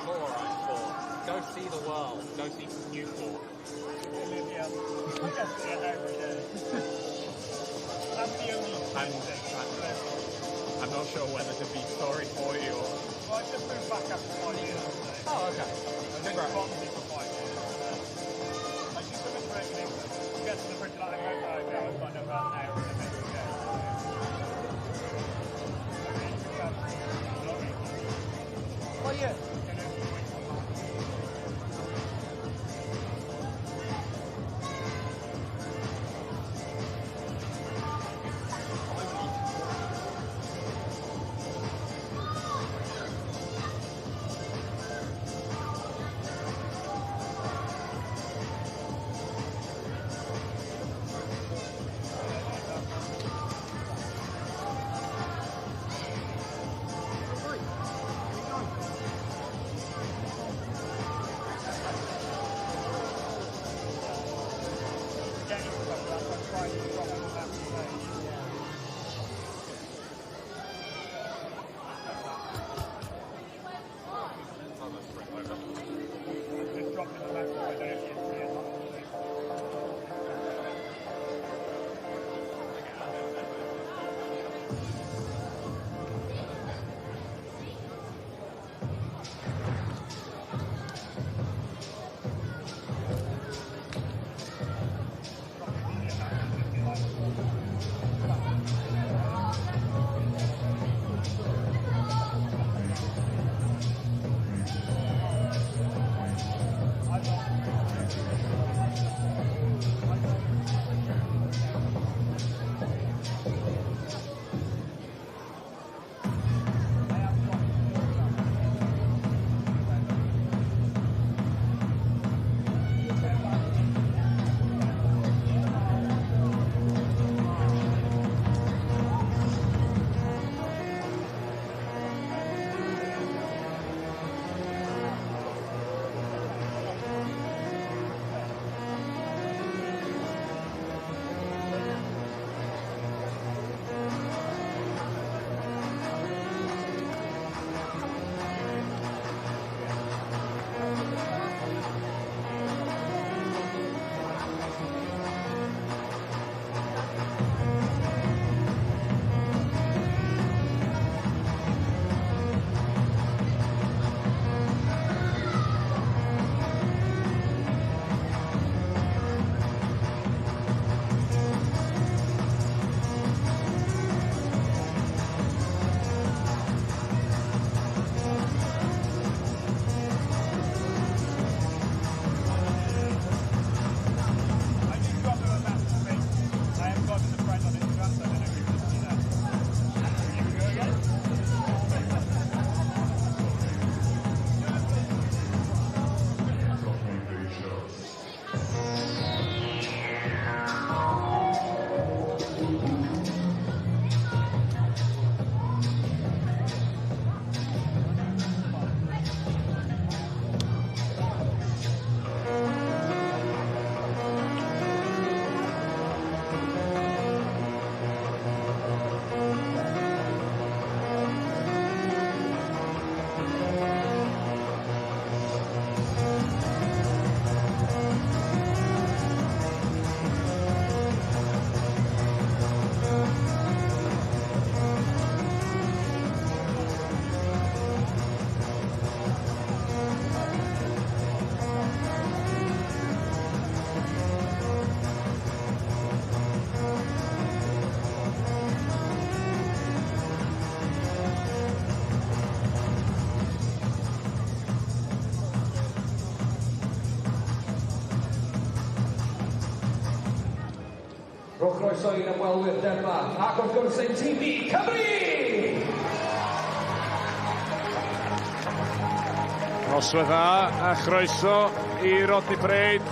I'm alright for. Go see the world. Go see Newport. Yeah. I guess yeah, every day. That's the only thing. I'm not sure whether to be sorry for you or. Well, I just moved back after 5 years. So. Oh, okay. I was in Swansea for 5 years. I just took a break in England. Get to the bridge like I go, I've got another hour and a bit to go. Oh, yeah. Rhowch croeso i'n ymwelwyr Denmark ac wrth gwrs ein tîm ni, Cymru! Noswaith dda a chroeso i Rodney Parade.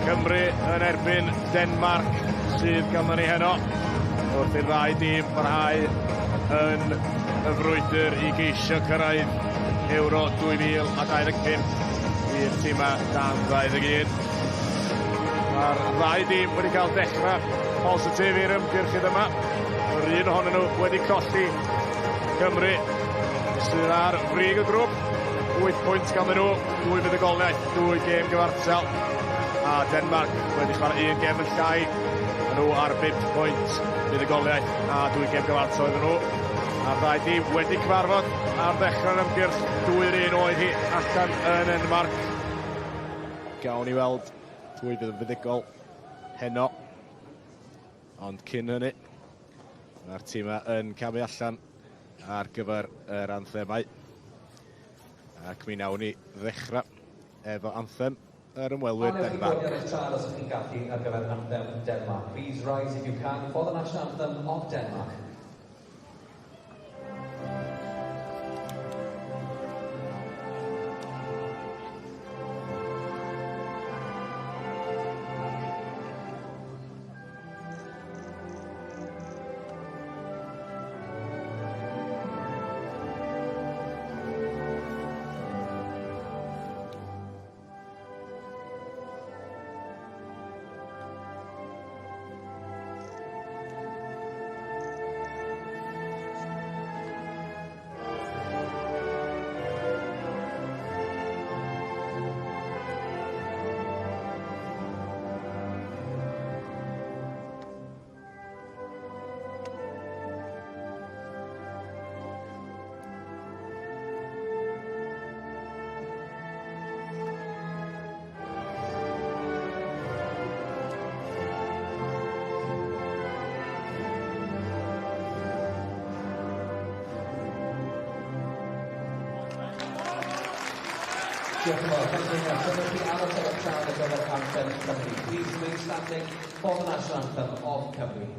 Cymru yn erbyn Denmark sydd ganddo ni heno. Wrth i'r ddau dîm barhau yn y frwydr i geisio cyrraedd Euro 2025 i'r tîmau dan 21. Mae'r ddau dîm wedi cael dechrau positif i'r ymgyrch hyd yma. Yr un ohonyn nhw wedi colli. Cymru sydd ar frig y grŵp. 8 pwynt ganddyn nhw, 2 fuddugoliaeth, 2 gêm gyfartal. A Denmark wedi chwarae un gêm yn llai. Maen nhw ar 5 pwynt fuddugoliaeth a 2 gêm gyfartal iddyn nhw. A'r ddau dîm wedi cyfarfod ar ddechrau'r ymgyrch, 2-1 oedd hi allan yn Nenmarc. Gawn ni weld pwy fydd yn fuddugol heno. Ond cyn hynny, mae'r tîmau yn camu allan ar gyfer yr anthemau. Ac mi wnawn ni ddechrau efo anthem yr ymwelwyr Denmark. A newch chi godi ar eich traed os ydych chi'n gallu ar gyfer anthem Denmark. Please rise if you can for the national anthem of Denmark. Diolch yn fawr. Thank you very much. Dyma chi aros ar y traed ar gyfer Anthem Cymru. Please remain standing for the national anthem of Cymru.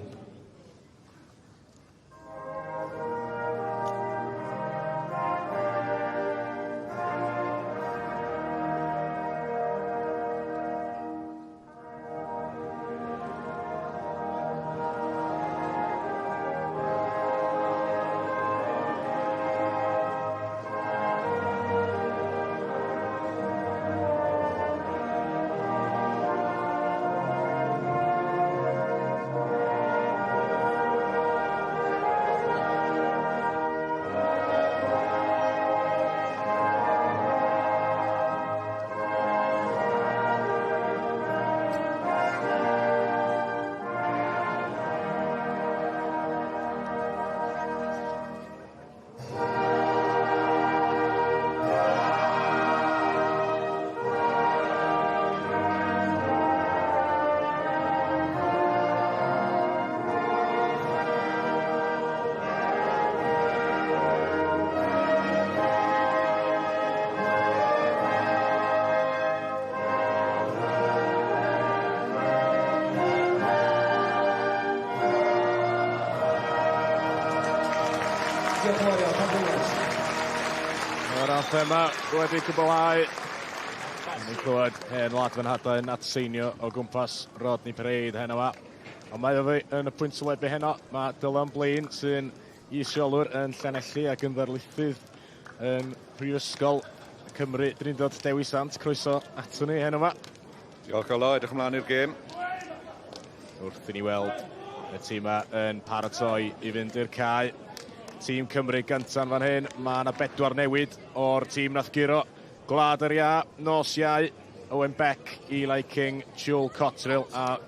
Diolch yn fawr iawn, thank you very much. Mae'r anthem yma wedi cwblhau. Ni'n clywed hen wlad fy nhadau yn atseinio o gwmpas Rodney Parade heno yma. Ond mae o fi yn y pwynt sylwebu heno. Mae Dylan Blaine sy'n is-reolwr yn Llanelli ac yn ddarlithydd ym Mhrifysgol Cymru Drindod Dewi Sant. Croeso ato ni heno yma. Diolch Olo, edrych ymlaen i'r gêm. Wrth i ni weld y tîmau yn paratoi i fynd i'r cae. Tîm Cymru gynta'n fan hyn. Mae yna bedwar newid o'r tîm nath guro Gwlad yr Iâ, nos Iau. Owen Beck, Eli King, Joel Cotterill a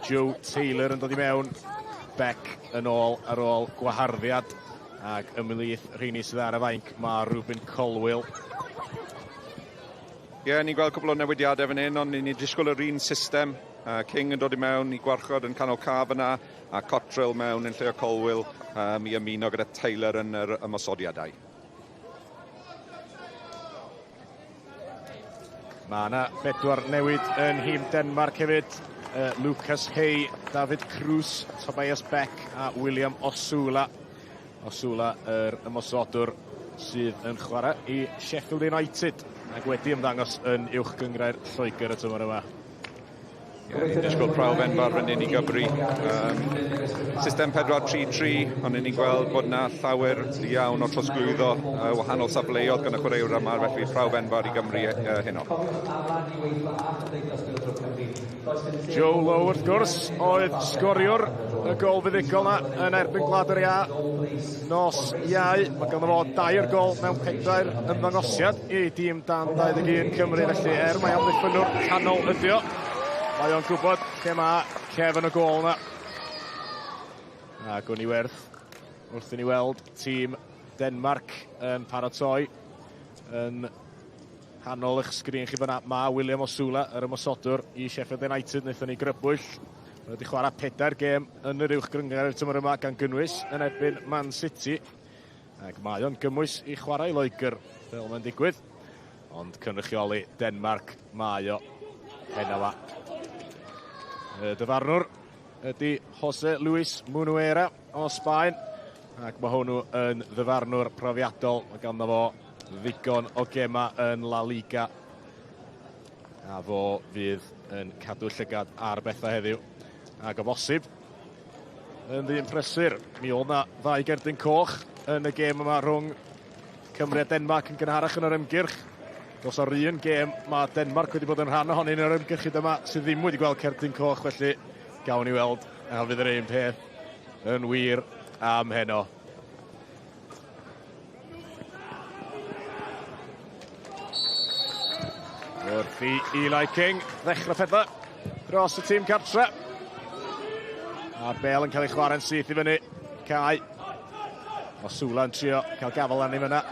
Joe Taylor yn dod i mewn. Beck yn ôl ar ôl gwaharddiad ac ymhlith rheini sydd ar y fainc mae Ruben Colwill. Ie, yeah, ni'n gweld cwbl o newidiadau fan hyn, ond ni'n disgwyl yr un system. King yn dod i mewn i gwarchod yn canol caf yna, a Cotterill mewn yn lle o Colwill i ymuno gyda Taylor yn yr ymosodiadau. Mae yna bedwar newid yn nhîm Denmark hefyd. Lucas Hay, David Cruz, Tobias Beck a William Osula. Osula, yr ymosodwr sydd yn chwarae i Sheffield United ac wedi ymddangos yn uwch gynghrair Lloegr y tymor yma. Ie, ni'n disgwyl prawf enfawr fan hyn i Gymru. System 4-3-3, ond ni'n gweld bod yna llawer iawn o trosglwyddo wahanol safleoedd gan y chwaraewyr yma, felly prawf enfawr i Gymru heno. Joe Lowe, wrth gwrs, oedd sgoriwr y gol fuddugol 'na yn erbyn Gwlad yr Iâ nos Iau. Mae ganddo fo 2 gol mewn 4 ymddangosiad i dîm dan 21 Cymru, felly er mae amddiffynnwr canol ydi o, mae o'n gwybod lle mae cefn y gôl yna. A gwn i werth wrth i ni weld tîm Denmark yn paratoi yn nghanol eich sgrin chi fyna. Mae William Osula, yr ymosodwr i Sheffield United, wnaethon ni grybwyll. Mae wedi chwarae 4 gêm yn yr uwch gynghrair tymor yma, gan gynnwys yn erbyn Man City. Ac mae o'n gymwys i chwarae i Loegr, fel mae'n digwydd. Ond cynrychioli Denmark mae o heno 'ma. Y dyfarnwr ydy Jose Luis Munuera o Sbaen. Ac mae hwnnw yn ddyfarnwr profiadol. Mae ganddo fo ddigon o gema yn La Liga. A fo fydd yn cadw llygad ar bethau heddiw. Ac o bosib, yn ddyn prysur. Mi oedd na 2 gerdyn coch yn y gêm yma rhwng Cymru a Denmark yn gynharach yn yr ymgyrch. Dos o'r un gêm mae Denmark wedi bod yn rhan ohoni yn yr ymgyrch hyd yma sydd ddim wedi gweld cerdyn coch, felly gawn ni weld a fydd yr un peth yn wir am heno. Wrth i Eli King ddechrau pethau dros y tîm cartre. A'r bel yn cael ei chwarae'n syth i fyny. Cae. Osula yn trio cael gafel arni fyna.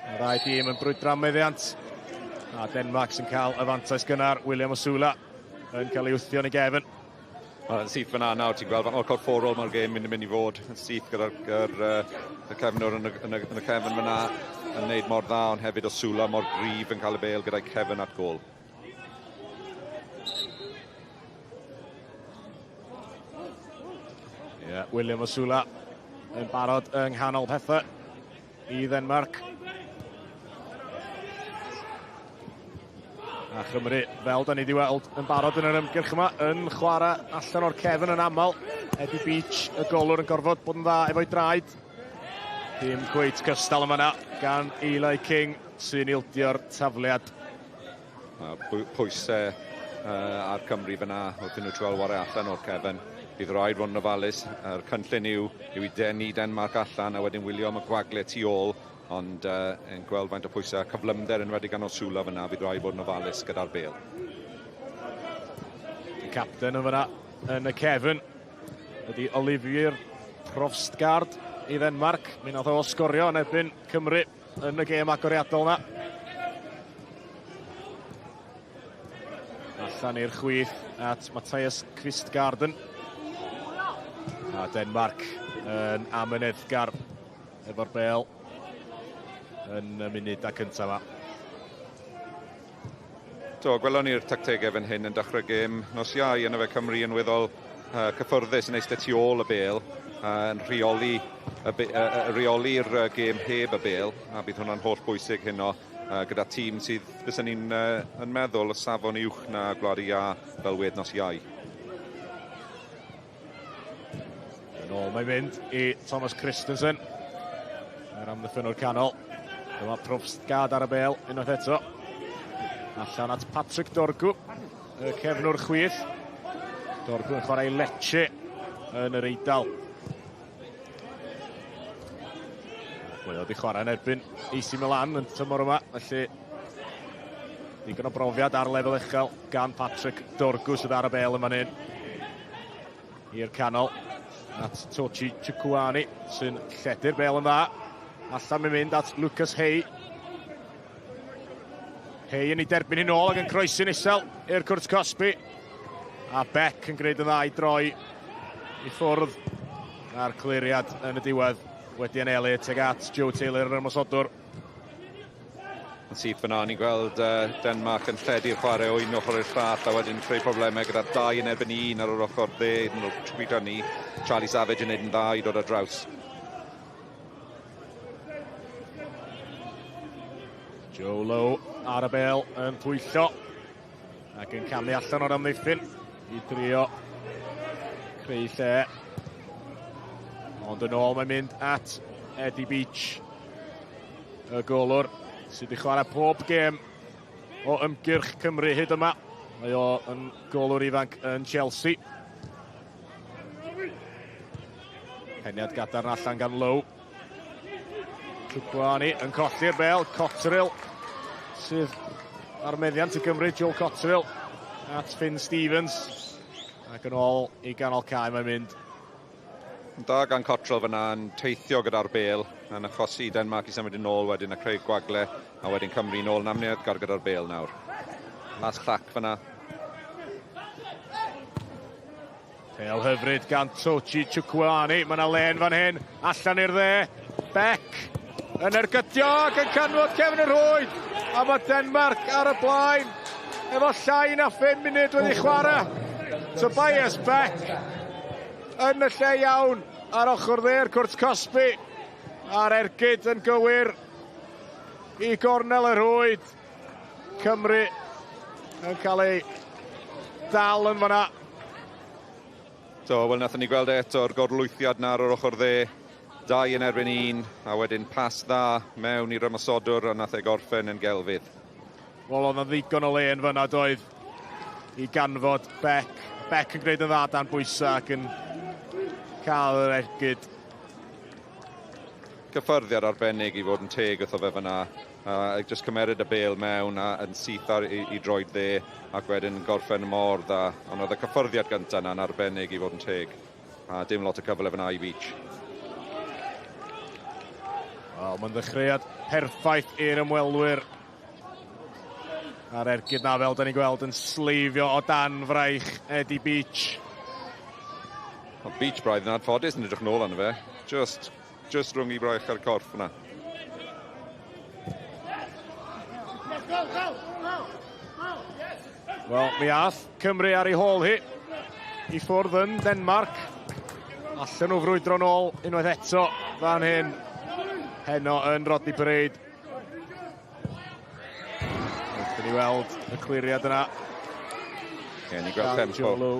Mae'r ddau dîm yn brwydro am meddiant. A Denmark sy'n cael y fantais gynnar. William Osula yn cael ei wthio yn ei gefn. Mae'n syth fyna nawr, ti'n gweld faint mor corfforol mae'r gêm mynd i fod yn syth gyda'r y cefnwr yn y cefn fyna yn neud mor dda, ond hefyd Osula mor gryf yn cael y bêl gyda'i cefn at gôl. Ie, yeah, William Osula yn barod yng nghanol pethau i Ddenmark. A Chymru, fel da ni wedi weld yn barod yn yr ymgyrch yma, yn chwarae allan o'r cefn yn aml. Eddie Beach, y golwr, yn gorfod bod yn dda efo'i draed. Dim cweit cystal yma na gan Eli King sy'n ildio'r tafliad. Pwysau ar Cymru fyna wrth i nhw trial ware allan o'r cefn. Bydd rhaid fod yn ofalus. Yr cynllun yw i denu Denmark allan a wedyn wylio am y gwagle tu ôl, ond yn gweld faint o pwysau a cyflymder yn wedi gan Osula fyna, bydd rhaid bod yn ofalus gyda'r bêl. Y capten yn fyna yn y cefn ydy Olivier Provstgaard i Ddenmark. Mi nath o sgorio yn erbyn Cymru yn y gêm agoriadol na. Allan i'r chwith at Matthias Kvistgaarden. A Denmark yn amyneddgar efo'r bêl yn y munudau cyntaf yma. Do, gwelon ni'r tactegau fan hyn yn dechrau gêm nos Iau, yna fe Cymru yn weddol cyffyrddus yn eistedd tu ôl y bêl, yn rheoli'r gêm heb y bêl, a bydd hwnna'n holl bwysig heno gyda tîm sydd fyswn ni'n yn meddwl y safon uwch na Gwlad Iâ fel wedd nos Iau. Yn ôl mae'n mynd i Thomas Christensen, yr amddiffynnwr canol. Dyma Provstgaard ar y bêl unwaith eto. Allan at Patrick Dorgu, y cefnwr chwith. Dorgu yn chwarae Lecce yn yr Eidal. Mae o wedi chwarae yn erbyn AC Milan yn tymor yma, felly digon o brofiad ar lefel uchel gan Patrick Dorgu sydd ar y bêl yn fan hyn. I'r canol at Tochi Chukwuani sy'n lledu'r bêl yn dda. Allan mae'n mynd at Lucas Hey. Hey yn ei derbyn hi'n ôl ac yn croesi'n isel i'r cwrt cosbi. A Beck yn gwneud yn dda i droi i ffwrdd. A'r cliriad yn y diwedd wedi anelu tuag at Joe Taylor yr ymosodwr. Yn syth fyna, ni'n gweld Denmark yn lledu'r chwarae o un ochr i'r llall a wedyn creu problemau gyda 2 yn erbyn 1 ar yr ochr dde, iddyn nhw trwy ni. Charlie Savage yn neud yn dda i dod ar draws. Joe Lowe ar y bêl yn pwyllo ac yn camu allan o'r amddiffyn i drio creu lle. Ond yn ôl mae'n mynd at Eddie Beach, y golwr sydd wedi chwarae pob gêm o ymgyrch Cymru hyd yma. Mae o yn golwr ifanc yn Chelsea. Peniad gadarn allan gan Lowe. Chukwuani yn colli'r bel. Cotterill sydd ar meddiant i Gymru. Joel Cotterill at Finn Stevens. Ac yn ôl i ganol cae mae'n mynd. Da gan Cotterill fyna yn teithio gyda'r bel yn achosi Denmark i symud yn ôl wedyn a creu gwagle a wedyn Cymru yn ôl yn amyneddgar gyda'r bel nawr. Pas llac fyna. Pel hyfryd gan Tochi Chukwuani. Mae yna len fan hyn. Allan i'r dde. Beck yn ergydio ac yn canfod cefn y rhwyd. A mae Denmark ar y blaen efo llai na 5 munud wedi chwarae. Tobias Beck yn y lle iawn ar ochr dde'r cwrt cosbi. A'r ergyd yn gywir i gornel y rhwyd. Cymru yn cael ei dal yn fanna. So, wel, nathon ni gweld eto'r gorlwythiad na ar yr ochr dde. 2 yn erbyn 1, a wedyn pas dda mewn i'r ymosodwr a nath e gorffen yn gelfydd. Wel, oedd 'na ddigon o le yn fyna doedd i ganfod Beck. Beck yn gwneud yn dda dan bwysau ac yn cael yr ergyd. Cyffyrddiad arbennig i fod yn teg wrtho fe fyna. Just cymeryd y bel mewn a yn syth ar i droed dde ac wedyn gorffen mor dda. Ond oedd y cyffyrddiad gyntaf yna'n arbennig i fod yn teg. A dim lot o cyfle fyna i Beach. Wel, mae'n ddechreuad perffaith i'r ymwelwyr. A'r ergyd na, fel da ni'n gweld, yn sleifio o dan fraich Eddie Beach. O, Beach braidd yn anffodus yn edrych nôl arno fe. Just rhwng i braich ar corff yna. Wel, mi ath Cymru ar ei hôl hi i ffwrdd yn Denmark. Allan nhw frwydro nôl unwaith eto fan hyn. Heno yn Rodney Parade. Wrth i ni weld y cliriad yna. Ie, ni'n gweld tempo.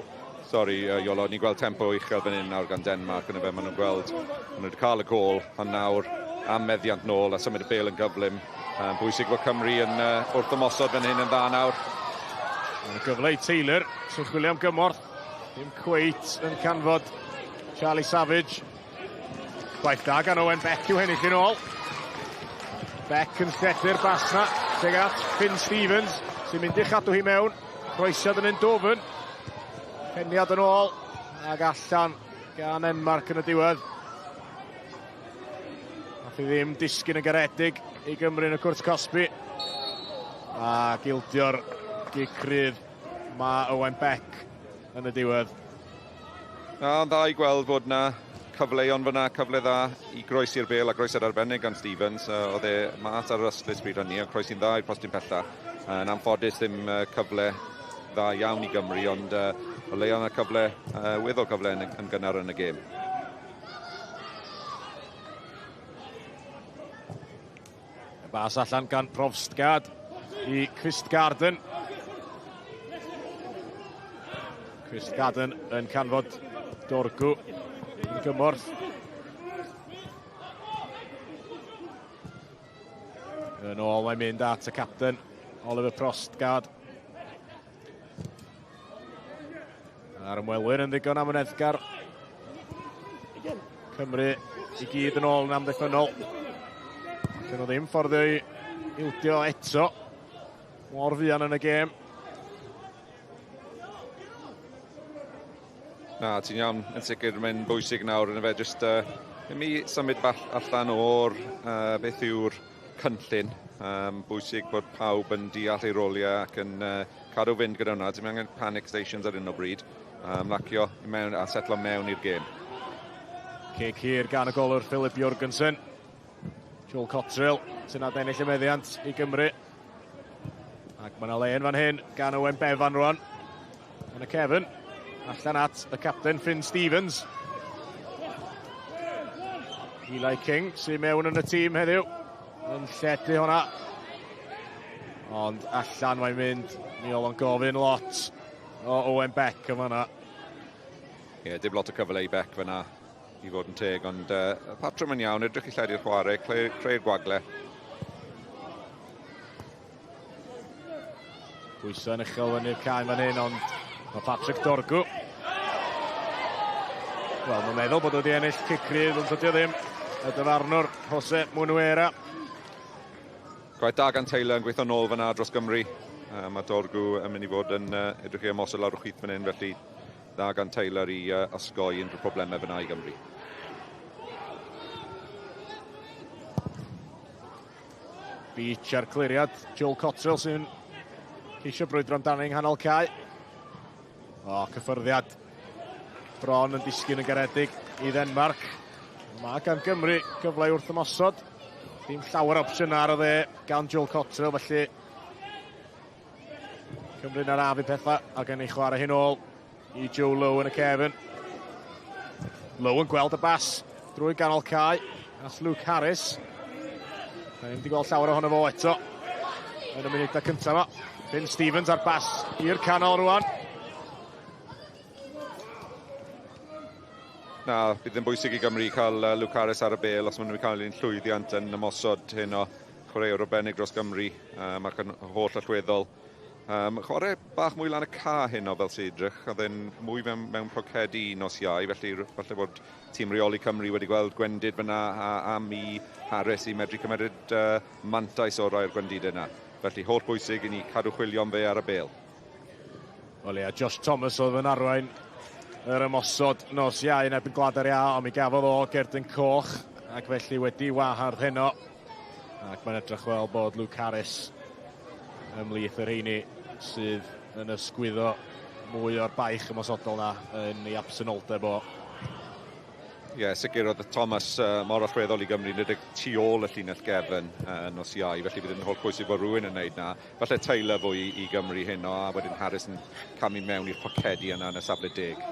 Sorry, Iolo, ni'n gweld tempo uchel fan hyn nawr gan Denmark yn y fe. Maen nhw'n gweld, maen nhw wedi cael y gôl, ond nawr am meddiant nôl a symud y bêl yn gyflym. Bwysig bod Cymru yn wrth ymosod fan hyn yn dda nawr. Mae'n gyfle i Taylor, sy'n chwilio am gymorth. Dim cweit yn canfod Charlie Savage. Gwaith da gan Owen Beck i'w hennill yn ôl. Beck yn lledu'r bas na, tuag at Finn Stevens, sy'n mynd i chadw hi mewn. Croesiad yn un dwfn. Peniad yn ôl, ag allan gan Enmark yn y diwedd. Nath i ddim disgyn yn garedig i Gymru yn y cwrt cosbi. A gildio'r gic rydd mae Owen Beck yn y diwedd. Na, ond dda i gweld bod na cyfleon fyna, cyfle dda i groesi'r bel a groesiad arbennig gan Stevens. Oedd e mas ar yr ystlys bryd hynny, ond croesi'n dda i'r postyn pella. Yn anffodus ddim cyfle dda iawn i Gymru, ond o leia yna cyfle, weddol cyfle yn gynnar yn y gêm. Y bas allan gan Provstgaard i Kvistgaarden. Kvistgaarden yn canfod Dorgu yn gymorth. Yn ôl mae'n mynd at y capten, Oliver Provstgaard. A'r ymwelwyr yn ddigon amyneddgar. Cymru i gyd yn ôl yn amddiffynnol. Allan nhw ddim ffordd i ildio eto. Mor fuan yn y gêm. Na, ti'n iawn, yn sicr mae'n bwysig nawr yn y fe, jyst i mi symud bach allan o'r beth yw'r cynllun. Bwysig bod pawb yn deall ei roliau ac yn cadw fynd gyda hwnna. Dim angen panic stations ar hyn o bryd. Ymlacio i mewn a setlo mewn i'r gêm. Cic hir gan y golwr Philip Jorgensen. Joel Cotterill sy'n adennill y meddiant i Gymru. Ac mae yna le yn fan hyn gan Owen Bevan rwan. Yn y cefn, allan at y capten Finn Stevens. Eli King sy'n mewn yn y tîm heddiw. Yn lledu hwnna. Ond allan mae'n mynd. Mi oedd o'n gofyn lot o Owen Beck yn fanna. Ie, yeah, dim lot o cyfle i Beck fyna i fod yn teg, ond y patrwm yn iawn, edrych i lledu'r chwarae, creu'r gwagle. Pwysau yn uchel fyny'r cae fan hyn, ond mae Patrick Dorgu. Wel, mae'n meddwl bod wedi ennill cic rydd, ond dydy o ddim. Y dyfarnwr, Jose Munuera. Gwaith da gan Taylor yn gweithio nôl fyna dros Gymru. Mae Dorgu yn mynd i fod yn edrych i ymosod lawr o chwith fan hyn, felly dda gan Taylor i osgoi unrhyw problemau fyna i Gymru. Beach ar cliriad. Joel Cotterill sy'n ceisio brwydro amdani yng nghanol cae. O, cyffyrddiad. Bron yn disgyn yn garedig i Ddenmarc. Mae gan Gymru gyfle wrth ymosod. Dim llawer opsiwn ar y dde gan Joel Cotterill, felly Cymru'n arafu pethau ac yn ei chwarae hyn ôl i Joe Lowe yn y cefn. Lowe yn gweld y bas drwy ganol cae at Luke Harris. Da ni'n wedi gweld llawer ohono fo eto yn y munudau cyntaf yma. Finn Stevens ar bas i'r canol rwan. Na, bydd yn bwysig i Gymru cael Luke Harris ar y bel os maen nhw'n cael un llwyddiant yn ymosod hyn o chwaraewr arbennig dros Gymru ac yn holl allweddol. Chwarae bach mwy lan y ca hyn o fel sy'n edrych, oedd e'n mwy mewn pocedi nos Iau, felly falle bod tîm reoli Cymru wedi gweld gwendid fyna a am i Harris i medru cymeryd mantais o rai'r gwendidau yna. Felly holl bwysig i ni cadw chwilio am fe ar y bel. Wel ia, Josh Thomas oedd yn arwain yr ymosod nos Iau yn erbyn Gwlad yr Iâ, ond mi gafodd o gerdyn coch ac felly wedi wahardd heno. Ac mae'n edrych fel bod Luke Harris ymhlith y rheini sydd yn ysgwyddo mwy o'r baich ymosodol na yn ei absenoldeb o. Ie, yeah, sicr oedd Thomas mor allweddol i Gymru, nid tu ôl y llinell gefn nos Iau, felly bydd yn holl bwysig bod rhywun yn neud na. Falle Taylor fwy i Gymru heno, a wedyn Harris yn camu mewn i'r pocedi yna yn y safle 10.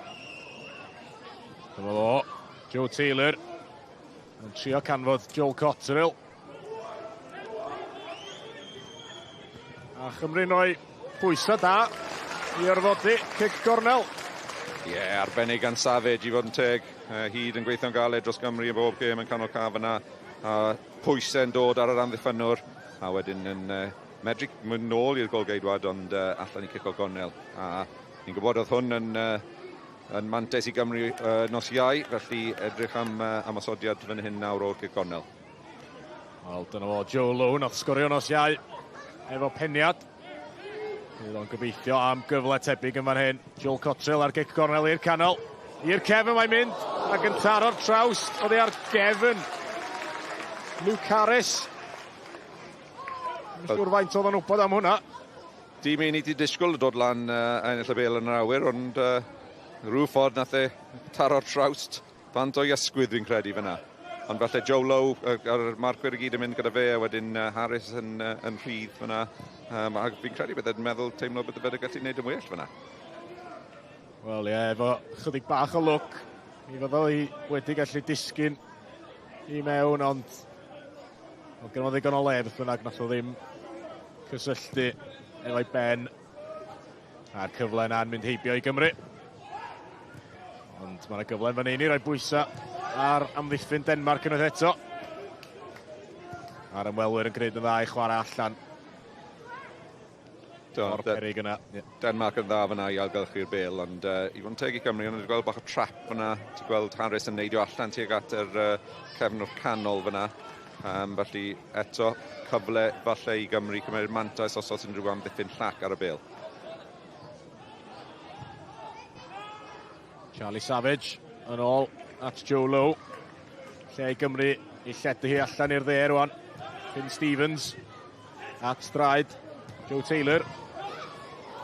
Dyma fo, Joe Taylor yn trio canfod Joel Cotterill. A Chymru'n rhoi pwysau da i orfodi cic gornel. Ie, yeah, arbennig gan Savage i fod yn teg. Hyd yn gweithio'n galed dros Gymru yn bob gêm yn canol caf yna. A pwysau'n dod ar yr amddiffynnwr. A wedyn yn medru mynd nôl i'r golgeidwad, ond allan i cico gornel. A ni'n gwybod oedd hwn yn mantais i Gymru nos Iau, felly edrych am ymosodiad fan hyn nawr o'r cic gornel. Wel, dyna fo, Joe Lowe nath sgorio nos Iau efo peniad. Bydd o'n gobeithio am gyfle tebyg yn fan hyn. Joel Cotterill ar gic gornel i'r canol. I'r cefn mae'n mynd, ac yn taro'r trawst oddi ar gefn. Luke Harris. Ddim siŵr faint oedd o'n wybod am hwnna. Dim un i ti disgwyl dod lan ennill y bel yn yr awyr, ond rhyw ffordd nath e taro'r trawst bant o'i ysgwydd fi'n credu fyna. Ond falle Joe Lowe a'r marcwyr i gyd yn mynd gyda fe, a wedyn Harris yn rhydd fyna. A fi'n credu bydd e'n meddwl teimlo bydd fe'n gallu gwneud yn well fyna. Wel ie, efo chydig bach o lwc, mi fydda i wedi gallu disgyn i mewn, ond oedd gynno fo ddigon o le beth bynnag, nath o ddim cysylltu efo'i ben. A'r cyfle yna'n mynd heibio i Gymru. Ond mae yna gyfle yn fan hyn i roi bwysau ar amddiffyn Denmarc unwaith eto. A'r ymwelwyr yn gwneud yn dda i chwarae allan. O'r perig yna. Denmarc yn dda fyna i ailgylchu'r bel, ond i fod yn teg i Gymru, ond wedi gweld bach o trap fyna. Ti'n gweld Harris yn neidio allan tuag at yr cefn o'r canol fyna. Felly eto, cyfle falle i Gymru cymryd mantais os oes unrhyw amddiffyn llac ar y bel. Charlie Savage yn ôl at Joe Lowe. Lle i Gymru i lledu hi allan i'r dde rwan. Finn Stevens at draed Joe Taylor.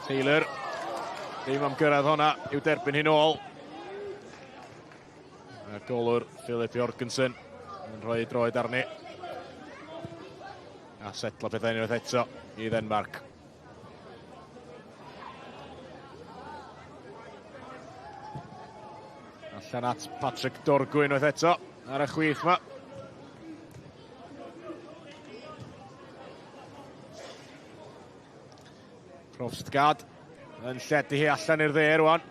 Taylor ddim am gyrraedd honna i'w derbyn hi'n ôl. A'r golwr Philip Jorgensen yn rhoi droed arni. A setlo pethau unwaith eto i Ddenmarc. Allan at Patrick Dorgu unwaith eto ar y chwith ma. Provstgaard yn lledu hi allan i'r dde rwan.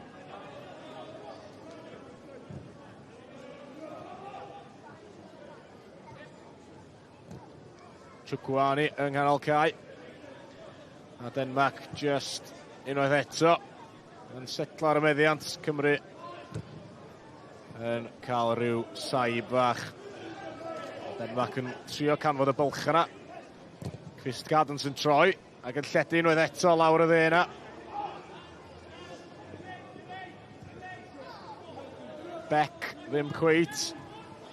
Chukwuani yng nghanol cae. A Denmark just unwaith eto yn setlo ar y meddiant. Cymru yn cael rhyw saib fach. Denmark yn trio canfod y bylch yna. Kvistgaarden sy'n troi ac yn lledu unwaith eto lawr y dde yna. Beck ddim cweit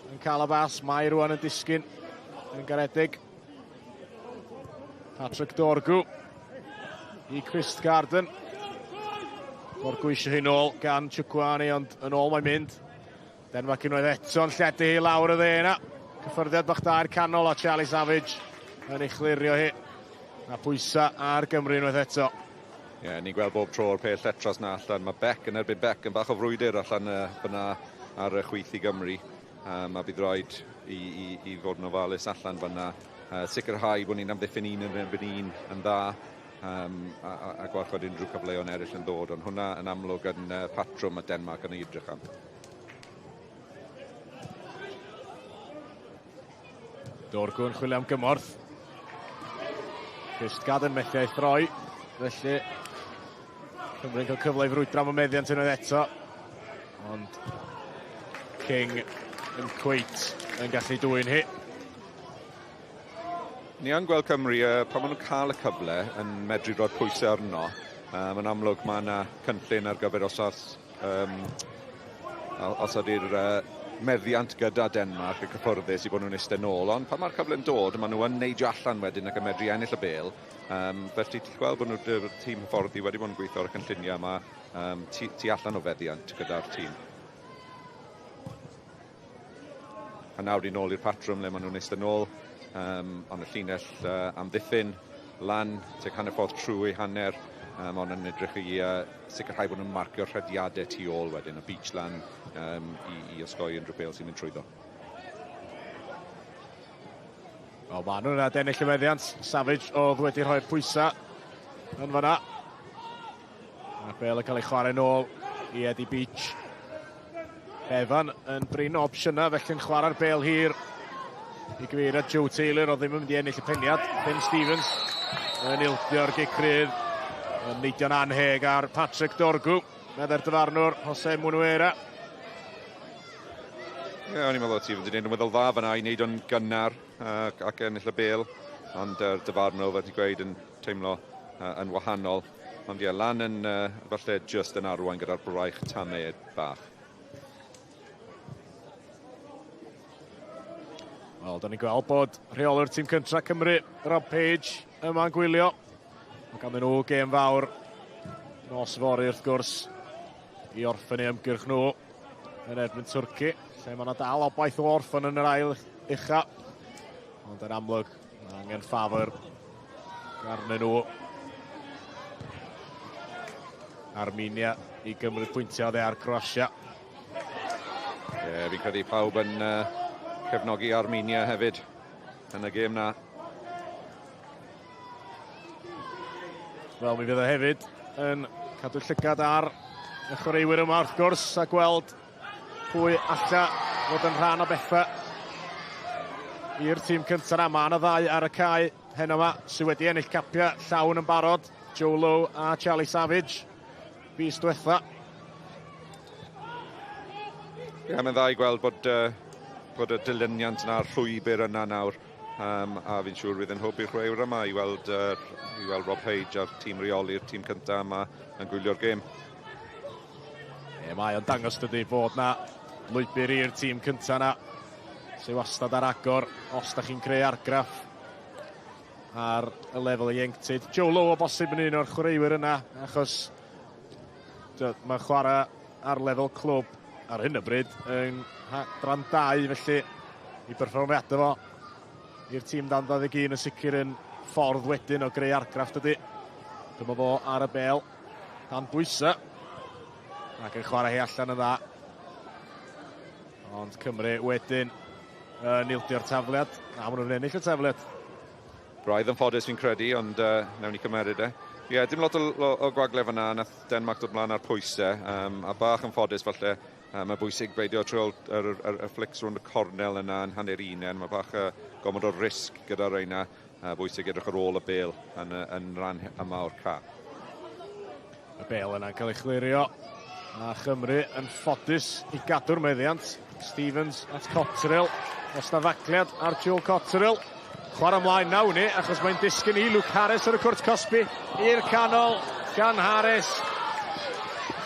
yn cael y bas. Mae rwan yn disgyn yn garedig. Patrick Dorgu i Kvistgaarden. Dorgu eisiau hi nôl gan Chukwuani, ond yn ôl mae'n mynd. Denmark unwaith eto'n lledu hi lawr y dde yna. Cyffyrddiad bach da i'r canol a Charlie Savage yn ei chlirio hi. A pwysa ar Gymru unwaith eto. Ie, yeah, ni'n gweld bob tro'r peth lletras na allan. Mae Beck yn erbyn Beck yn bach o frwydr allan fyna ar y chwith i Gymru. A bydd rhaid i fod yn ofalus allan fyna. Sicrhau bod ni'n amddiffyn un yn erbyn un yn dda a gwarchod unrhyw cyfleon eraill yn ddod. Ond hwnna yn amlwg yn patrwm y Denmark yn ei edrych am. Dorgu yn chwilio am gymorth. Kvistgaarden methu ei throi. Felly Cymru'n cael cyfle i frwydro am y meddiant unwaith eto. Ond King yn cweit yn gallu dwyn hi. Ni yn gweld Cymru, pan maen nhw'n cael y cyfle, yn medru rhoi pwysau arno. Mae'n amlwg mae yna cynllun ar gyfer os ydy'r meddiant gyda Denmark y cyffyrddus i bod nhw'n eistedd nôl, ond pan mae'r cyfle'n dod, maen nhw yn neidio allan wedyn ac yn medru ennill y bêl. Felly ti'n gweld bod nhw'r tîm hyfforddi wedi bod yn gweithio ar y cynlluniau yma tu allan o feddiant gyda'r tîm. A nawr i nôl i'r patrwm le maen nhw'n eistedd nôl, ond y llinell amddiffyn lan, tuag hanner ffordd trwy hanner, ond yn edrych i sicrhau bod nhw'n marcio'r rhediadau tu ôl wedyn, y beach lan i osgoi unrhyw bêl sy'n mynd trwyddo. Wel, maen nhw'n adennill y meddiant. Savage oedd wedi rhoi'r pwysau yn fanna. A bêl yn cael ei chwarae nôl i Eddie Beach. Evan yn brin o opsiynau, felly'n chwarae'r bêl hir i gyfeiriad Joe Taylor, oedd ddim yn mynd i ennill y peniad. Ben Stevens yn ildio'r gic rydd, yn neidio'n anheg ar Patrick Dorgu, meddai'r dyfarnwr Jose Munuera. Ie, o'n i'n meddwl Stevens wedi gwneud yn weddol dda fyna i wneud o'n gynnar ac ennill y bêl, ond yr dyfarnwr, fel ti'n gweud, yn teimlo yn wahanol. Ond ie, lan yn falle just yn arwain gyda'r braich tamed bach. Wel, da ni'n gweld bod rheolwr tîm cyntra Cymru, Rob Page, yma'n gwylio. Mae ganddyn nhw gêm fawr nos fory wrth gwrs i orffen eu ymgyrch nhw yn erbyn Twrci, lle mae yna dal obaith o orffen yn yr ail ucha. Ond yn amlwg, mae angen ffafr arnyn nhw. Armenia i gymryd pwyntiau oddi ar Croatia. Ie, fi'n credu pawb yn cefnogi Armenia hefyd yn y gêm na. Wel, mi fydd e hefyd yn cadw llygad ar y chwaraewyr yma wrth gwrs a gweld pwy alla fod yn rhan o bethau i'r tîm cyntaf yna. Mae yna ddau ar y cae heno yma sydd wedi ennill capiau llawn yn barod. Joe Lowe a Charlie Savage fis diwetha. Ie, mae'n dda i gweld bod y dilyniant yna'r llwybr yna nawr. A fi'n siŵr fydd yn hwb i'r chwaraewyr yma i weld Rob Page a'r tîm reoli'r tîm cyntaf yma yn gwylio'r gêm. Ie, mae o'n dangos dydy bod na lwybr i'r tîm cyntaf yna sydd wastad ar agor os da chi'n creu argraff ar y lefel ieuenctid. Joe Lowe o bosib yn un o'r chwaraewyr yna, achos mae'n chwarae ar lefel clwb ar hyn o bryd yn adran 2, felly i berfformiadau fo i'r tîm dan 21 yn sicr yn ffordd wedyn o greu argraff dydy. Dyma fo ar y bêl dan bwysau ac yn chwarae hi allan yn dda. Ond Cymru wedyn yn ildio'r tafliad. Na, maen nhw'n ennill y tafliad. Braidd yn ffodus fi'n credu, ond newn ni cymeryd e. Ie, dim lot o gwagle fyna, nath Denmark dod mlaen ar pwysau, a bach yn ffodus falle. Mae bwysig beidio trwy'r y flicks rownd y cornel yna yn hanner unen. Mae bach gormod o risg gyda reina. Bwysig edrych ar ôl y bel yn, yn rhan yma o'r ca. Y bel yna'n cael ei chlirio a Chymru yn ffodus i gadw'r meddiant. Stevens at Cotterill. Os na fagliad ar Joel Cotterill. Chwarae ymlaen nawn ni, achos mae'n disgyn i Luke Harris ar y cwrt cosbi i'r canol gan Harris.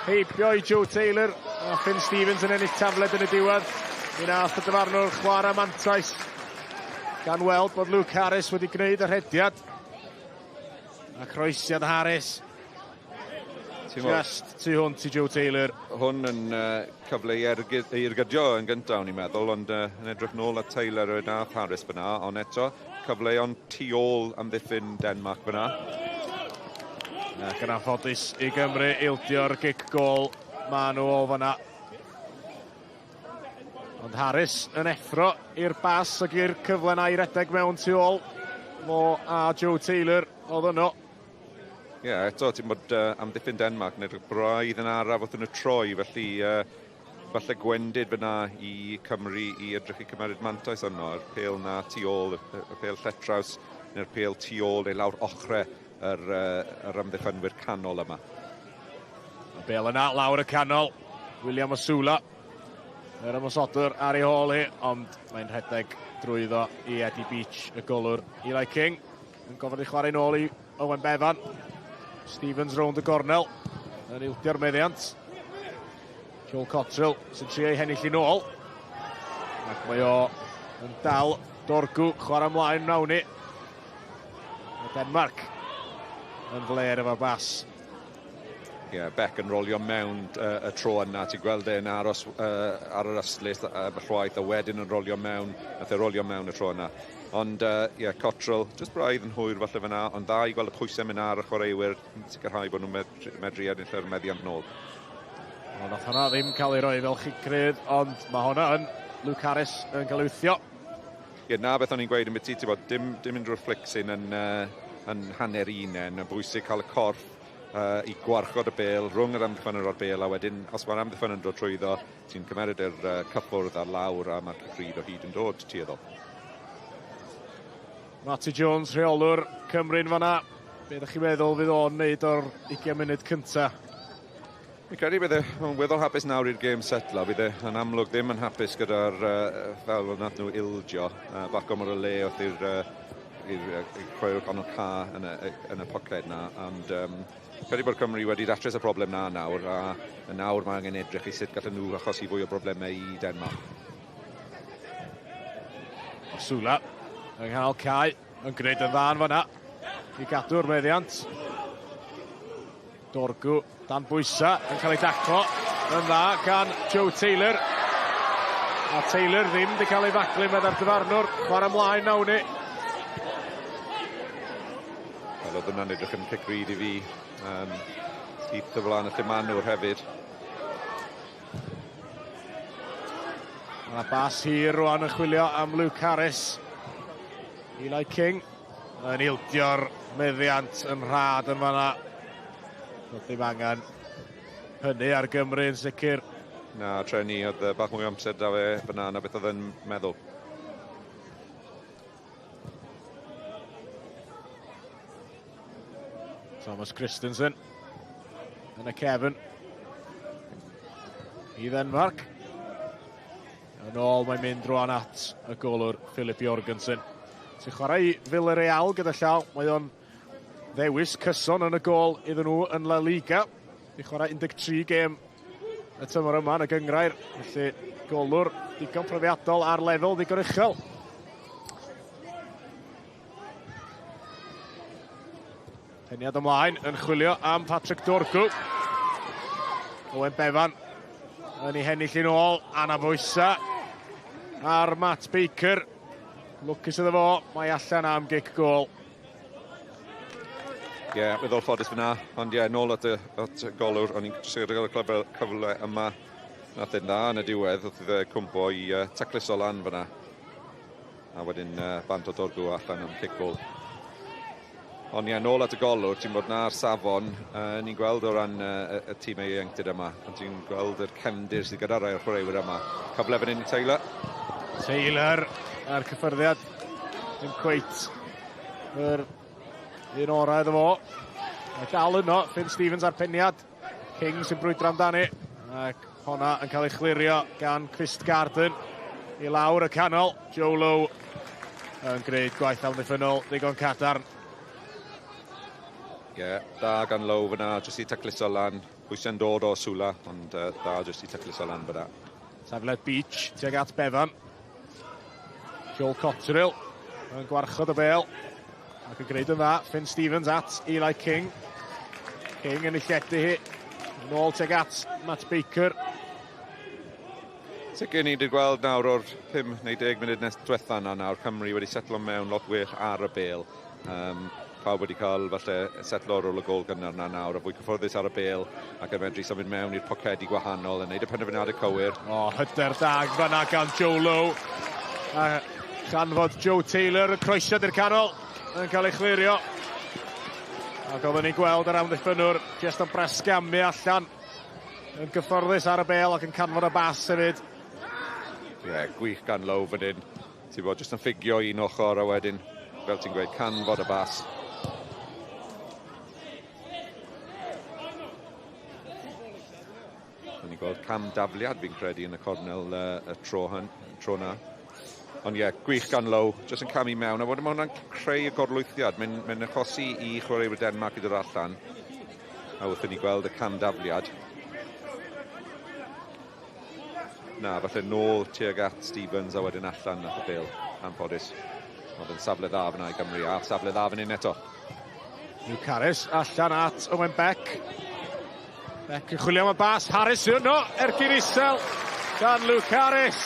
Heibio i Joe Taylor a Finn Stevens yn ennill tafled yn y diwedd. Mi nath y dyfarnwr chwarae mantais gan weld bod Luke Harris wedi gwneud y rhediad. A croesiad Harris. Just tu hwnt i Joe Taylor. Hwn yn cyfle i ergydio yn gyntaf, o'n i'n meddwl, ond yn edrych nôl at Taylor y nath Harris fyna, ond eto cyfleon tu ôl amddiffyn Denmark fyna. Ac yn anffodus i Gymru ildio'r gic gol ma nhw o fyna. Ond Harris yn effro i'r bas ac i'r cyfle na i redeg mewn tu ôl. Fo a Joe Taylor oedd yno. Ie, yeah, eto, ti'n bod amddiffyn Denmark yn edrych braidd yn araf wrth nhw troi, felly falle gwendid fyna i Cymru i edrych i cymeryd mantais yno, yr pel na tu ôl, y pel lletraws, neu'r pel tu ôl neu lawr ochre yr, yr amddiffynwyr canol yma. Y bel yna lawr y canol, William Osula, yr ymosodwr ar ei hôl hi, ond mae'n rhedeg drwyddo i Eddie Beach, y golwr Eli King. Yn gofyn i chwarae nôl i Owen Bevan. Stevens rownd y gornel. Yn ildio'r meddiant. Joel Cotterill sy'n trio ei hennill i nôl. Ac mae o yn dal Dorgu chwarae ymlaen nawn ni. Mae Denmark yn fler efo'r bas. Ie, yeah, Beck yn rolio mewn y tro yna. Ti'n gweld e'n aros ar yr ystlys y llwaith a wedyn yn rolio mewn. Nath e rolio mewn y tro yna. Ond ie, yeah, Cotterill, jyst braidd yn hwyr falle fyna, ond dda i gweld y pwysau mynd ar y chwaraewyr, yn sicrhau bod nhw'n medru, medru ennill yr meddiant nôl. Wel, nath hwnna ddim cael ei roi fel chic rydd, ond mae hwnna yn Luke Harris yn cael ei wthio. Ie, yeah, na beth o'n i'n gweud yn byti, ti'n bod, dim, dim unrhyw flicsyn yn, yn hanner unen, yn bwysig cael y corff i gwarchod y bel rhwng yr amddiffynwr a'r bel, a wedyn os mae'r amddiffyn yn dod trwyddo, ti'n cymeryd yr cyffwrdd ar lawr a mae'r cic rydd o hyd yn dod tueddol. Matty Jones, rheolwr Cymru'n fanna. Be ydych chi'n meddwl fydd o'n neud o'r 20 munud cynta? Fi'n credu bydd e'n weddol hapus nawr i'r gêm setlo. Bydd e yn amlwg ddim yn hapus gyda'r fel nath nhw ildio. Bach gormod o le wrth i'r i'r chwaraewr ganol ca yn y, yn y poced na. Ond credu bod Cymru wedi datrys y broblem na nawr, a yn nawr mae angen edrych i sut gallen nhw achosi fwy o broblemau i Denmark. Osula yng nghanol cae yn gwneud yn dda yn fanna i gadw'r meddiant. Dorgu dan bwysa yn cael ei daclo yn dda gan Joe Taylor. A Taylor ddim wedi cael ei faglu meddai'r dyfarnwr. Chwarae ymlaen nawn ni. Wel, oedd hwnna'n edrych yn cic rydd i fi. Syth o flaen y llumanwr hefyd. Mae bas hir rwan yn chwilio am Luke Harris. Eli King yn ildio'r meddiant yn rhad yn fanna. Doedd ddim angen hynny ar Gymru yn sicr. Na, treni, oedd bach mwy o amser da fe fyna na beth oedd yn meddwl. Thomas Christensen yn y cefn i Ddenmarc. Yn ôl mae'n mynd rwan at y golwr Philip Jorgensen. Sy'n chwarae i Villarreal gyda llaw. Mae o'n ddewis cyson yn y gôl iddyn nhw yn La Liga. I chwarae 13 gêm y tymor yma yn y gynghrair. Felly golwr digon profiadol ar lefel ddigon uchel. Peniad ymlaen yn chwilio am Patrick Dorgu. Owen Bevan yn ei hennill yn ôl. Anna Fwysa ar Matt Baker. Lwcus iddo fo, mae allan am gic gôl. Ie, yeah, weddol ffodus fyna, ond ie, yeah, nôl at y, at y golwr, o'n i'n jyst gael y cyfle, cyfle yma. Nath e'n dda yn y diwedd, wrth iddo cwmpo i tacluso lan fyna. A wedyn bant o Dorgu allan am cic gôl. Ond ie, nôl at y golwr, ti'n bod na'r safon, ni'n gweld o ran y tîm ieuenctid yma. Ond ti'n gweld yr cefndir sydd gyda rai o'r chwaraewyr yma. Cyfle fan hyn i Taylor. Taylor a'r cyffyrddiad ddim cweit yr un orau iddo fo. Mae dal yno, Finn Stevens ar peniad. King sy'n brwydro amdani. Ac honna yn cael ei chlirio gan Kvistgaarden i lawr y canol. Joe Lowe yn gwneud gwaith amddiffynnol ddigon cadarn. Ie, yeah, da gan Lowe fyna, jyst i tacluso lan. Pwysau'n dod o Sula, ond da jyst i tacluso lan fyna. Tafled Beach tuag at Bevan. Joel Cotterill yn gwarchod y bel ac yn gwneud yn dda. Finn Stevens at Eli King. King yn ei lledu hi. Yn ôl tuag at Matt Baker. Sicr ni wedi gweld nawr o'r 5 neu 10 munud nes diwetha yna nawr, Cymru wedi setlo mewn lot well ar y bel. Pawb wedi cael falle setlo ar ôl y gol gynnar yna nawr, a fwy cyfforddus ar y bel ac yn medru symud mewn i'r pocedi gwahanol yn neud y penderfyniadau cywir. O, hyder da fanna gan Joe Lowe. A chanfod Joe Taylor yn croesiad i'r canol yn cael ei chlirio. Ac oedden ni'n gweld yr amddiffynnwr jyst yn brasgamu allan yn gyfforddus ar y bel ac yn canfod y bas hefyd. Ie, yeah, gwych gan Lowe fan hyn. Ti'n bod jyst yn ffugio un ochr a wedyn, fel ti'n gweud, canfod y bas. O'n i'n gweld cam dafliad fi'n credu yn y cornel y tro, hyn, tro na. Ond ie, yeah, gwych gan Lowe, jyst yn camu mewn. A wedyn mae hwnna'n creu y gorlwythiad. Mae'n achosi i chwaraewyr Denmark i ddod allan. A wrth i ni gweld y cam dafliad. Na, falle nôl tuag at Stevens a wedyn allan nath y bel, anffodus. Oedd yn safle dda fyna i Gymru, a safle dda fan hyn eto. Luke Harris allan at Owen Beck. Beck yn chwilio am y bas, Harris yno, ergyd isel gan Luke Harris.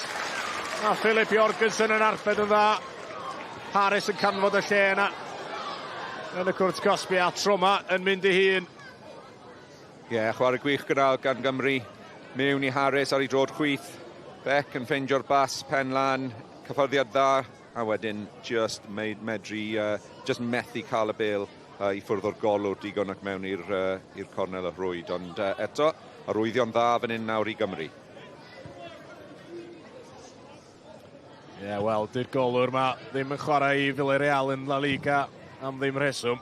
A Philip Jorgensen yn arbed yn dda. Harris yn canfod y lle yna. Yn y cwrt cosbi a tro 'ma yn mynd i hun. Ie, yeah, chwarae gwych gyda gan Gymru. Mewn i Harris ar ei droed chwith. Beck yn ffeindio'r bas, pen lan, cyffyrddiad dda, a wedyn just medru, just methu cael y bel i ffwrdd o'r golwr digon ac mewn i'r cornel y rhwyd. Ond eto, arwyddion dda fan hyn nawr i Gymru. Ie, yeah, wel, di'r golwr ma ddim yn chwarae i Villarreal yn La Liga am ddim rheswm.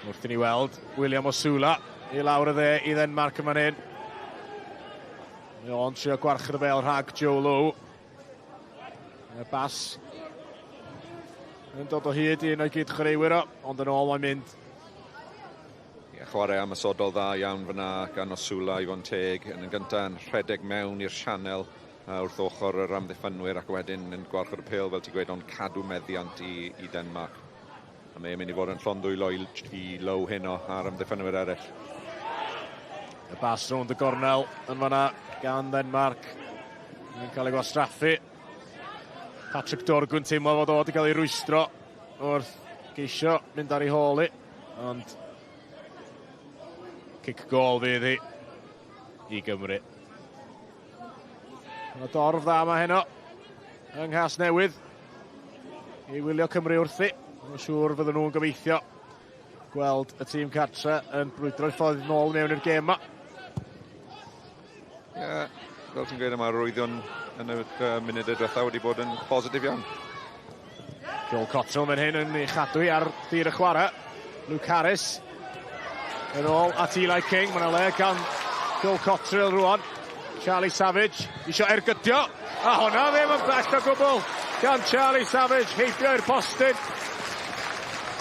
Wrth i ni weld William Osula i lawr y dde i Ddenmarc yma hyn. Mae o'n trio gwarchod y bel rhag Joe Lowe. Y bas yn dod o hyd i un o'i gyd chwaraewyr o, ond yn ôl mae'n mynd. Ie, chwarae ymosodol dda iawn fyna gan Osula i fod yn teg. Yn gyntaf yn rhedeg mewn i'r sianel wrth ochr yr amddiffynwyr ac wedyn yn gwarchod y pêl fel ti'n gweud, ond cadw meddiant i Denmark. A mae'n mynd i fod yn llond dwylo i Lowe heno a'r amddiffynwyr eraill. Y bas rownd y gornel yn fanna gan Ddenmarc. Yn cael ei gwastraffu. Patrick Dorgwn teimlo fod o wedi cael ei rwystro wrth geisio mynd ar ei hôl i. Ond cic gôl fydd hi i Gymru. Mae dorf dda yma heno yng Nghasnewydd i wylio Cymru wrthi. Mae'n siŵr fydden nhw'n gobeithio gweld y tîm cartre yn brwydro'i ffordd nôl mewn i'r gêm yma. Ie, yeah, fel ti'n gweud, mae'r arwyddion yn y munudau diwethaf wedi bod yn positif iawn. Joel Cotterill fan hyn yn ei chadw hi ar dir y chwarae. Luke Harris yn ôl at Eli King. Mae yna le gan Joel Cotterill rwan. Charlie Savage isio ergydio. A hwnna ddim yn bell o gwbl gan Charlie Savage. Heibio i'r postyn.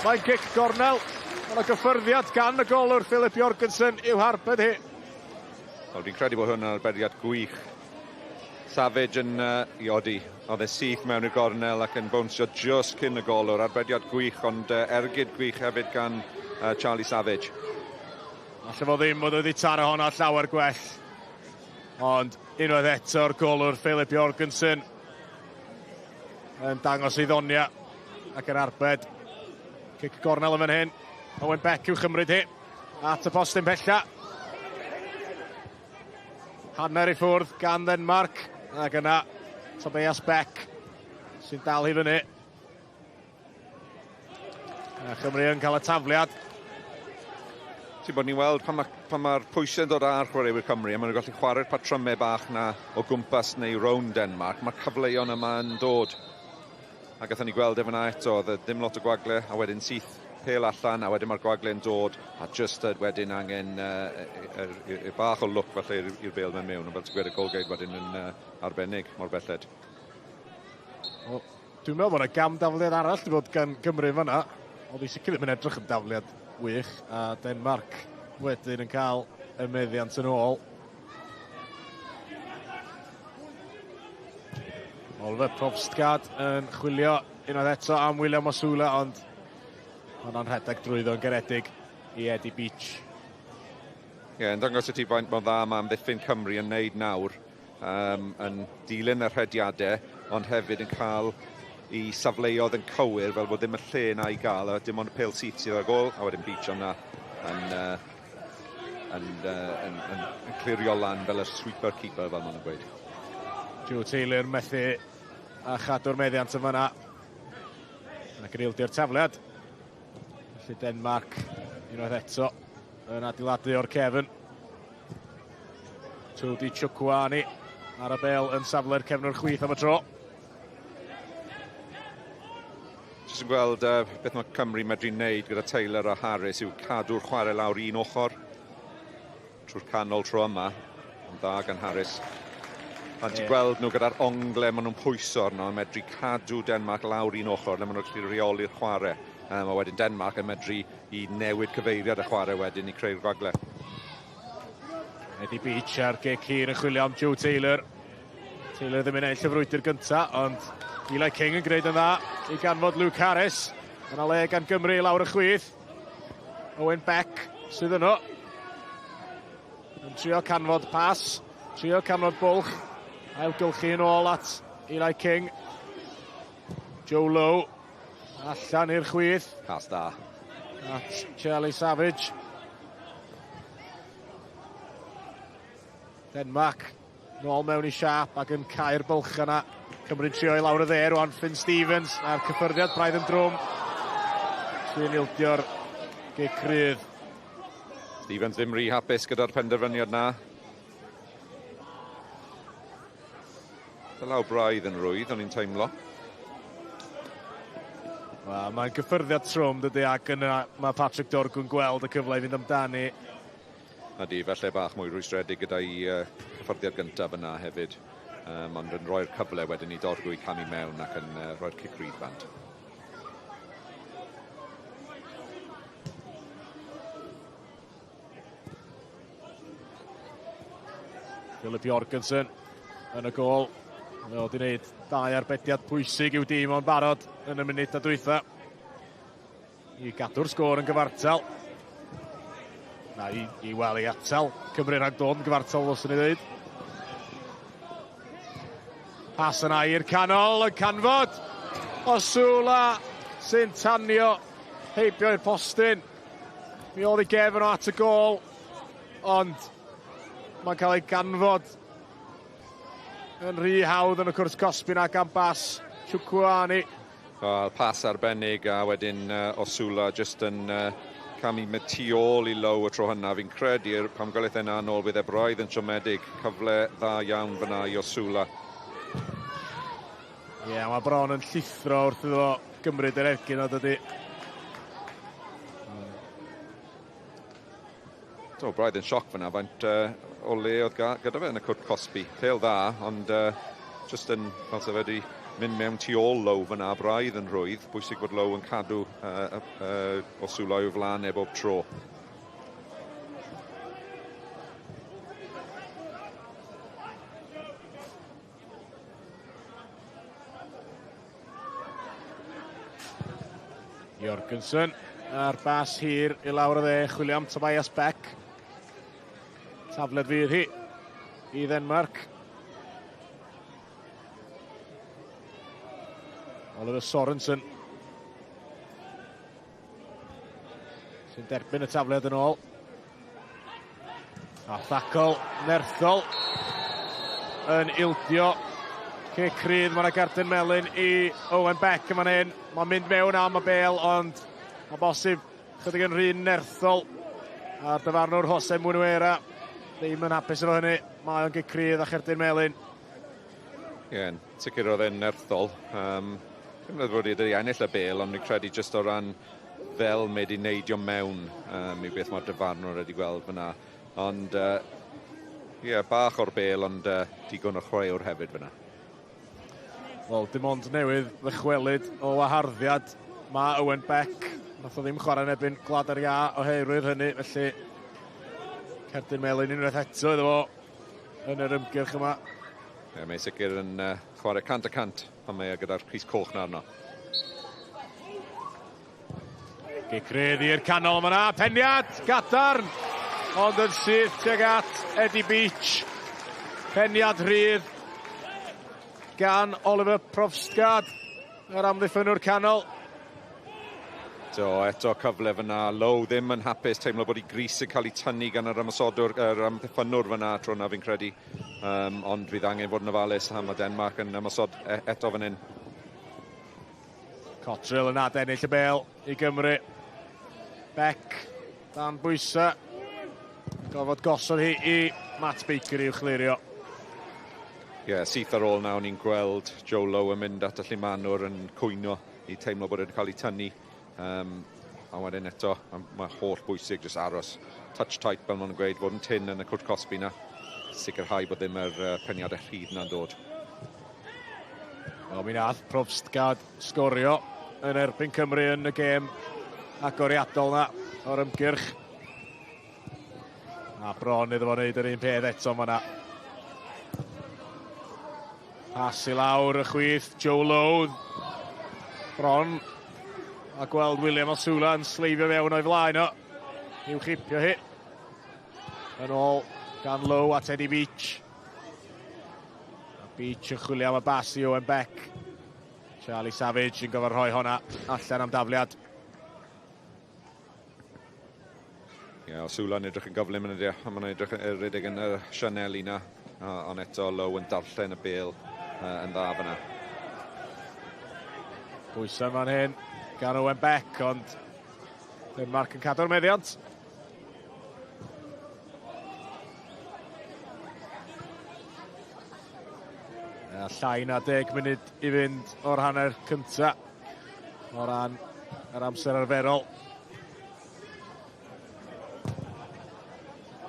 Mae'n gic gornel. Mae'n gyffyrddiad gan y golwr Philip Jorgensen i'w harbed hi. Wel, dwi'n credu bod hwn yn arbediad gwych. Savage yn i odi. Oedd e syth mewn i'r gornel ac yn bownsio just cyn y golwr. Arbediad gwych, ond ergyd gwych hefyd gan Charlie Savage. Alle fo ddim bod wedi taro hwnna llawer gwell. Ond unwaith eto'r golwr Philip Jorgensen yn dangos ei ddonia ac yn arbed. Cic gornel yn fan hyn. Owen Beck i'w chymryd hi. At y postyn pella. Hanner i ffwrdd gan Ddenmarc. Ac yna Tobias Beck sy'n dal hi fyny. A Chymru yn cael y tafliad. Ti'n bod ni'n weld pan mae'r ma pwysau'n dod ar chwaraewyr Cymru a maen nhw'n gallu chwarae'r patrymau bach na o gwmpas neu rownd Denmark, mae'r cyfleon yma yn dod. A gathon ni gweld e fyna eto, oedd e ddim lot o gwagle, a wedyn syth pêl allan, a wedyn mae'r gwagle'n dod, a just wedyn angen bach o lwc falle i'r bêl mewn mewn, ond fel ti'n gweud y golgeid wedyn yn arbennig mor belled. Well, dwi'n meddwl bod yna gam dafliad arall wedi bod gan Gymru fanna. Oedd hi sicr ddim yn edrych yn dafliad wych, a Denmark wedyn yn cael y meddiant yn ôl. Oliver Probstgard yn chwilio unwaith eto am William Osula, ond hwnna'n rhedeg drwyddo yn garedig i Eddie Beach. Ie, yeah, yn dangos i ti faint mor dda mae amddiffyn Cymru yn neud nawr, yn dilyn y rhediadau, ond hefyd yn cael i safleoedd yn cywir, fel bod ddim y lle na i gael, a dim ond y pêl syth sydd ar gôl, a wedyn Beach o'na yn, yn, yn, yn, yn clirio lan fel y sweeper keeper, fel maen nhw'n gweud. Joe Taylor methu a chadw'r meddiant yn fanna. Ac yn ildio'r tafliad. Felly Denmark unwaith eto yn adeiladu o'r cefn. Toby Chukwani ar y bel yn safle'r cefnwr chwith am y tro. Jyst yn gweld beth mae Cymru medru wneud gyda Taylor a Harris yw cadw'r chwarae lawr un ochr trwy'r canol tro yma. Ond dda gan Harris. A ti'n gweld nhw gyda'r ongle maen nhw'n pwyso arno yn medru cadw Denmark lawr un ochr le maen nhw'n gallu rheoli'r chwarae. A wedyn Denmark yn medru i newid cyfeiriad y chwarae wedyn i creu'r gwagle. Eddie Beach a'r gic hir yn chwilio am Joe Taylor. Taylor ddim yn ennill y frwydr gynta, ond Eli King yn gwneud yn dda i ganfod Luke Harris. Yna le gan Gymru lawr y chwith. Owen Beck sydd yno. Yn trio canfod pas, trio canfod bwlch. Ailgylchu yn ôl at Eli King. Joe Lowe allan i'r chwith. Pas da. At Charlie Savage. Denmark nôl mewn i siap ac yn cau'r bylch yna. Cymru'n trio i lawr y dde rwan, Finn Stevens a'r cyffyrddiad braidd yn drwm. Sy'n ildio'r gic rydd. Stevens ddim rhy hapus gyda'r penderfyniad na. Dylaw braidd yn rwydd, o'n i'n teimlo. Wel, mae'n gyffyrddiad trwm, dydy, ac yna mae Patrick Dorgw'n gweld y cyfle i fynd amdani. Ydy, falle bach mwy rwystredig gyda'i cyffyrddiad gyntaf yna hefyd. Ond yn rhoi'r cyfle wedyn i Dorgu i camu mewn ac yn rhoi'r cic rydd bant. Philip Jorgensen yn y gôl. Mae o wedi gwneud dau arbediad pwysig i'w dîm o'n barod yn y munud a dwytha. I gadw'r sgôr yn gyfartal. Na, i weld i atal Cymru rhag dod yn gyfartal, os ni ddweud. Pas yna i'r canol, yn canfod Osula sy'n tanio heibio i'r postyn. Mi oedd ei gefn o at y gôl, ond mae'n cael ei ganfod yn rhy hawdd yn y cwrs cosbi na gan bas Chukwuani. Wel, pas arbennig a wedyn Osula jyst yn camu tu ôl i Lowe y tro hynna. Fi'n credu pam gweleth yna yn ôl bydd e braidd yn siomedig. Cyfle dda iawn fyna i Osula. Ie, yeah, mae bron yn llithro wrth iddo gymryd yr ergyn o dydy. Do, braidd yn sioc fyna, faint o le oedd gyda fe yn y cwrt cosbi. Pêl dda, ond jyst yn, fel se fe wedi mynd mewn tu ôl Lowe fyna, braidd yn rhwydd. Bwysig bod Lowe yn cadw Osula i'w flaen e bob tro. Jorgensen a'r bas hir i lawr y dde, chwilio am Tobias Beck. Tafled fydd hi i Ddenmarc. Oliver Sorensen sy'n derbyn y tafliad yn ôl. A thacl nerthol yn ildio. Cic rhydd, mae yna garden melyn i Owen Beck yma'n hyn. Mae'n mynd mewn am y bêl, ond mae'n bosib chydig yn rhy nerthol. A'r dyfarnwr Jose Munuera ddim yn hapus efo hynny. Mae o'n gic rhydd a cherdyn melyn. Ie, yeah, sicr oedd e'n nerthol. Dwi'n meddwl bod wedi ennill y bel, ond fi'n credu jyst o ran fel mae wedi neidio mewn i beth mae'r dyfarnwr wedi gweld fyna. Ond, ie, yeah, bach o'r bel, ond digon o chwaraewr hefyd fyna. Wel, dim ond newydd ddychwelyd o waharddiad mae Owen Beck. Nath o ddim chwarae yn erbyn Gwlad yr Iâ oherwydd hynny, felly cerdyn melyn unwaith eto iddo fo yn yr ymgyrch yma. Ie, mae'n sicr yn chwarae 100% pan mae e gyda'r crys coch na arno. Gic rydd i'r canol yma na, peniad gadarn, ond yn syth tuag at Eddie Beach. Peniad rhydd gan Oliver Provstgaard, yr amddiffynnwr canol. Do, eto cyfle fyna. Lowe ddim yn hapus, teimlo bod ei grys yn cael ei tynnu gan yr ymosodwr, yr amddiffynnwr fyna tro na fi'n credu. Ond fydd angen fod yn ofalus am y Denmark yn ymosod eto fan hyn. Cotterill yn adennill y bel i Gymru. Beck dan bwysau. Gorfod gosod hi i Matt Baker i'w chlirio. Ie, yeah, syth ar ôl nawr ni'n gweld Joe Lowe yn mynd at y llumanwr yn cwyno i teimlo bod e'n cael ei tynnu. A wedyn eto, mae holl bwysig jyst aros. Touch tight fel maen nhw'n gweud, fod yn tyn yn y cwrt cosbi na. Sicrhau bod ddim yr peniadau rhydd na'n dod. Wel, mi nath Provstgaard sgorio yn erbyn Cymru yn y gêm agoriadol na o'r ymgyrch. A bron iddo fo wneud yr un peth eto yma. Pas i lawr y chwith, Joe Lowe. Bron a gweld William Osula yn sleifio fewn o'i flaen o. I'w chipio hi. Yn ôl gan Lowe at Eddie Beach. A Beach yn chwilio am y bas i Owen Beck. Charlie Savage yn gofod rhoi honna allan am dafliad. Ie, yeah, Osula'n edrych yn gyflym yn ydy, mae'n edrych yn rhedeg yn y sianeli na, ond eto Lowe yn darllen y bel yn dda fyna. Bwysau fan hyn gan Owen Beck, ond Denmark yn cadw'r meddiant. A llai na 10 munud i fynd o'r hanner cynta o ran yr amser arferol.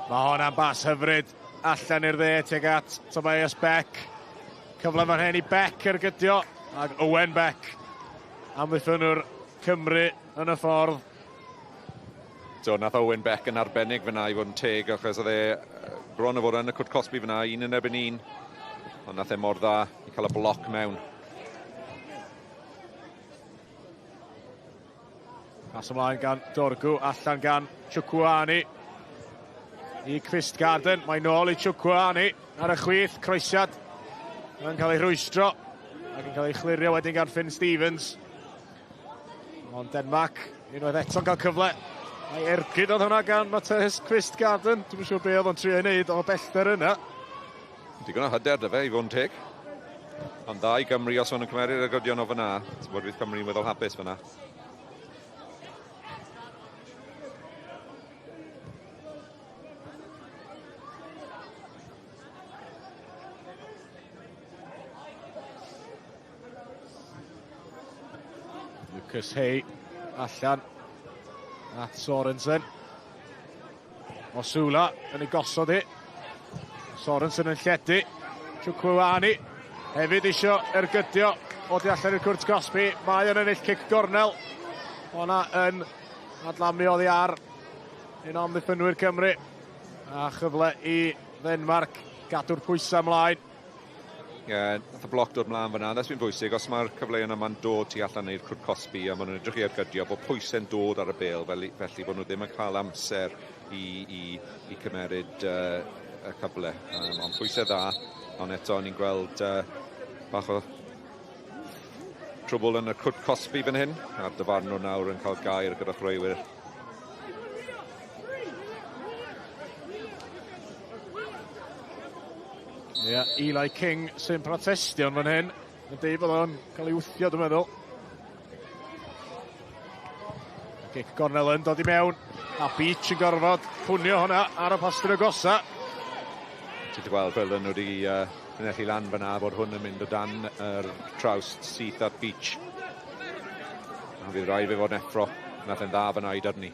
Mae hwnna'n bas hyfryd allan i'r dde tuag at Tobias Beck. Cyfle fan hyn i Beck ergydio, ac Owen Beck, amddiffynnwr Cymru yn y ffordd. Do, nath Owen Beck yn arbennig fyna i fod yn teg, achos oedd e bron o fod yn y cwrt cosbi fyna, un yn erbyn un. Ond nath e mor dda i cael y bloc mewn. Pas ymlaen gan Dorgu, allan gan Chukwuani. I Kvistgaarden, mae nôl i Chukwuani ar y chwith, croesiad yn cael ei rhwystro ac yn cael ei chlirio wedyn gan Finn Stevens. Ond Denmark unwaith eto'n cael cyfle. Mae ergyd oedd hwnna gan Mathias Kvistgaarden. Dwi'm yn siŵr be oedd o'n trio ei wneud o bellter yna. Digon o hyder dy fe i fod yn teg. Ond dda i Gymru os maen nhw'n cymeru'r ergydion o fyna. Ti'n bod fydd Cymru'n weddol hapus fyna. Lucas Hay allan at Sorensen. Osula yn ei gosod hi. Sorensen yn lledu. Chukwuani hefyd isio ergydio o du allan i'r cwrt cosbi. Mae o'n ennill cic gornel. Honna yn adlamu oddi ar un o amddiffynwyr Cymru. A chyfle i Ddenmarc gadw'r pwysau ymlaen. Ie, yeah, nath y bloc dod mlaen fyna. That's been bwysig, os mae'r cyfleoedd yma'n dod tu allan i'r cwrt cosbi a maen nhw'n edrych i ergydio, bod pwysau'n dod ar y bêl, felly bod nhw ddim yn cael amser i cymeryd y cyfle. Ond pwysau dda, ond eto ni'n gweld bach o trwbl yn y cwrt cosbi fan hyn, a'r dyfarnwr nawr yn cael gair gyda chwaraewyr. Ie, yeah, Eli King sy'n protestio yn fan hyn. Yn deud bod o'n cael ei wthio, dwi'n meddwl. Gic gornel yn dod i mewn. A Beach yn gorfod pwnio hwnna ar y postyn agosa. Ti'n gweld fel nhw wedi ennill lan fyna bod hwn yn mynd o dan yr trawst syth at Beach. A fydd rhaid fe fod yn effro. Nath e'n dda fyna i dyrnu.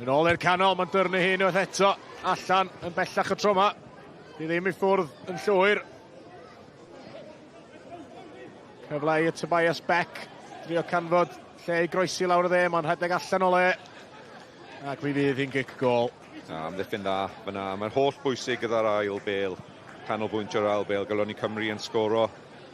Yn ôl i'r canol, mae'n dyrnu hi unwaith eto. Allan yn bellach y tro yma. Di ddim i ffwrdd yn llwyr. Cyfle i Tobias Beck. Drio canfod lle i groesi lawr y dde. Mae'n rhedeg allan o le. Ac mi fydd hi'n gic gol. Na, amddiffyn dda fyna. Mae'r holl bwysig gyda'r ail bel. Canolbwyntio'r ail bel. Gallwn ni Cymru yn sgoro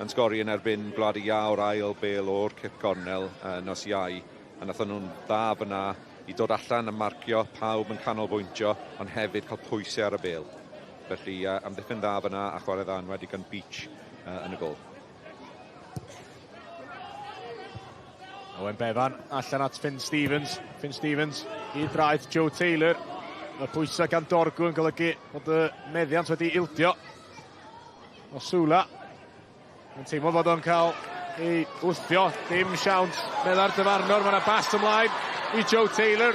yn sgori yn erbyn Gwlad y Iâ o'r ail bel o'r cic gornel nos Iau. A nathon nhw'n dda fyna i dod allan a marcio pawb yn canolbwyntio, ond hefyd cael pwysau ar y bel. Felly amddiffyn dda fyna a chwarae dda yn wedi gan Beach yn y gol. Owen Bevan allan at Finn Stevens. Finn Stevens i draeth Joe Taylor. Y pwysau gan Dorgu yn golygu bod y meddiant wedi ildio. Osula yn teimlo fod o'n cael ei wthio. Dim siawns, medda'r dyfarnwr. Mae yna bas ymlaen i Joe Taylor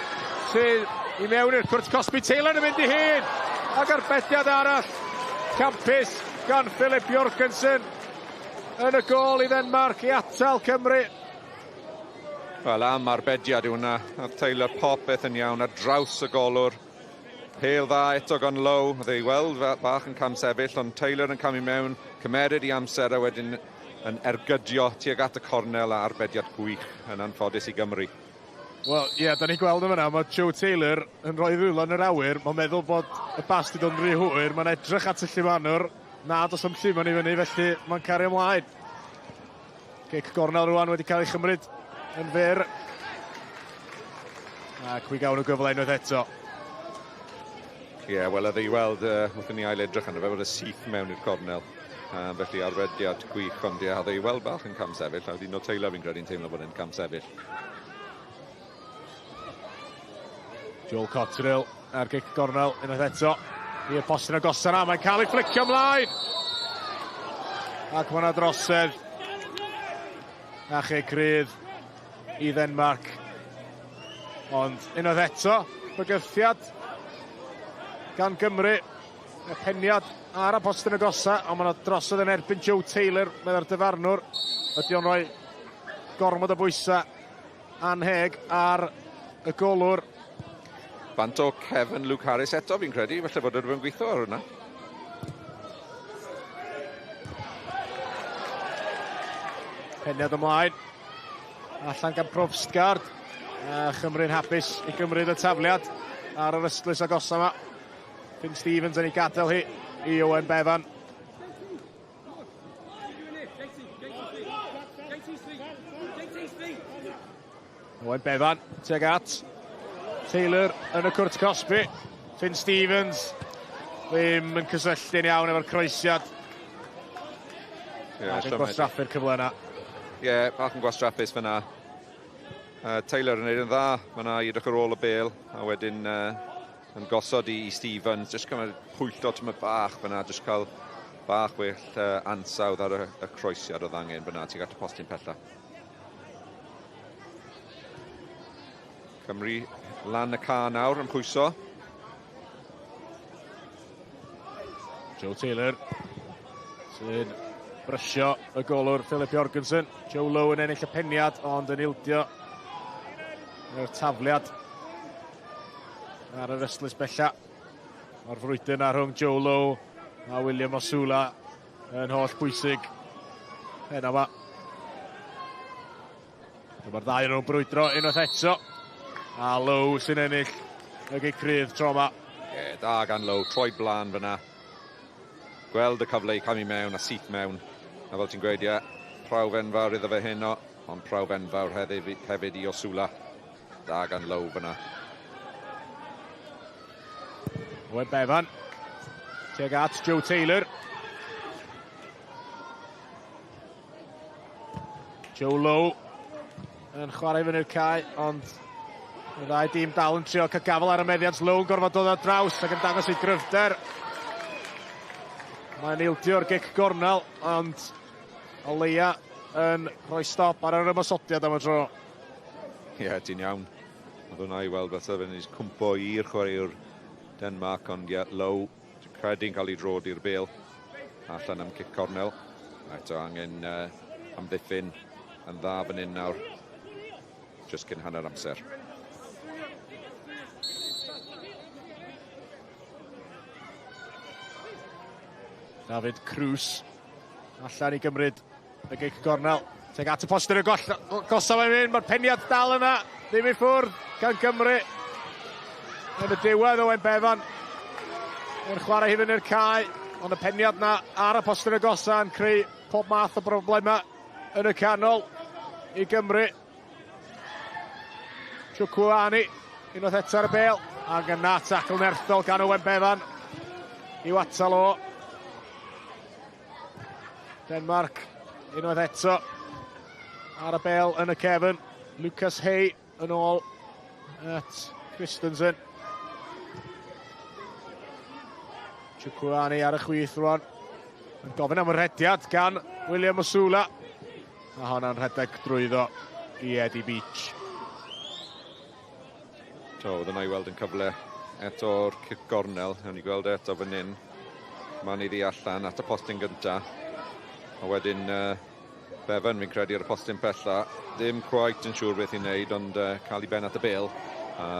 sydd i mewn i'r cwrt cosbi. Taylor yn mynd i hun! Ac arbediad arall campus gan Philip Jorgensen yn y gôl i Ddenmarc i atal Cymru. Wel, am arbediad yw hwnna. Nath Taylor popeth yn iawn ar draws y golwr. Pêl dda eto gan Lowe. Oedd ei weld bach yn camsefyll, ond Taylor yn camu mewn, cymeryd i amser a wedyn yn ergydio tuag at y cornel a arbediad gwych yn anffodus i Gymru. Wel, ie, yeah, da ni'n gweld yn fyna, mae Joe Taylor yn rhoi ddwylo yn yr awyr, mae'n meddwl bod y bas wedi dod yn rhy hwyr, mae'n edrych at y llumanwr, na, does am lluman i fyny, felly mae'n cario ymlaen. Gic gornel rwan wedi cael ei chymryd yn fyr. Ac mi gawn nhw gyfle unwaith eto. Ie, yeah, wel, oedd ei weld wrth i ni ail edrych arno fe, bod y syth mewn i'r cornel. Felly arbediad gwych, ond ie, oedd ei weld bach yn camsefyll, a wedyn o Taylor fi'n credu'n teimlo bod e'n camsefyll. Joel Cotterill ar gic gornel unwaith eto. I'r postyn agosa yna, mae'n cael ei fflicio ymlaen! Ac mae yna drosedd. A chic rydd i Ddenmarc. Ond unwaith eto, bygythiad gan Gymru. Y peniad ar y postyn agosa, ond mae yna drosedd yn erbyn Joe Taylor, meddai'r dyfarnwr. Ydy o'n rhoi gormod o bwysau anheg ar y golwr. Bant o Kevin Luke Harris eto fi'n credu, falle bod rhywun gweithio ar hwnna. Peniad ymlaen. Allan gan Provstgaard. A Chymru'n hapus i gymryd y tafliad ar yr ystlys agosa yma. Finn Stevens yn ei gadael hi i Owen Bevan. Owen Bevan tuag at Taylor yn y cwrt cosbi. Finn Stevens ddim yn cysylltu'n iawn efo'r croesiad. Ie, Ac yn gwastraffu'r cyfle yna. Ie, yeah, bach yn gwastraffus fyna. Taylor yn neud yn dda fyna i edrych ar ôl y bel, a wedyn yn gosod i Stevens, jyst cymryd pwyllo tymed bach fyna, jyst cael bach well ansawdd ar y croesiad oedd angen fyna, tuag at y postyn pella. Cymru lan y ca nawr yn pwyso. Joe Taylor sy'n brysio y golwr Philip Jorgensen. Joe Lowe yn ennill y peniad ond yn ildio yr tafliad ar yr ystlys bella. Mae'r frwydr yna rhwng Joe Lowe a William Osula yn holl bwysig. Heno yma. Dyma'r ddau yn nhw'n brwydro unwaith eto. A Lowe sy'n ennill y gic rydd tro yma. Ie, da gan Lowe, troi blaen fyna. Gweld y cyfle i camu mewn a syth mewn. A fel ti'n gweud, ie, prawf enfawr iddo fe heno, ond prawf enfawr hefyd i Osula. Da gan Lowe fyna. Owen Bevan tuag at Joe Taylor. Joe Lowe yn chwarae fyny'r cae, ond y ddau dîm dal yn trio cael gafel ar y meddiant. Lowe yn gorfod dod ar draws ac yn dangos ei gryfder. Mae'n ildio'r gic gornel, ond o leia yn rhoi stop ar yr ymosodiad am y tro. Ie, yeah, ti'n iawn. Oedd hwnna i weld fatha fe'n cwmpo i'r chwaraewr Denmark, ond ie, yeah, Lowe, credu'n cael ei drod i'r bel. Allan am cic cornel. A eto angen amddiffyn yn dda fan hyn nawr, just cyn hanner amser. David Cruz allan i gymryd y gic gornel. Teg at y postyn y goll, gosa mae'n mynd, mae'r peniad dal yna, ddim i ffwrdd gan Gymru. Yn y diwedd Owen Bevan yn chwarae hi fyny'r cae, ond y peniad na ar y postyn y gosa yn creu pob math o broblemau yn y canol i Gymru. Chukwuani, unwaith eto ar y bêl, ac yna tacl nerthol gan Owen Bevan i'w atal o. Denmark, unwaith eto ar y bêl yn y cefn. Lucas Hay yn ôl at Christensen. Chukwuani ar y chwith rwan. Yn gofyn am y rhediad gan William Osula. A honna'n rhedeg drwyddo i Eddie Beach. To, oedd yna i weld yn cyfle eto'r cic gornel. Nawn ni gweld eto fan hyn. Mae'n iddi allan at y postyn gynta. A wedyn Bevan, fi'n credu, ar y postyn pella. Ddim quite yn siŵr beth i'n neud, ond cael ei ben at y bêl.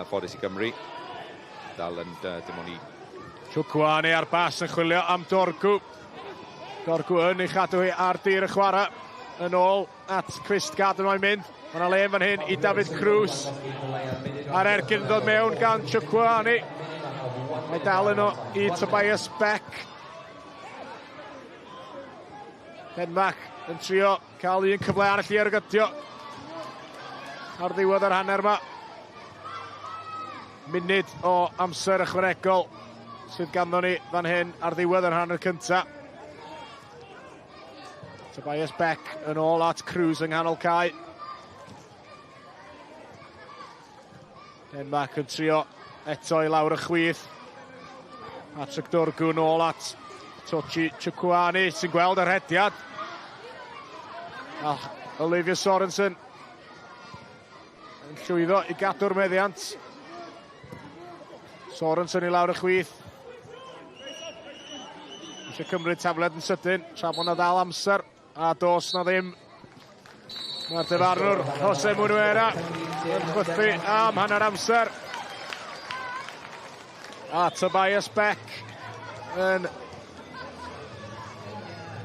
Ffodus i Gymru. Dal yn dim ond i... Chukwuani ar bas yn chwilio am Dorgu. Dorgu yn ei chadw hi ar dir y chwarae. Yn ôl at Kvistgaard yn mae'n mynd. Mae yna le fan hyn i David Cruz. A'r ergyd yn dod mewn gan Chukwuani. Mae dal yno i Tobias Beck. Denmark yn trio cael un cyfle arall i ergydio ar ddiwedd yr hanner yma. Munud o amser ychwanegol sydd ganddo ni fan hyn ar ddiwedd yr hanner cynta. Tobias Beck yn ôl at Cruz yng nghanol cae. Denmark yn trio eto i lawr y chwith. Patrick Dorgu yn ôl at Tochi Chukwuani sy'n gweld yr rhediad. A Olivia Sorensen yn llwyddo i gadw'r meddiant. Sorensen i lawr y chwith. Eisiau cymryd tafled yn sydyn, tra bod 'na ddal amser, a dos na ddim. Mae'r dyfarnwr Jose Munuera yn chwythu am hanner amser. A Tobias Beck yn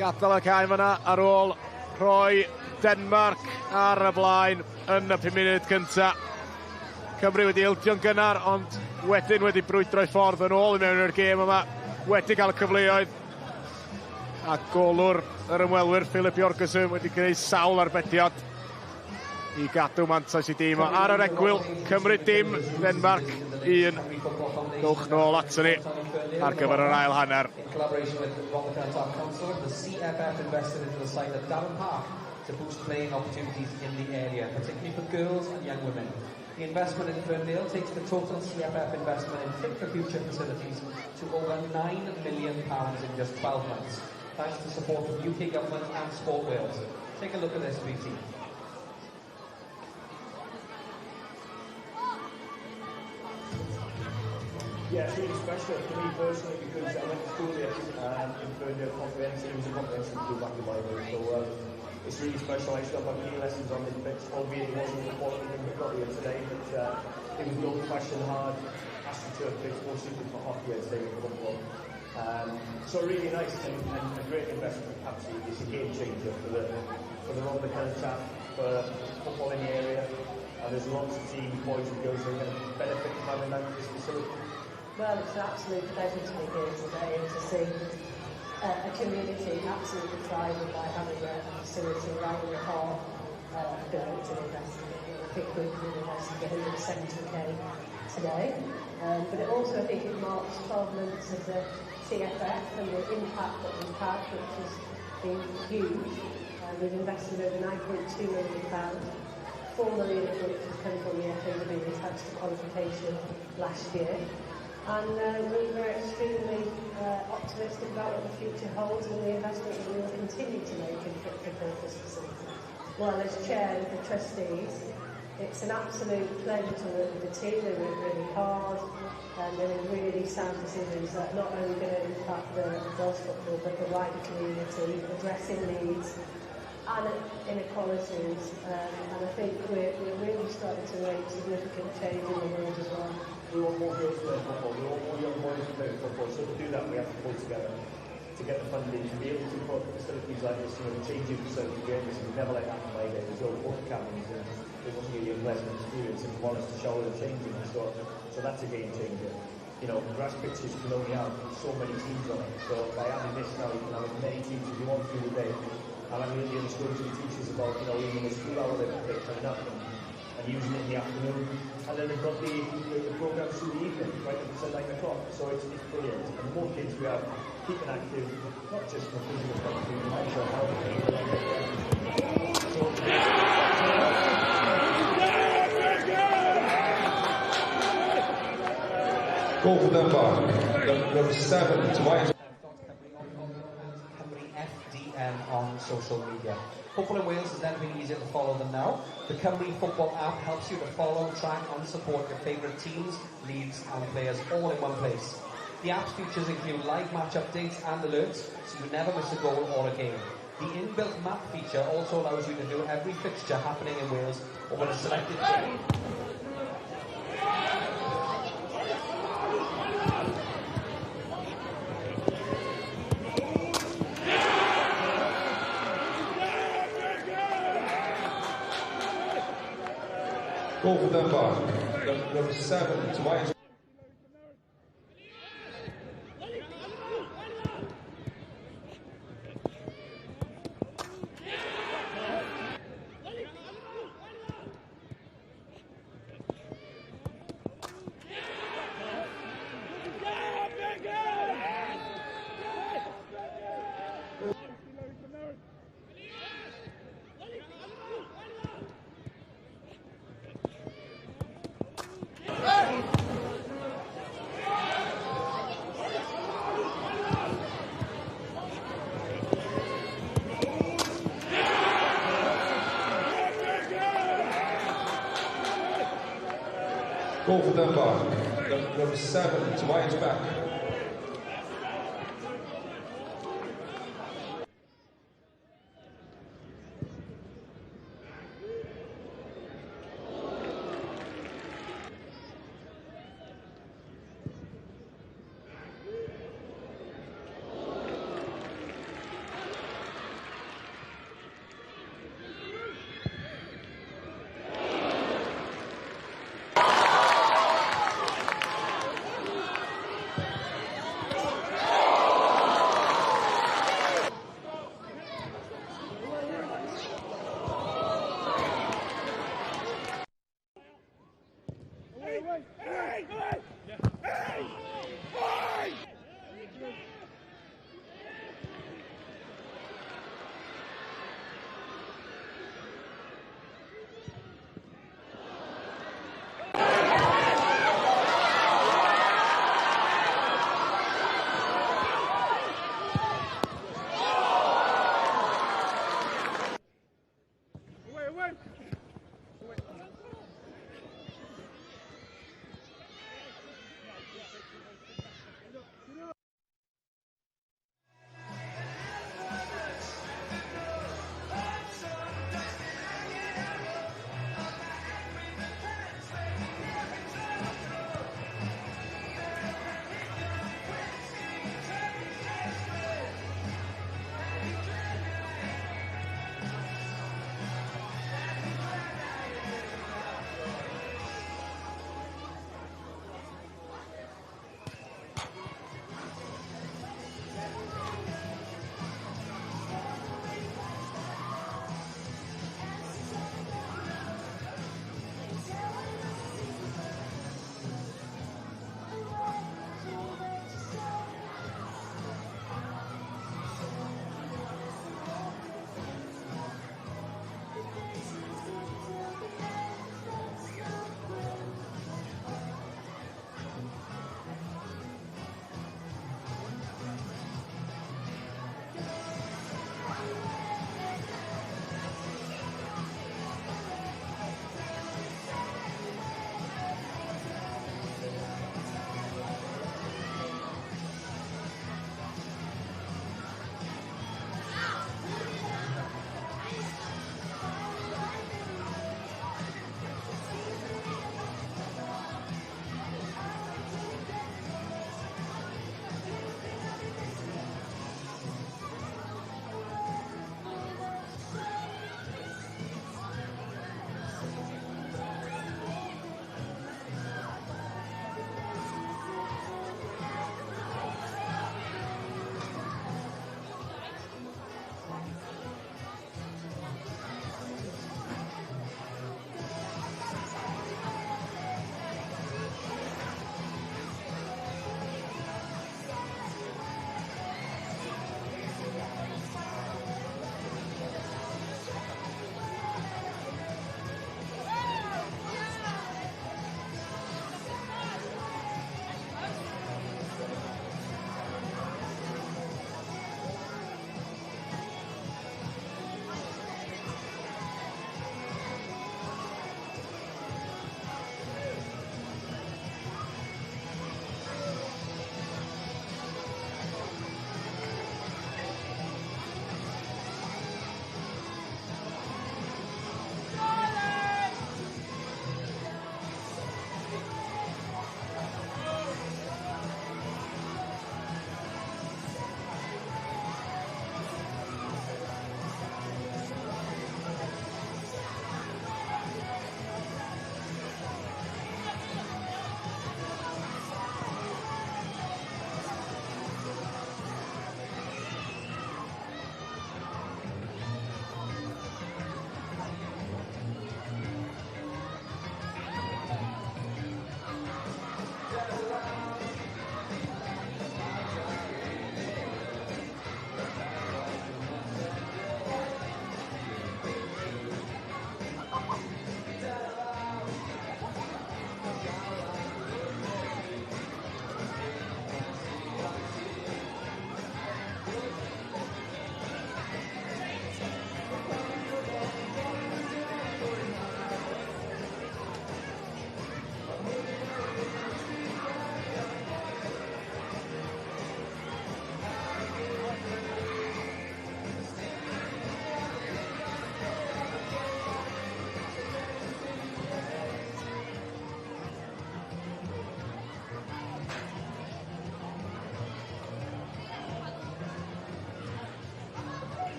gadael y cae fyna ar ôl rhoi Denmark ar y blaen yn y 5 munud cynta. Cymru wedi ildio'n gynnar, ond wedyn wedi brwydro'i ffordd yn ôl i mewn i'r gêm yma. Wedi cael y cyfleoedd. A golwr yr ymwelwyr Philip Jorgensen wedi gwneud sawl arbediad i gadw mantais i dîm. Ar yr egwyl, Cymru dim, Denmark 1. Dowch nôl ato ni ar gyfer yr ail hanner. In collaboration with Rhondda Cynon Taf Council, the CFF invested into the site at Darren Park to boost playing opportunities in the area, particularly for girls and young women. The investment in Ferndale takes the total CFF investment in Fit for Future facilities to over £9 million in just 12 months, thanks to support from UK Government and Sport Wales. Take a look at this, BT. Yeah, it's really special for me personally because I went to school here in Ferndale Comprehensive. It was a comprehensive school back in my day, so it's really special. I used to have my PE lessons on this pitch, albeit it wasn't the quality that we've got here today, but it was an old-fashioned, hard AstroTurf pitch, more suited for hockey, I'd say, than football. So really nice and a great investment. Absolutely, it's a game changer for the Rhondda Cynon Taf, for football in the area, and there's lots of teams, boys and girls, who are going to benefit from having this facility. Well, it's an absolute pleasure to be here today and to see a community absolutely thriving by having a facility right in the heart of the to invest in. I think we've invested 170k today. But it also, I think it marks 12 months of the CFF and the impact that we've had, which has been huge. We've invested over £9.2 million, 4 million of which has come from the FAW thanks to qualification last year. And we were extremely optimistic about what the future holds and the investment that we will continue to make in fit for purpose facilities. Well, as chair of the trustees, it's an absolute pleasure to work with the team. They work really hard and they make really sound decisions that are not only going to impact the girls' football but the wider community, addressing needs. and inequalities, and I think we're really starting to make significant change in the world as well. We want more girls to play football, we want more young boys to play football, so to do that we have to pull together to get the funding, to be able to put facilities like this, you know, the changing facility here, this was never like that in my day. There's no water cabins and it wasn't really a pleasant experience, if I'm honest, to shower and changing, so that's a game changer. You know, grass pitches can only have so many teams on it, so by having this now you can have as many teams as you want through the day. And I'm really spoken to the teachers about, you know, even the school hour they're coming up and using it in the afternoon. And then they've got the programs through the evening, right up until 9 o'clock. So it's brilliant. And the more kids we have, keeping active, not just from a physical point of view, but mental health. Goal for Denmark, number 7, Tobias. On social media. Football in Wales has never been easier to follow than now. The Cymru Football app helps you to follow, track and support your favourite teams, leagues and players all in one place. The app's features include live match updates and alerts, so you never miss a goal or a game. The inbuilt map feature also allows you to view every fixture happening in Wales over a selected day. Goal for Denmark, number 7, Tobias. Goal for Denmark, number 7, Tobias Beck.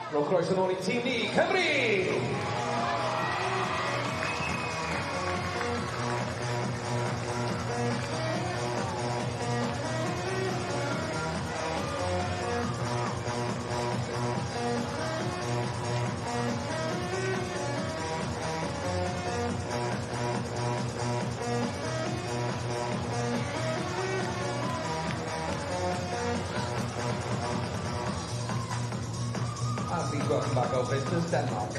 Rhowch croeso nôl i'n tîm ni, Cymru! And please welcome back our visitors, Denmark.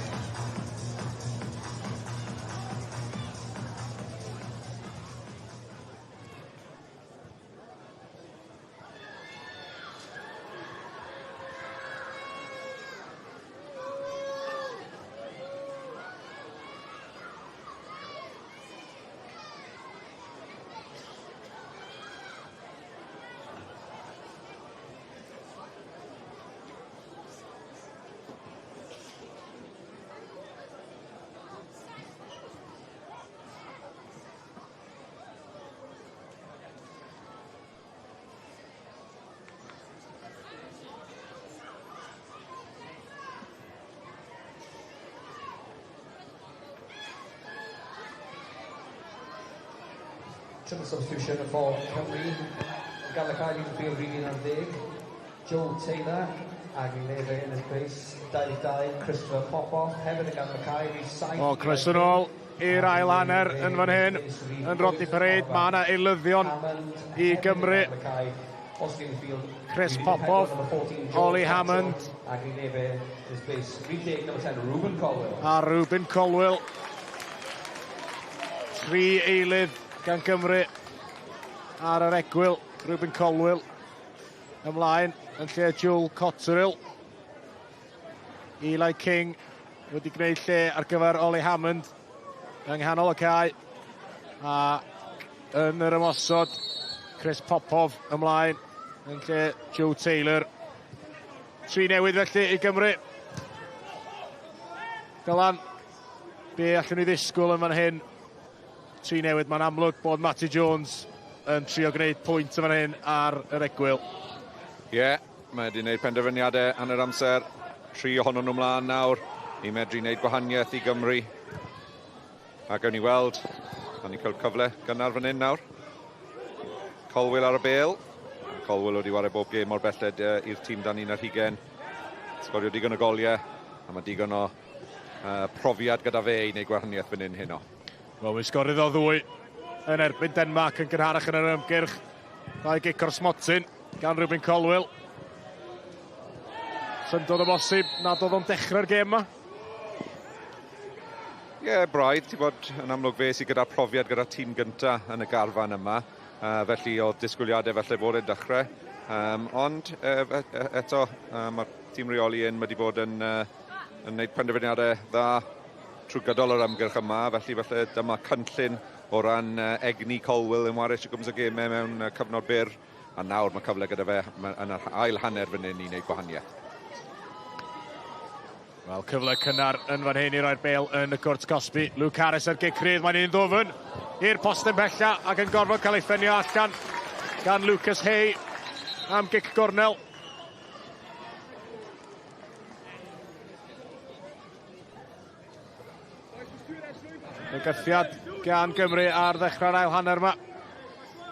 Triple substitution for Cymru. Gadael y cae leaving the field rhif 11, Joe Taylor ag i le fe in his place 22 Christopher Popov hefyd yn gadael y cae rhif 7. O, croeso nôl i'r ail hanner yn fan hyn, yn Rodney Parade. Mae yna eilyddion i Gymru. Chris Popov, Ollie Hammond Ag i le fe in his place rhif 10 number 10 Reuben Colwill. A Reuben Colwill. Tri eilydd gan Gymru ar yr egwyl. Reuben Colwill ymlaen yn lle Joel Cotterill. Eli King wedi gwneud lle ar gyfer Ollie Hammond yng nghanol y cae. A yn yr ymosod, Chris Popov ymlaen yn lle Joe Taylor. Tri newydd felly i Gymru. Dylan, be allwn ni ddisgwyl yn fan hyn? Tri newydd, mae'n amlwg bod Matty Jones yn trio gwneud pwynt yn fan hyn ar yr egwyl. Ie, yeah, mae wedi gwneud penderfyniadau hanner amser. Tri ohonyn nhw mlaen nawr i medru wneud gwahaniaeth i Gymru. A gawn ni weld, da ni'n cael cyfle gynnar fan hyn nawr. Colwill ar y bêl. Colwill wedi wario bob gêm mor belled i'r tîm dan 21. Sgorio digon o goliau, a mae digon o profiad gyda fe i wneud gwahaniaeth fan hyn heno. Wel, mi sgoriodd o ddwy yn erbyn Denmark yn gynharach yn yr ymgyrch. Dau gic o'r smotyn gan Reuben Colwill. Syndod o bosib nad oedd o'n dechrau'r gêm yma. Ie, yeah, braidd, ti'n bod yn amlwg fe sydd gyda'r profiad gyda'r tîm gynta yn y garfan yma. Felly oedd disgwyliadau felly bod e'n dechrau. Ond eto, mae'r tîm reoli yn wedi bod yn gwneud penderfyniadau dda trwy gydol yr ymgyrch yma, felly felly dyma cynllun o ran egni Colwill yn wario gwmpas y gemau mewn cyfnod byr, a nawr mae cyfle gyda fe yn yr ail hanner fan hyn i wneud gwahaniaeth. Wel, cyfle cynnar yn fan hyn i roi'r bêl yn y cwrt cosbi. Luke Harris ar gic rydd, mae'n un ddwfn i'r postyn bella ac yn gorfod cael ei ffenio allan gan Lucas Hay am gic gornel. Bygythiad gan Gymru ar ddechrau'r ail hanner yma.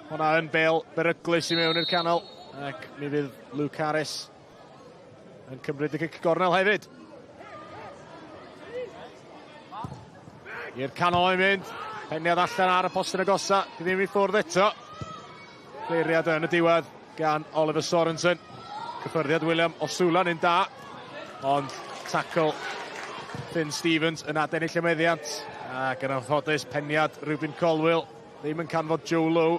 Hwna yn bêl beryglus i mewn i'r canol ac mi fydd Luke Harris yn cymryd y gic gornel hefyd. I'r canol yn mynd. Peniad allan ar y postyn agosa. Di ddim i ffwrdd eto. Cliriad yn y diwedd gan Oliver Sorensen. Cyffyrddiad William Osula yn da. Ond tackle Finn Stevens yn adennill y meddiant. Ac yn anffodus, peniad Reuben Colwill ddim yn canfod Joe Lowe.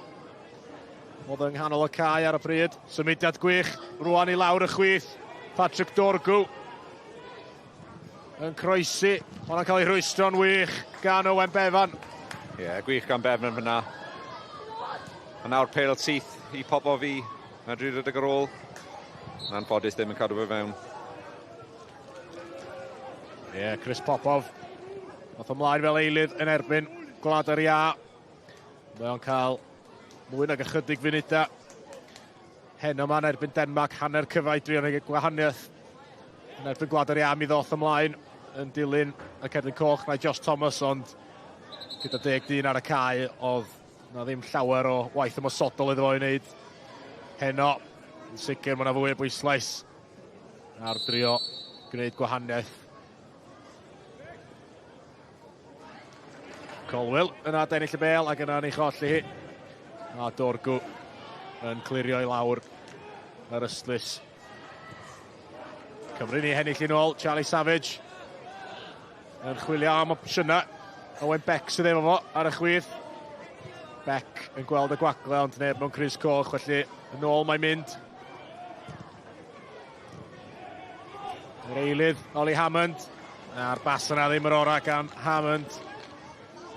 Oedd yng nghanol y cae ar y pryd. Symudiad gwych, rwan i lawr y chwith. Patrick Dorgu yn croesi. Hwnna'n cael ei rhwystro'n wych gan Owen Bevan. Ie, yeah, gwych gan Bevan fyna. A nawr pêl syth i Popov i medru rhedeg ar ôl. Yn anffodus ddim yn cadw fe fewn. Ie, yeah, Chris Popov. Nath ymlaen fel eilydd yn erbyn Gwlad yr Iâ. Mae o'n cael mwy nag ychydig funudau. Heno ma'n erbyn Denmark, hanner cyfai drio gwneud gwahaniaeth. Yn erbyn Gwlad yr Iâ mi ddoth ymlaen yn dilyn y cerdyn coch na Josh Thomas, ond gyda deg dyn ar y cae oedd na ddim llawer o waith ymosodol iddo fo i wneud heno. Yn sicr mae yna fwy o bwyslais ar drio gwneud gwahaniaeth. Colwill yna adennill y bel ac yna yn ei cholli hi. A Dorgu yn clirio i lawr yr ystlys. Cymru ni hennill yn ôl, Charlie Savage yn chwilio am opsiynau. Owen Beck sydd efo fo ar y chwith. Beck yn gweld y gwagle ond neb mewn crys coch, felly yn ôl mae'n mynd. Yr eilydd, Ollie Hammond. A'r bas yna ddim yr orau gan Hammond.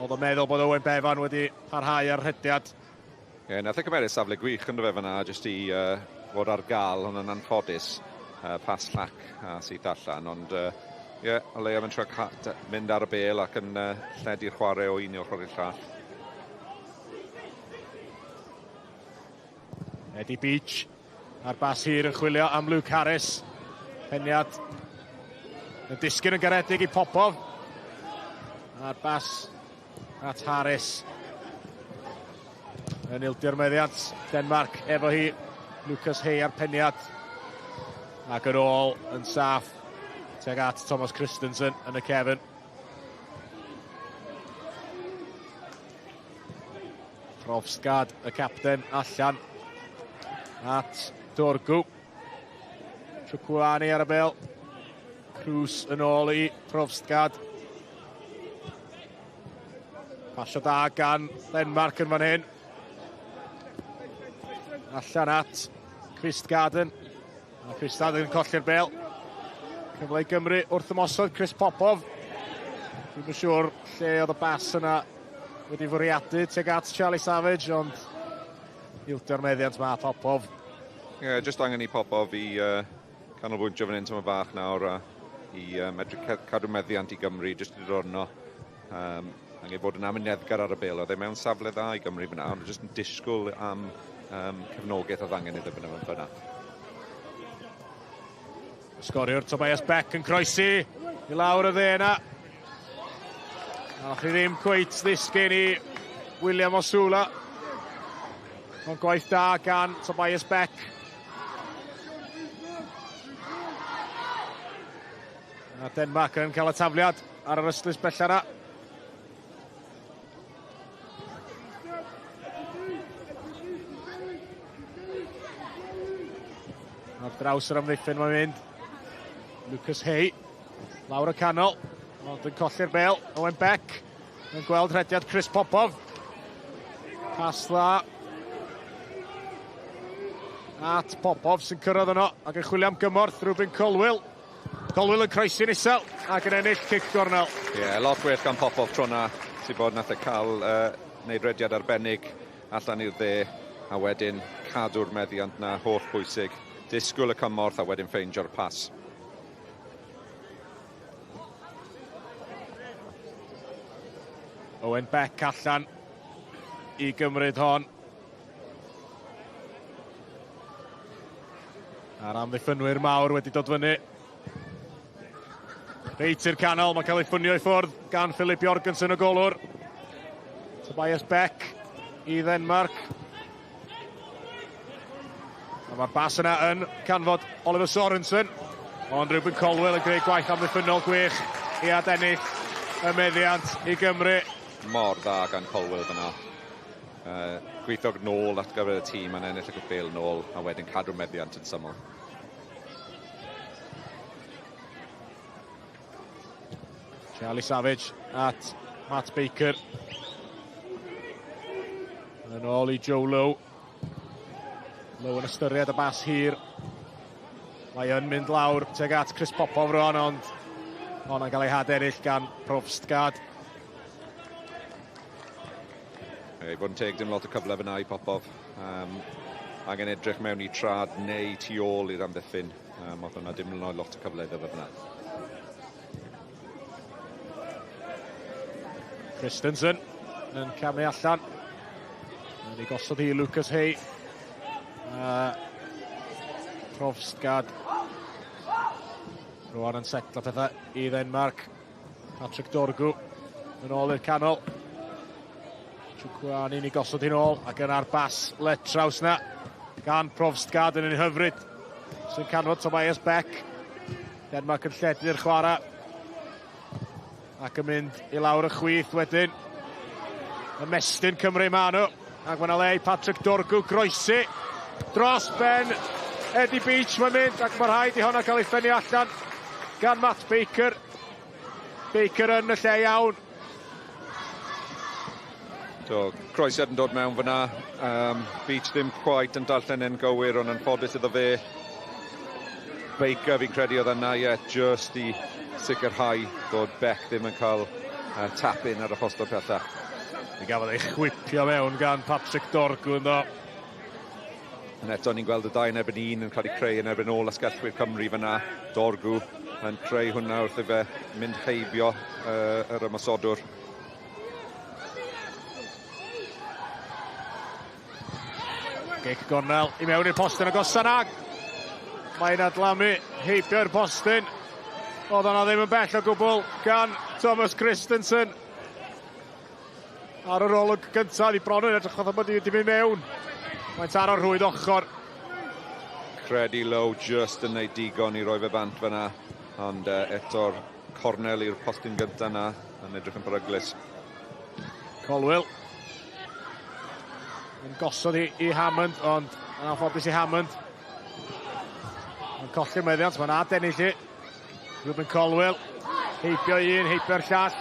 Oedd o'n meddwl bod Owen Bevan wedi parhau ar rhediad. Ie, yeah, nath e cymeryd safle gwych ynddo fe fyna, jyst i uh, fod ar gael, ond yn anffodus, uh, pas llac a syth allan, ond ie, uh, yeah, o leiaf yn trio mynd ar y bel ac yn uh, lledu'r chwarae o un ochr i'r llall. Eddie Beach A'r bas hir yn chwilio am Luke Harris. Peniad yn disgyn yn garedig i Popov. A'r bas at Harris. Yn ildio'r meddiant. Denmark efo hi. Lucas Hay ar peniad. Ac yn ôl yn saff tuag at Thomas Christensen yn y cefn. Provstgaard, y capten, allan at Dorgu. Chukwuani ar y bel. Cruz yn ôl i Provstgaard. Pasio da gan Denmark yn fan hyn. Allan at Kvistgaarden. A Kvistgaarden yn colli'r bel. Cyfle i Gymru wrth ymosod Chris Popov. Dwi'm yn siŵr lle oedd y bas yna wedi fwriadu tuag at Charlie Savage, ond ildio'r meddiant mae Popov. Ie, yeah, jyst angen i Popov i uh, canolbwyntio fan hyn tyma bach nawr a i uh, medru cadw meddiant i Gymru, jyst i ddod yno. Um, angen bod yn amyneddgar ar y bel. Oedd e mewn safle dda i Gymru fyna, ond jyst yn disgwyl am um, cefnogaeth oedd angen iddo fyna fyna. Y sgoriwr Tobias Beck yn croesi i lawr y dde yna. A chi ddim cweit ddisgyn i William Osula. Ond gwaith da gan Tobias Beck. A Denmark yn cael y tafliad ar yr ystlys bella yna. Ar draws yr amddiffyn mae'n mynd. Lucas Hay, lawr y canol, ond yn colli'r bel. Owen Beck yn gweld rhediad Chris Popov. Pas dda at Popov sy'n cyrraedd yno ac yn chwilio am gymorth Reuben Colwill. Colwill yn croesi'n isel ac yn ennill cic gornel. Ie, yeah, lot well gan Popov tro na. Ti'n bod nath e cael uh, wneud rediad arbennig allan i'r dde a wedyn cadw'r meddiant na holl bwysig. Disgwyl y cymorth a wedyn ffeindio'r pas. Owen Beck allan i gymryd hon. A'r amddiffynwyr mawr wedi dod fyny. Reit i'r canol, mae'n cael ei ffynio i ffwrdd gan Philip Jorgensen y golwr. Tobias Beck i Ddenmark. A mae'r bas yna yn canfod Oliver Sorensen. Ond Reuben Colwell yn gwneud gwaith amddiffynnol gwych i adennill y meddiant i Gymru. Mor dda gan Colwell fyna. Uh, gweithio nôl at gyfer y tîm a'n ennill y bel nôl a wedyn cadw'r meddiant yn syml. Charlie Savage at Matt Baker. Yn ôl i Joe Lowe. Lowe yn ystyried y bas hir. Mae yn mynd lawr tuag at Chris Popov rwan, ond honna'n cael ei hadennill gan Provstgaard. I fod yn teg, dim lot o cyfle fyna i Popov. Um, angen edrych mewn i trad neu tu ôl i'r amddiffyn. Um, oedd hwnna dim lot o cyfle iddo fe fyna. Christensen yn camu allan. Yn ei gosod hi Lucas Hay. Uh, Provstgaard. Rwan yn setlo pethau i Ddenmarc. Patrick Dorgu yn ôl i'r canol. Chukwuani ni gosod hi'n ôl ac yna'r bas letraws na gan Provstgaard yn un hyfryd sy'n canfod Tobias Beck. Denmark yn lledu'r chwarae ac yn mynd i lawr y chwith wedyn. Ymestyn Cymru ma nhw ac mae yna le i Patrick Dorgu groesi dros ben Eddie Beach mae'n mynd ac mae rhaid i honna cael ei ffennu allan gan Matt Baker. Baker yn y lle iawn. Do, croesiad yn dod mewn fyna. Beach ddim quite yn darllen e'n gywir, ond yn ffodus iddo fe. Baker fi'n credu oedd yna, ie, yeah, just i sicrhau bod Beck ddim yn cael tap-in ar y postod pellach. Mi gafodd ei chwipio mewn gan Patrick Dorgu ynddo. Ond eto ni'n gweld y dau yn erbyn un yn cael eu creu yn erbyn ôl asgellwyr Cymru fyna. Dorgu yn creu hwnna wrth i fe mynd heibio yr ymosodwr. Gic gornel i mewn i'r postyn agosaf na. Mae'n adlamu heibio'r postyn. Oedd hwnna ddim yn bell o gwbl gan Thomas Christensen. Ar yr olwg gyntaf, i bron yn edrych fatha bod hi wedi mynd mewn. Mae'n taro'r rhwyd ochr. Credu Lowe just yn neud digon i roi fe bant fyna, ond eto'r cornel i'r postyn gyntaf na yn edrych yn beryglus. Colwill yn gosod hi i Hammond, ond yn anffodus i Hammond. Mae'n colli'r meddiant, mae'n adennill hi. Reuben Colwill, heibio un, heibio'r llall.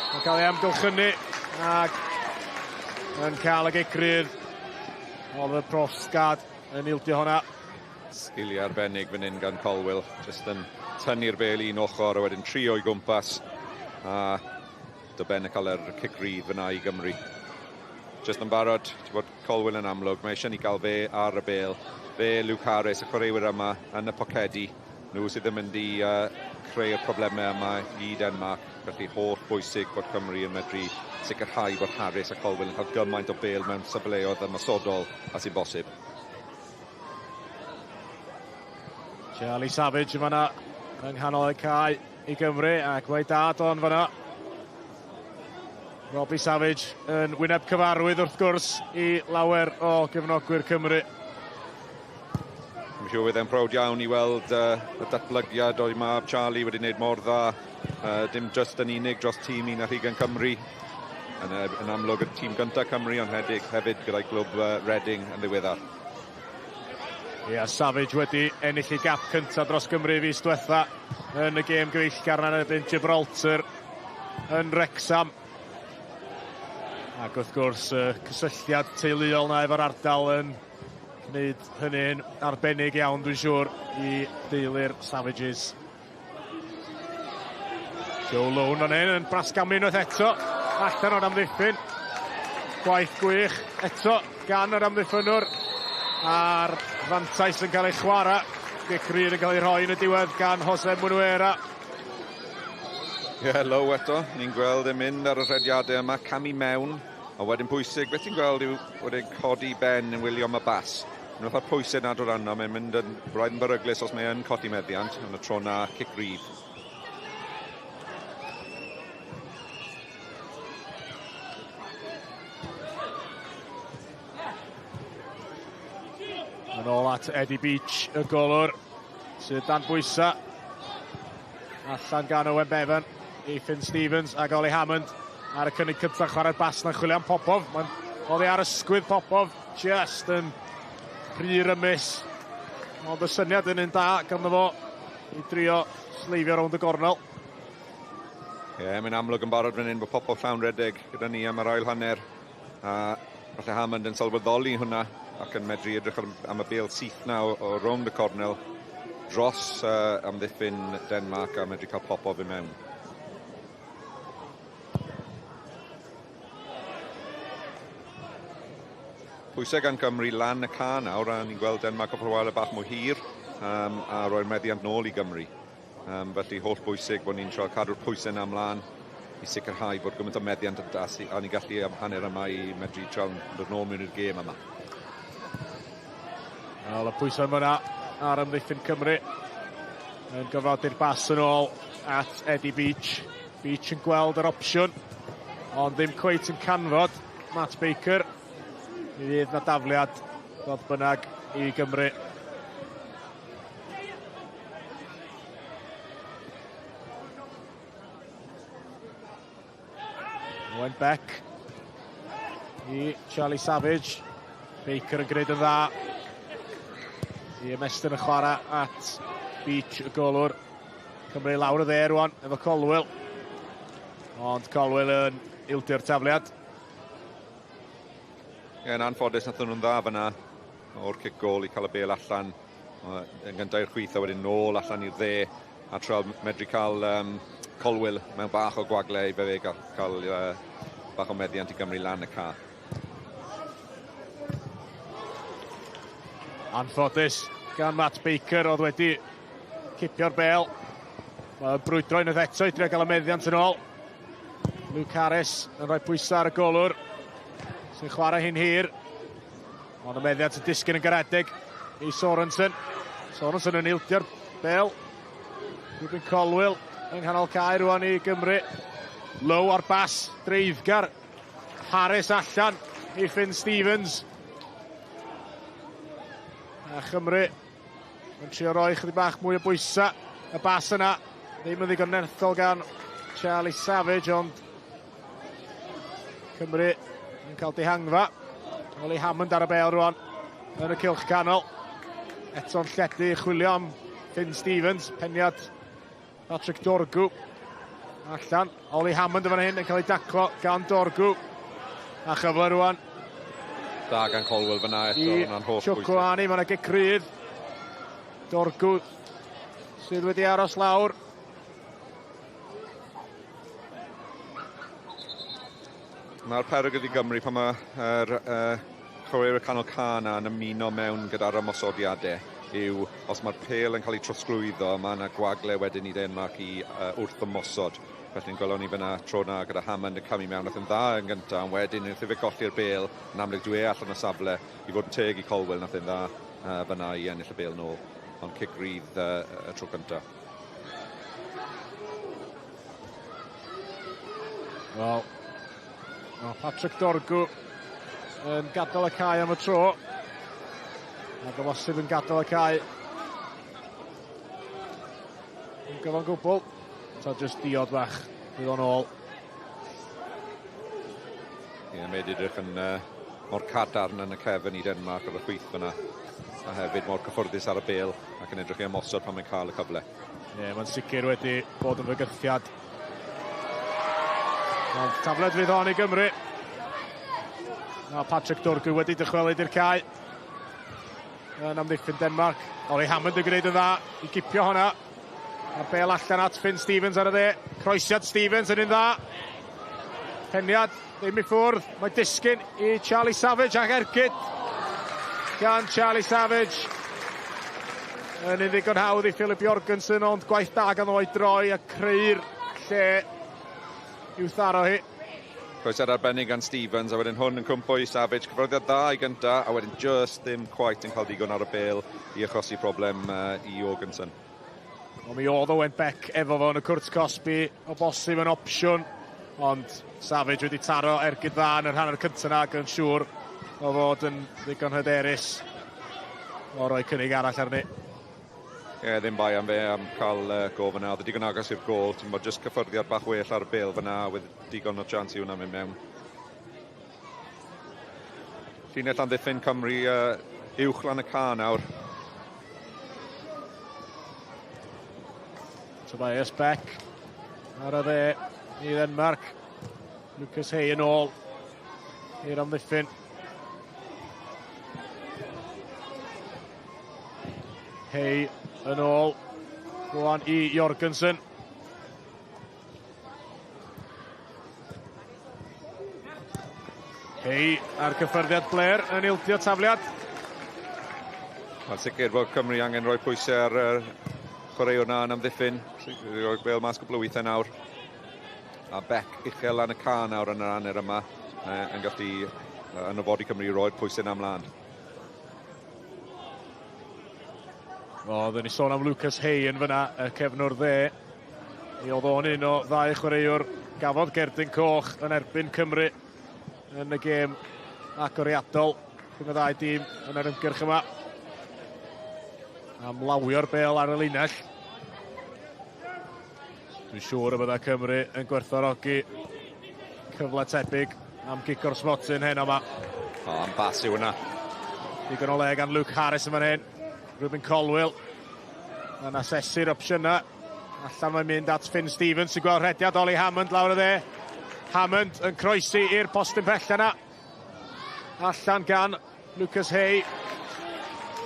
Mae'n cael ei amgylchynu ac yn cael y gic rydd. Oliver Provstgaard yn ildio hwnna. Sgiliau arbennig fan hyn gan Colwill, jyst yn tynnu'r bel un ochr a wedyn trio o'i gwmpas. A dy ben yn cael yr cic rydd fyna i Gymru. Jyst yn barod, ti'n bod Colwill yn amlwg, mae eisiau ni gael fe ar y bel. Fe, Luke Harris, y chwaraewyr yma yn y pocedi. Nhw sydd yn mynd i creu'r problemau yma i Denmark, felly holl bwysig bod Cymru yn medru sicrhau bod Harris a Colwill yn cael gymaint o bel mewn safleoedd ymosodol a sy'n bosib. Charlie Savage yn fanna yng nghanol y cae i Gymru ac mae dad o'n fanna. Robbie Savage yn wyneb cyfarwydd wrth gwrs i lawer o gefnogwyr Cymru. Dwi'n siŵr fydd e'n prowd iawn i weld y datblygiad o'i mab Charlie wedi wneud mor dda. Dim just yn unig dros tîm un ar hugain Cymru. Yn, yn amlwg y tîm gyntaf Cymru, ond hefyd, hefyd gyda'i glwb Reading yn ddiweddar. Ie, yeah, Savage wedi ennill ei gap cyntaf dros Gymru fis diwetha yn y gêm gyfeillgar yn erbyn Gibraltar yn Wrexham. Ac wrth gwrs, y cysylltiad teuluol na efo'r ardal yn gwneud hynny'n arbennig iawn, dwi'n siŵr, i deulu'r Savages. Joe Lone fan hyn yn brasgamu unwaith eto. Allan o'r amddiffyn. Gwaith gwych eto gan yr amddiffynwr. A'r fantais yn cael ei chwarae. Gic rydd yn cael ei rhoi yn y diwedd gan Jose Munuera. Ie, yeah, Lowe eto. Ni'n gweld e'n mynd ar y rhediadau yma, camu mewn. A wedyn pwysig, beth ti'n gweld yw bod e'n codi ben yn wylio am y bas. Mae'n fatha pwysau nad o'r arno, mae'n mynd yn braidd yn beryglus os mae yn colli meddiant, yn y tro na cic rydd. Yn ôl at Eddie Beach, y golwr, sydd dan bwysau. Allan gan Owen Bevan, Ethan Stevens ac Ollie Hammond ar y cynnig cyntaf chwarae'r bas na'n chwilio am Popov. Mae'n oddi ar ysgwydd Popov, just yn rhy rymus. Ond y syniad yn un da ganddo fo i drio sleifio rownd y gornel. Ie, yeah, mae'n amlwg yn barod fan hyn bod Popov llawn redeg gyda ni am yr ail hanner. A falle Hammond yn sylweddoli hwnna ac yn medru edrych am y bêl syth na o rownd y cornel dros amddiffyn Denmark a medru cael Popov i mewn. Pwysau gan Gymru lan y ca nawr, a ni'n gweld Denmark o chwarae bach mwy hir a roi'r meddiant nôl i Gymru. Felly holl bwysig bod ni'n trio cadw'r pwysau yna ymlaen i sicrhau bod gymaint o meddiant a ni'n gallu am hanner yma i medru trio dod nôl mewn i'r gêm yma. Wel, y pwysau yma ar amddiffyn Cymru. yn gofodi'r bas yn ôl at Eddie Beach. Beach yn gweld yr opsiwn, ond ddim cweit yn canfod Matt Baker. Mi fydd na dafliad, fodd bynnag, i Gymru. Owen Beck i Charlie Savage. Baker yn gwneud yn dda. I ymestyn y chwarae at Beach y golwr. Cymru lawr y dde rwan efo Colwill. Ond Colwill yn ildio'r tafliad. Ie, yn anffodus nath nhw'n dda fyna o'r cic gol i cael y bel allan yn gyntaf i'r chwith a wedyn nôl allan i'r dde a trial medru cael um, Colwill mewn bach o gwagle i fe fe gael, cael uh, bach o meddiant i Gymru lan y ca. Anffodus gan Matt Baker oedd wedi cipio'r bel. Mae'n brwydro unwaith eto i drio gael y meddiant yn ôl. Luke Harris yn rhoi pwysau ar y golwr sy'n chwarae hi'n hir. Ond y meddiant yn disgyn yn garedig i Sorensen. Sorensen yn ildio'r bel. Rubin Colwill yng nghanol cae rwan i Gymru. Low ar bas, dreiddgar. Harris allan i Finn Stevens. A Chymru yn trio roi chydig bach mwy o bwysau. Y bas yna ddim yn ddigon nerthol gan Charlie Savage, ond Cymru yn cael dihangfa. Oli Hammond ar y bel rwan yn y cylch canol. Eto'n lledu i chwilio am Finn Stevens, peniad Patrick Dorgu. Allan, Oli Hammond yn fan hyn yn cael ei daclo gan Dorgu. A chyfle rwan. Da gan Colwell fyna eto, hwnna'n holl bwysig. Chukwuani, mae yna gic rydd. Dorgu sydd wedi aros lawr. Mae'r perygl i Gymru pan mae'r uh, chwaraewyr canol ca yna yn ymuno mewn gyda'r ymosodiadau yw os mae'r pêl yn cael ei trosglwyddo, mae yna gwagle wedyn i Denmark i uh, wrth ymosod. Felly'n gwelwn ni fyna tro na gyda Hammond yn camu mewn, nath yn dda yn gyntaf, ond wedyn wrth i fe golli'r bêl, yn amlwg dwi e allan o safle i fod yn teg i Colwell, nath e'n dda uh, fyna i ennill y bêl nôl. Ond cic rydd uh, y tro cyntaf. Wel, mae Patrick Dorgu yn gadael y cae am y tro. Ac o bosib yn gadael y cae. Yn gyfan gwbl. Ta jyst diod bach, fydd o'n ôl. Ie, yeah, mae edrych yn uh, mor cadarn yn y cefn i Denmark ar y chwith fyna. A hefyd mor cyffyrddus ar y bel ac yn edrych i ymosod pan mae'n cael y cyfle. Ie, yeah, mae'n sicr wedi bod yn fygythiad. Ond tafled fydd hon i Gymru. Mae Patrick Dorgu wedi dychwelyd i'r cae. Yn amddiffyn Denmark. Oli Hammond yn gwneud yn dda i gipio hwnna. A bel allan at Finn Stevens ar y dde. Croesiad Stevens yn un dda. Peniad ddim i ffwrdd. Mae disgyn i Charlie Savage ac ergyd gan Charlie Savage. Yn un ddigon hawdd i Philip Jorgensen, ond gwaith da gan o'i droi a creu'r lle i'w tharo hi. Croesiad arbennig gan Stevens, a wedyn hwn yn cwmpo i Savage. Cyffyrddiad dda i gynta, a wedyn just ddim quite yn cael digon ar y bel i achosi problem uh, i Jorgensen. Ond mi oedd Owen Beck efo fo yn y cwrt cosbi, o bosib yn opsiwn, ond Savage wedi taro ergyd dda yn yr hanner cyntaf yna ac yn siŵr o fod yn ddigon hyderus o roi cynnig arall arni. Ie, yeah, ddim bai am fe am cael uh, go fyna. Oedd e digon agos i'r gol, ti'n bod jyst cyffyrddiad bach well ar y bel fyna, with digon o chance i hwnna mynd mewn. Llinell amddiffyn Cymru uh, uwch lan y ca nawr. Tobias Beck ar y dde i Ddenmarc. Lucas Hay yn ôl i'r amddiffyn. Hay yn ôl rwan i Jorgensen. Hei a'r cyffyrddiad Blair yn ildio tafliad. Mae'n sicr bod Cymru angen rhoi pwysau ar yr chwaraewr na yn amddiffyn. Roi'r bel mas cwpl o weithiau nawr. A Beck uchel lan y ca nawr yn yr hanner yma yn gallu yn ofodi Cymru i roi'r pwysau na ymlaen. O, oedden ni sôn am Lucas Hay yn fyna, y cefnwr dde. Mi oedd o'n un o ddau chwaraewr gafodd gerdyn coch yn erbyn Cymru yn y gêm agoriadol rhwng y ddau dîm yn yr ymgyrch yma. Am lawio'r bêl ar y linell. Dwi'n siŵr y bydda Cymru yn gwerthfawrogi cyfle tebyg am gic o'r smotyn heno yma. O, am bas yw hwnna. Digon o le gan Luke Harris yn fan hyn. Reuben Colwill yn asesu'r opsiynau. Allan mae'n mynd at Finn Stevens sy'n gweld rhediad Ollie Hammond lawr y dde. Hammond yn croesi i'r postyn pell yna. Allan gan Lucas Hay.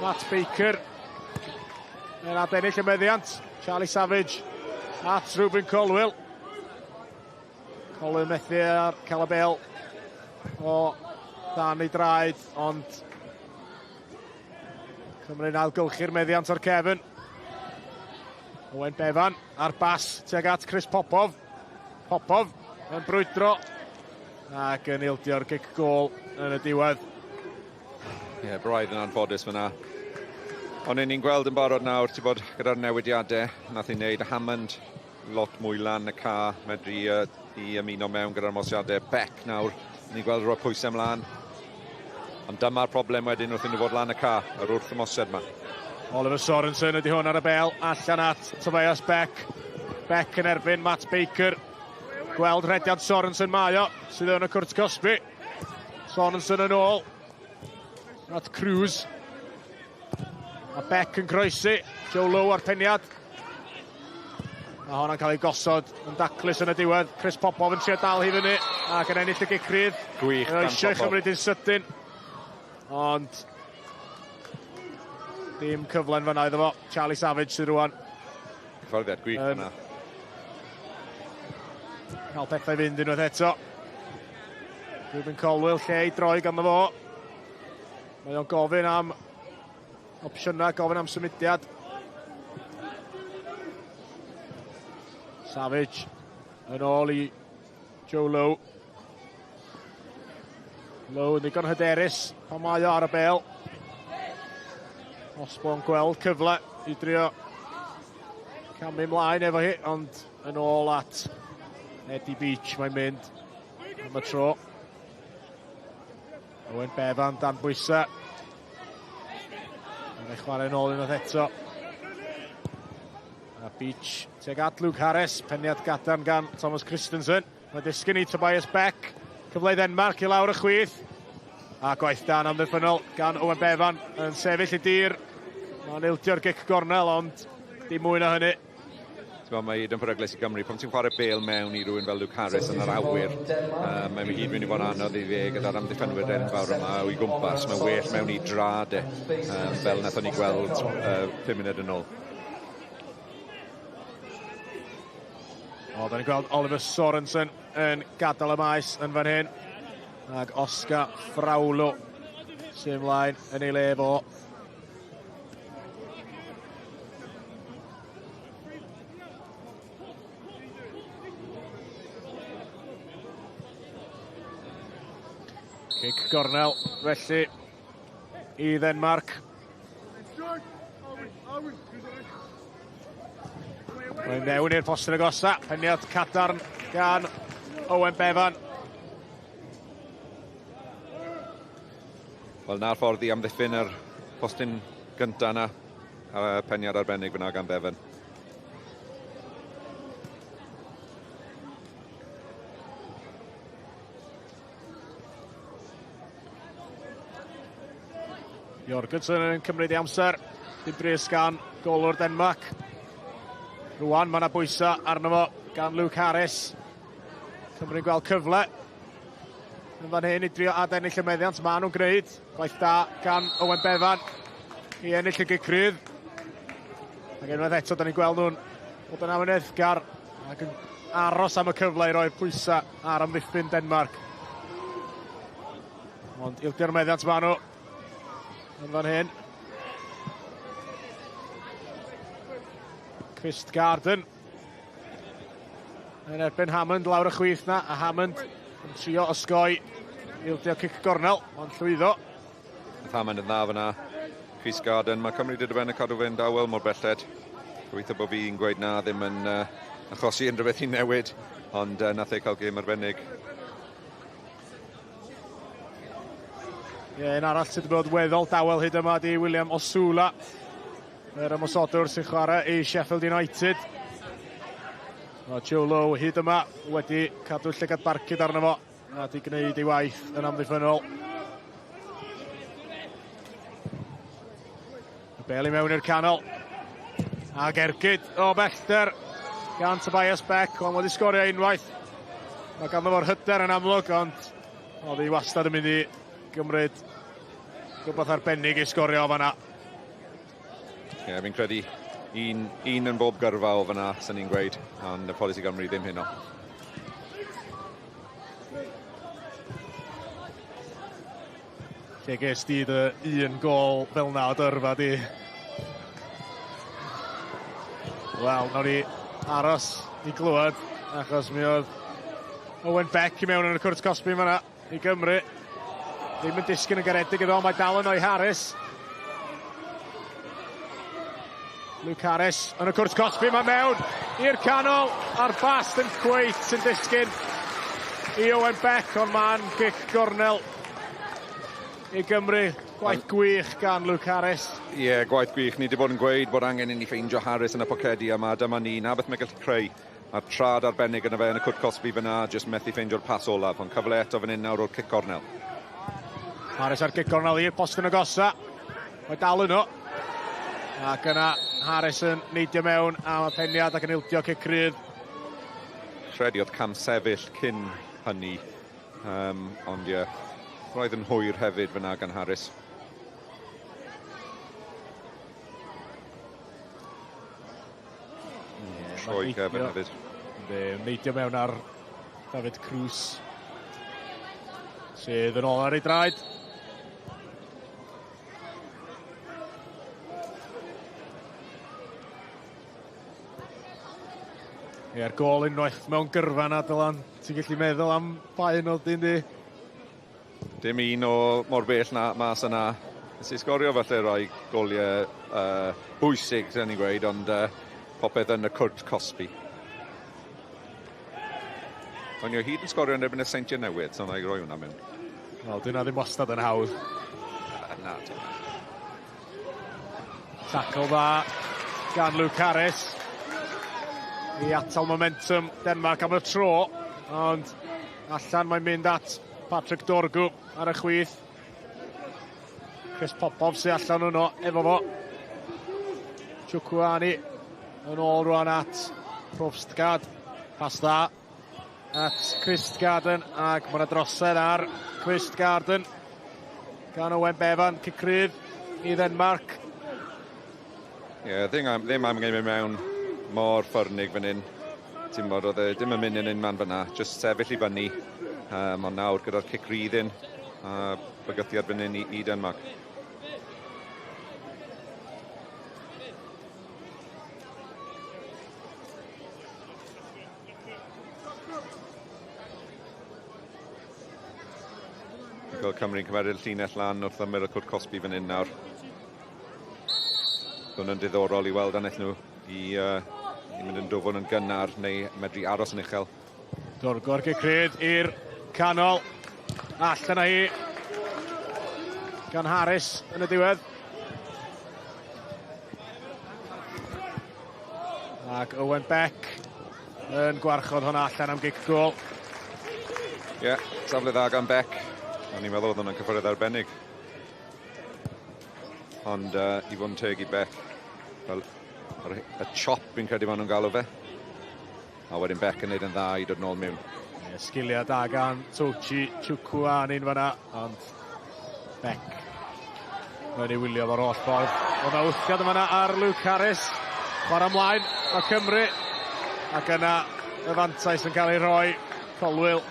Matt Baker. Yn adennill y meddiant. Charlie Savage at Reuben Colwill. Colwill methu ar cael y bel o dan ei draed, ond Cymru'n ailgylchu'r meddiant o'r cefn. Owen Bevan ar bas tuag at Chris Popov. Popov yn brwydro ac yn ildio'r gic gôl yn y diwedd. Ie, yeah, braidd yn anffodus fyna. Ond ni'n gweld yn barod nawr, ti'n bod, gyda'r newidiadau, nath i wneud Hammond lot mwy lan y ca, medru i ymuno mewn gyda'r mosiadau. Beck nawr, ni'n gweld rhoi pwysau ymlaen. Ond dyma'r problem wedyn wrth i nhw fod lan y ca, yr wrth ymosod yma. Oliver Sorensen ydy hwn ar y bel, allan at Tobias Beck. Beck yn erbyn Matt Baker. Gweld rhediad Sorensen mae o, sydd yn y cwrt cosbi. Sorensen yn ôl. At Cruz. A Beck yn croesi. Joe Lowe ar peniad. A honna'n cael ei gosod yn daclus yn y diwedd. Chris Popov yn trio dal hi fyny ac yn ennill y gic rydd. Gwych dan Popov. Eisiau chymryd yn sydyn. Ond dim cyfle'n fanna iddo fo. Charlie Savage sydd rwan. Cyffyrddiad gwych yna. Cael pethau fynd unwaith eto. Reuben Colwill lle i droi ganddo fo. Mae o'n gofyn am opsiynau, gofyn am symudiad. Savage yn ôl i Joe Lowe. Lowe yn ddigon hyderus pan mae o ar y bel. Osborne gweld cyfle i drio camu ymlaen efo hi, ond yn ôl at Eddie Beach mae'n mynd am y tro. Owen Bevan dan bwysau. Mae'n ei chwarae yn ôl unwaith eto. A Beach tuag at Luke Harris, peniad gadarn gan Thomas Christensen. Mae disgyn i Tobias Beck. Cyfle i Ddenmarc i lawr y chwith. A gwaith dan amddiffynnol gan Owen Bevan yn sefyll i dir. Mae'n ildio'r gic gornel, ond dim mwy na hynny. Mae hyd yn peryglus i Gymru. Pan ti'n chwarae bêl mewn i rywun fel Luke Harris yn yr awyr, mae'n hyd mynd i fod yn anodd i fe gyda'r amddiffynwyr enfawr yma o'i gwmpas. Mae'n well mewn i drad e, fel nathon ni gweld 5 munud yn ôl. O, da ni'n gweld Oliver Sorensen yn gadael y maes yn fan hyn. Ac Oscar Fraulo sy'n ymlaen yn ei le fo. Cic gornel, felly, i Ddenmarc. Mae'n mewn i'r postyn agosa, peniad cadarn gan Owen Bevan. Wel, na'r ffordd i amddiffyn yr postyn gynta yna, a peniad arbennig fyna gan Bevan. Jorgensen yn cymryd ei amser. Dim brys gan golwr Denmarc. Rwan mae yna bwysau arno fo gan Luke Harris. Cymru'n gweld cyfle. Yn fan hyn i drio adennill y meddiant. Maen nhw'n gwneud. Gwaith da gan Owen Bevan i ennill y gic rydd. Ac unwaith eto, da ni'n gweld nhw'n bod yn amyneddgar ac yn aros am y cyfle i roi'r pwysau ar amddiffyn Denmarc. Ond ildio'r meddiant maen nhw yn fan hyn. Kvistgaarden yn erbyn Hammond lawr y chwith na, a Hammond yn trio osgoi ildio cic gornel, ond llwyddo. Nath Hammond yn dda fyna, Kvistgaarden. Mae Cymru wedi ben y cadw fe'n dawel mor belled. Gobeithio bod fi'n gweud na ddim yn achosi unrhyw beth i newid, ond nath e cael gêm arbennig. Ie, yeah, un arall sydd wedi bod weddol dawel hyd yma di William Osula. Yr ymosodwr sy'n chwarae i Sheffield United. Mae Joe Lowe hyd yma wedi cadw llygad barcud arno fo a di gwneud ei waith yn amddiffynnol. Y bel i mewn i'r canol. Ac ergyd o bellter gan Tobias Beck, ond wedi sgorio unwaith. Mae ganddo fo'r hyder yn amlwg, ond oedd hi wastad yn mynd i gymryd rhywbeth arbennig i sgorio o fanna. Ie, yeah, fi'n credu un, un yn bob gyrfa o fanna, sy'n ni'n gweud, ond y polisi Gymru ddim heno. Lle ges di dy un gol fel na o dyrfa di? Wel, nawn ni aros i glywed, achos mi oedd Owen Beck i mewn yn y cwrt cosbi fanna i Gymru. Ddim yn disgyn yn garedig iddo, mae dal yno i Harris. Luke Harris yn y cwrt cosbi, mae mewn i'r canol, a'r bast yn cweit sy'n disgyn i Owen Beck, ond ma'n gic gornel i Gymru. Gwaith gwych gan Luke Harris. Ie, yeah, gwaith gwych. Ni wedi bod yn gweud bod angen i ni ffeindio Harris yn y pocedi yma. Dyma ni, na beth mae'n gallu creu. Mae'r trad arbennig yna fe yn y cwrt cosbi fyna, jyst methu ffeindio'r pas olaf. Ond cyfle eto fan hyn nawr o'r cic cornel. Harris ar gic cornel i'r post yn agosa. Mae dal yno. Ac yna Harris yn neidio mewn am y peniad ac yn ildio cic rydd. Credu oedd cam sefyll cyn hynny. Ond ie, yeah, roedd yn hwyr hefyd fyna gan Harris. Yeah, Troi cefn hefyd. Yndi, neidio mewn ar David Cruz. Sydd yn ôl ar ei draed. Ie'r gol unwaith mewn gyrfa na, Dylan. Ti'n gallu meddwl am pa un oedd di, yndi? Dim un o mor bell na mas yna. Nes i sgorio falle rai goliau bwysig, sy'n ni'n gweud, ond popeth yn y cwrt cosbi. O'n i o hyd yn sgorio yn erbyn y Seintiau Newydd, so na i roi hwnna mewn. Wel, dyna ddim wastad yn hawdd. Na, dyna. Tackle dda gan Luke Harris i atal momentum Denmark am y tro, ond allan mae'n mynd at Patrick Dorgu ar y chwith. Chris Popov sy'n allan yno efo fo. Chukwuani yn ôl rwan at Provstgaard. Pas dda at Kvistgaarden ac mae yna drosedd ar Kvistgaarden gan Owen Bevan, cic rydd i Ddenmarc. Ie, yeah, ddim, ddim angen mynd mewn mor ffyrnig fan hyn. Ti'n bod, oedd e ddim yn mynd yn unman fyna, just sefyll i fyny. Ond nawr gyda'r cic rydd a bygythiad fan hyn i Denmark. Gweld Cymru'n cymeryd llinell lan wrth ymyl y cwrt cosbi fan hyn nawr. Hwn yn diddorol i weld ennill nhw i mynd yn dwfwn yn gynnar neu medru aros yn uchel. Dorgo'r gicryd i'r canol. Allan â hi gan Harris yn y diwedd. Ac Owen Beck yn gwarchod hwnna allan am gic gol. Ie, yeah, safle dda gan Beck. O'n i'n meddwl oedd hwnna'n cyffwrdd arbennig. Ond i fod yn teg i Beck, fel y chop fi'n credu maen nhw'n galw fe. A wedyn Beck yn neud yn dda i dod nôl mewn. Yeah, sgiliau da gan Tochi Chukwuani'n fanna, ond Beck mae'n ei wylio fo'r holl ffordd. Oedd na wthiad yn fanna ar Luke Harris. Chwarae ymlaen, mae Cymru. Ac yna y fantais yn cael ei rhoi. Colwill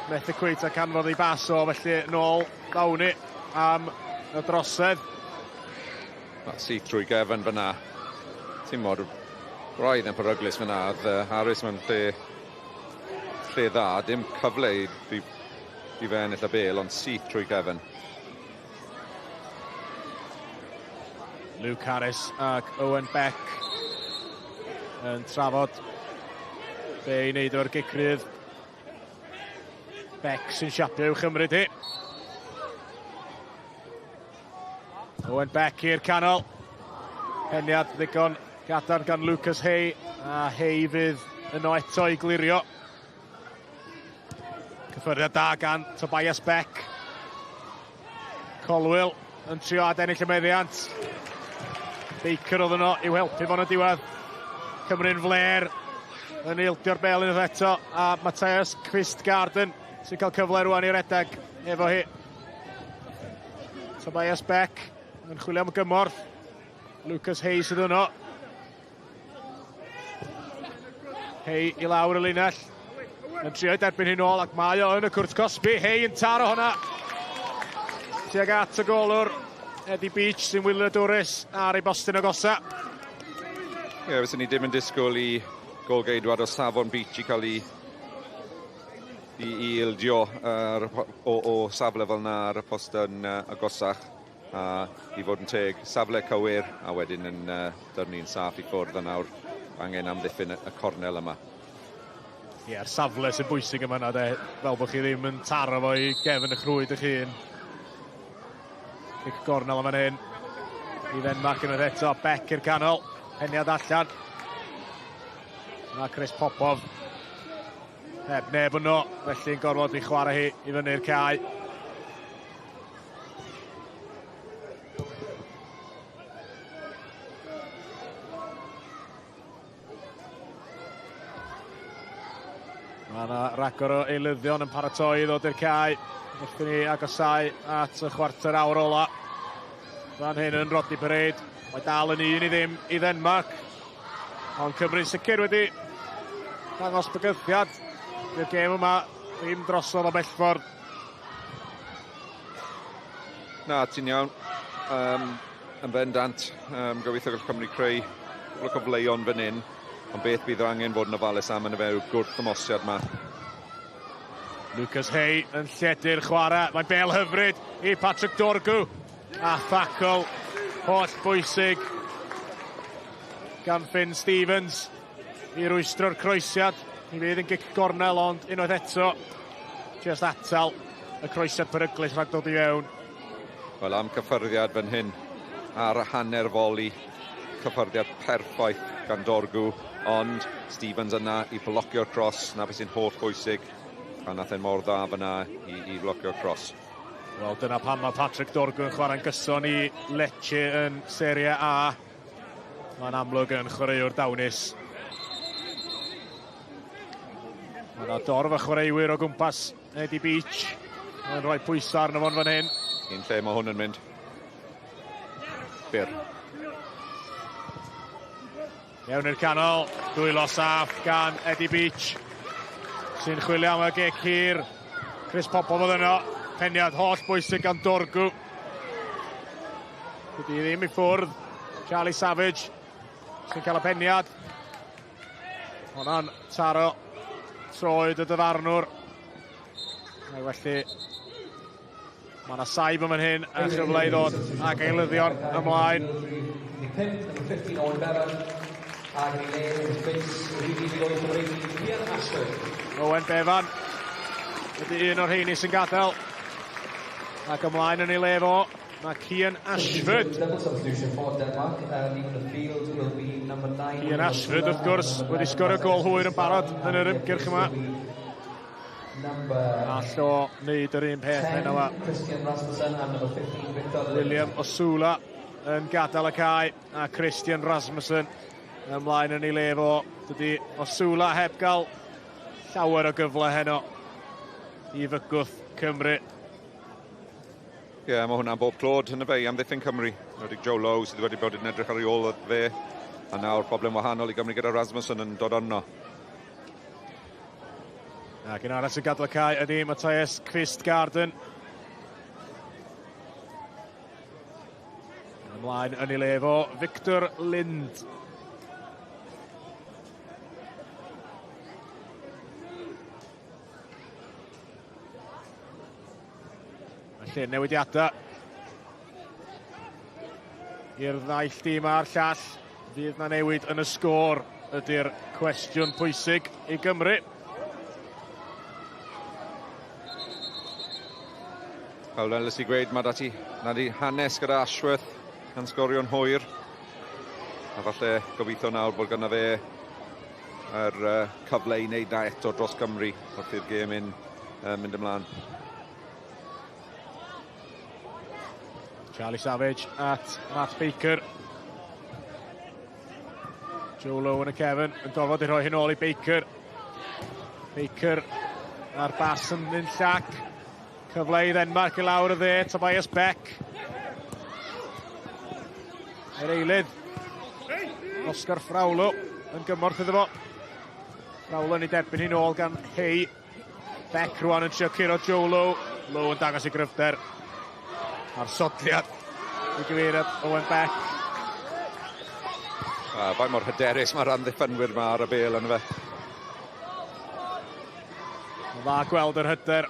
methu cweit a canfod ei bas o, felly nôl dawn ni am y drosedd. Syth trwy gefn fyna. Ti'n mor braidd yn peryglus fyna. Oedd Harris mewn lle dda, dim cyfle i fe ennill y bel, ond syth trwy gefn. Luke Harris ac Owen Beck yn trafod be i wneud o'r gic rydd. Beck sy'n siapio i'w chymryd hi. Owen Beck i'r canol. Peniad ddigon gadarn gan Lucas Hay. A Hay fydd yno eto i glirio. Cyffyrddiad da gan Tobias Beck. Colwill yn trio adennill y meddiant. Baker oedd yno i'w helpu fo'n y diwedd. Cymru'n fler yn ildio'r bel unwaith eto a Matthias Kvistgaarden sy'n cael cyfle rwan i redeg efo hi. Tobias Beck yn chwilio am gymorth. Lucas Hayes sydd yno. Hay i lawr y linell. Yn trio derbyn hyn ôl ac mae o yn y cwrt cosbi. Hay yn taro hwnna. Tuag at y golwr. Eddie Beach sy'n wylio dwrus ar ei bostyn agosa. Ie, yeah, fyswn ni ddim yn disgwyl i golgeidwad o safon Beach i cael ei i, i ildio o, o safle fel yna ar y postyn agosach a i fod yn teg, safle cywir a wedyn yn uh, dyrnu'n saff i ffwrdd a nawr angen amddiffyn y, y cornel yma. Ie, yeah, safle sy'n bwysig yma na de, fel bod chi ddim yn taro fo i gefn y chrwyd eich hun. Cic gornel yma hyn. I Ddenmarc unwaith eto, Beck i'r canol, peniad allan. Mae Chris Popov heb neb yno, felly'n gorfod i chwarae hi i fyny'r cae. Mae yna ragor o eilyddion yn paratoi i ddod i'r cae. Wrth i ni agosau at y chwarter awr ola. Fan hyn yn Rodney Parade. Mae dal yn 1-0 i Ddenmarc. Ond Cymru'n sicr wedi dangos bygythiad i'r gêm yma. Ddim drosodd o bell ffordd. Na, ti'n iawn. Um, yn bendant, um, gobeithio gall Cymru creu cwpl o cyfleon fan hyn. Ond beth bydd angen fod yn ofalus am yn y fe yw'r gwrth ymosiad yma. Lucas Hay yn lledu'r chwarae. Mae'n bel hyfryd i Patrick Dorgu. A thacl holl bwysig gan Finn Stevens i rwystro'r croesiad. Mi fydd yn gic gornel ond unwaith eto just atal y croesiad peryglus rhag dod i fewn. Wel am cyffyrddiad fan hyn ar hanner foli, cyffyrddiad perffaith gan Dorgu, ond Stevens yna i blocio'r cross, na beth sy'n holl bwysig, a nath e'n mor dda fyna i, i flocio'r cross. Wel, dyna pam mae Patrick Dorgu yn chwarae'n gyson i Lecce yn Serie A. Mae'n amlwg yn chwaraewr dawnus. Mae yna dorf y chwaraewyr o gwmpas Eddie Beach. Mae'n rhoi pwysau arno fo'n fan hyn. Un lle mae hwn yn mynd. Byr. Mewn i'r canol, dwylo saff gan Eddie Beach, sy'n chwilio am y gic hir. Chris Popov oedd yno, peniad holl bwysig gan Dorgu. Dydy ddim i ffwrdd. Charlie Savage sy'n cael y peniad. Hwna'n taro troed y dyfarnwr. Ac felly Mae yna saib yn fan hyn a chyfle i ddod ag eilyddion ymlaen. Owen Bevan ydy un o'r rheini sy'n gadael. Ac ymlaen yn ei le fo, mae Cian Ashford. Cian Ashford, wrth gwrs, wedi sgorio gol hwyr yn barod yn yr ymgyrch yma. All o wneud yr un peth heno yma. William Osula yn gadael y cae a Christian Rasmussen ymlaen yn ei le fo. Dydy Osula heb gael llawer o gyfle heno i fygwth Cymru. Ie, yeah, mae hwnna'n bob clod yn y fe i amddiffyn Cymru. Wedi Joe Lowe sydd wedi bod yn edrych ar ei ôl fe. A nawr problem wahanol i Gymru gyda Rasmussen yn dod arno. Ac un arall sy'n gadael y cae ydy Matthias Kvistgaarden. Ymlaen yn ei le fo, Victor Lind. Felly, newidiadau. i'r ddaill dîm a'r llall. Fydd na newid yn y sgôr ydy'r cwestiwn pwysig i Gymru. Fel Ellis i gweud, mae dati, na di hanes gyda Ashworth yn sgorio'n hwyr. A falle gobeithio nawr bod gyda fe yr uh, cyfle i wneud na eto dros Gymru wrth i'r gêm un uh, mynd ymlaen. Charlie Savage at Matt Baker. Joe Lowe yn y cefn yn gorfod i rhoi hyn ôl i Baker. Baker a'r bas yn mynd llac. Cyfle i Ddenmarc i lawr y dde, Tobias Beck. Yr eilydd, Oscar Fraulo yn gymorth iddo fo. Fraulo yn ei derbyn hi'n ôl gan Hay. Beck rwan yn trio curo Joe Lowe. Lowe yn dangos ei gryfder. A'r sodliad i gyfeiriad Owen Beck. A faint mor hyderus mae'r amddiffynwyr yma ar y bel yn fe. Mae'n dda gweld yr hyder.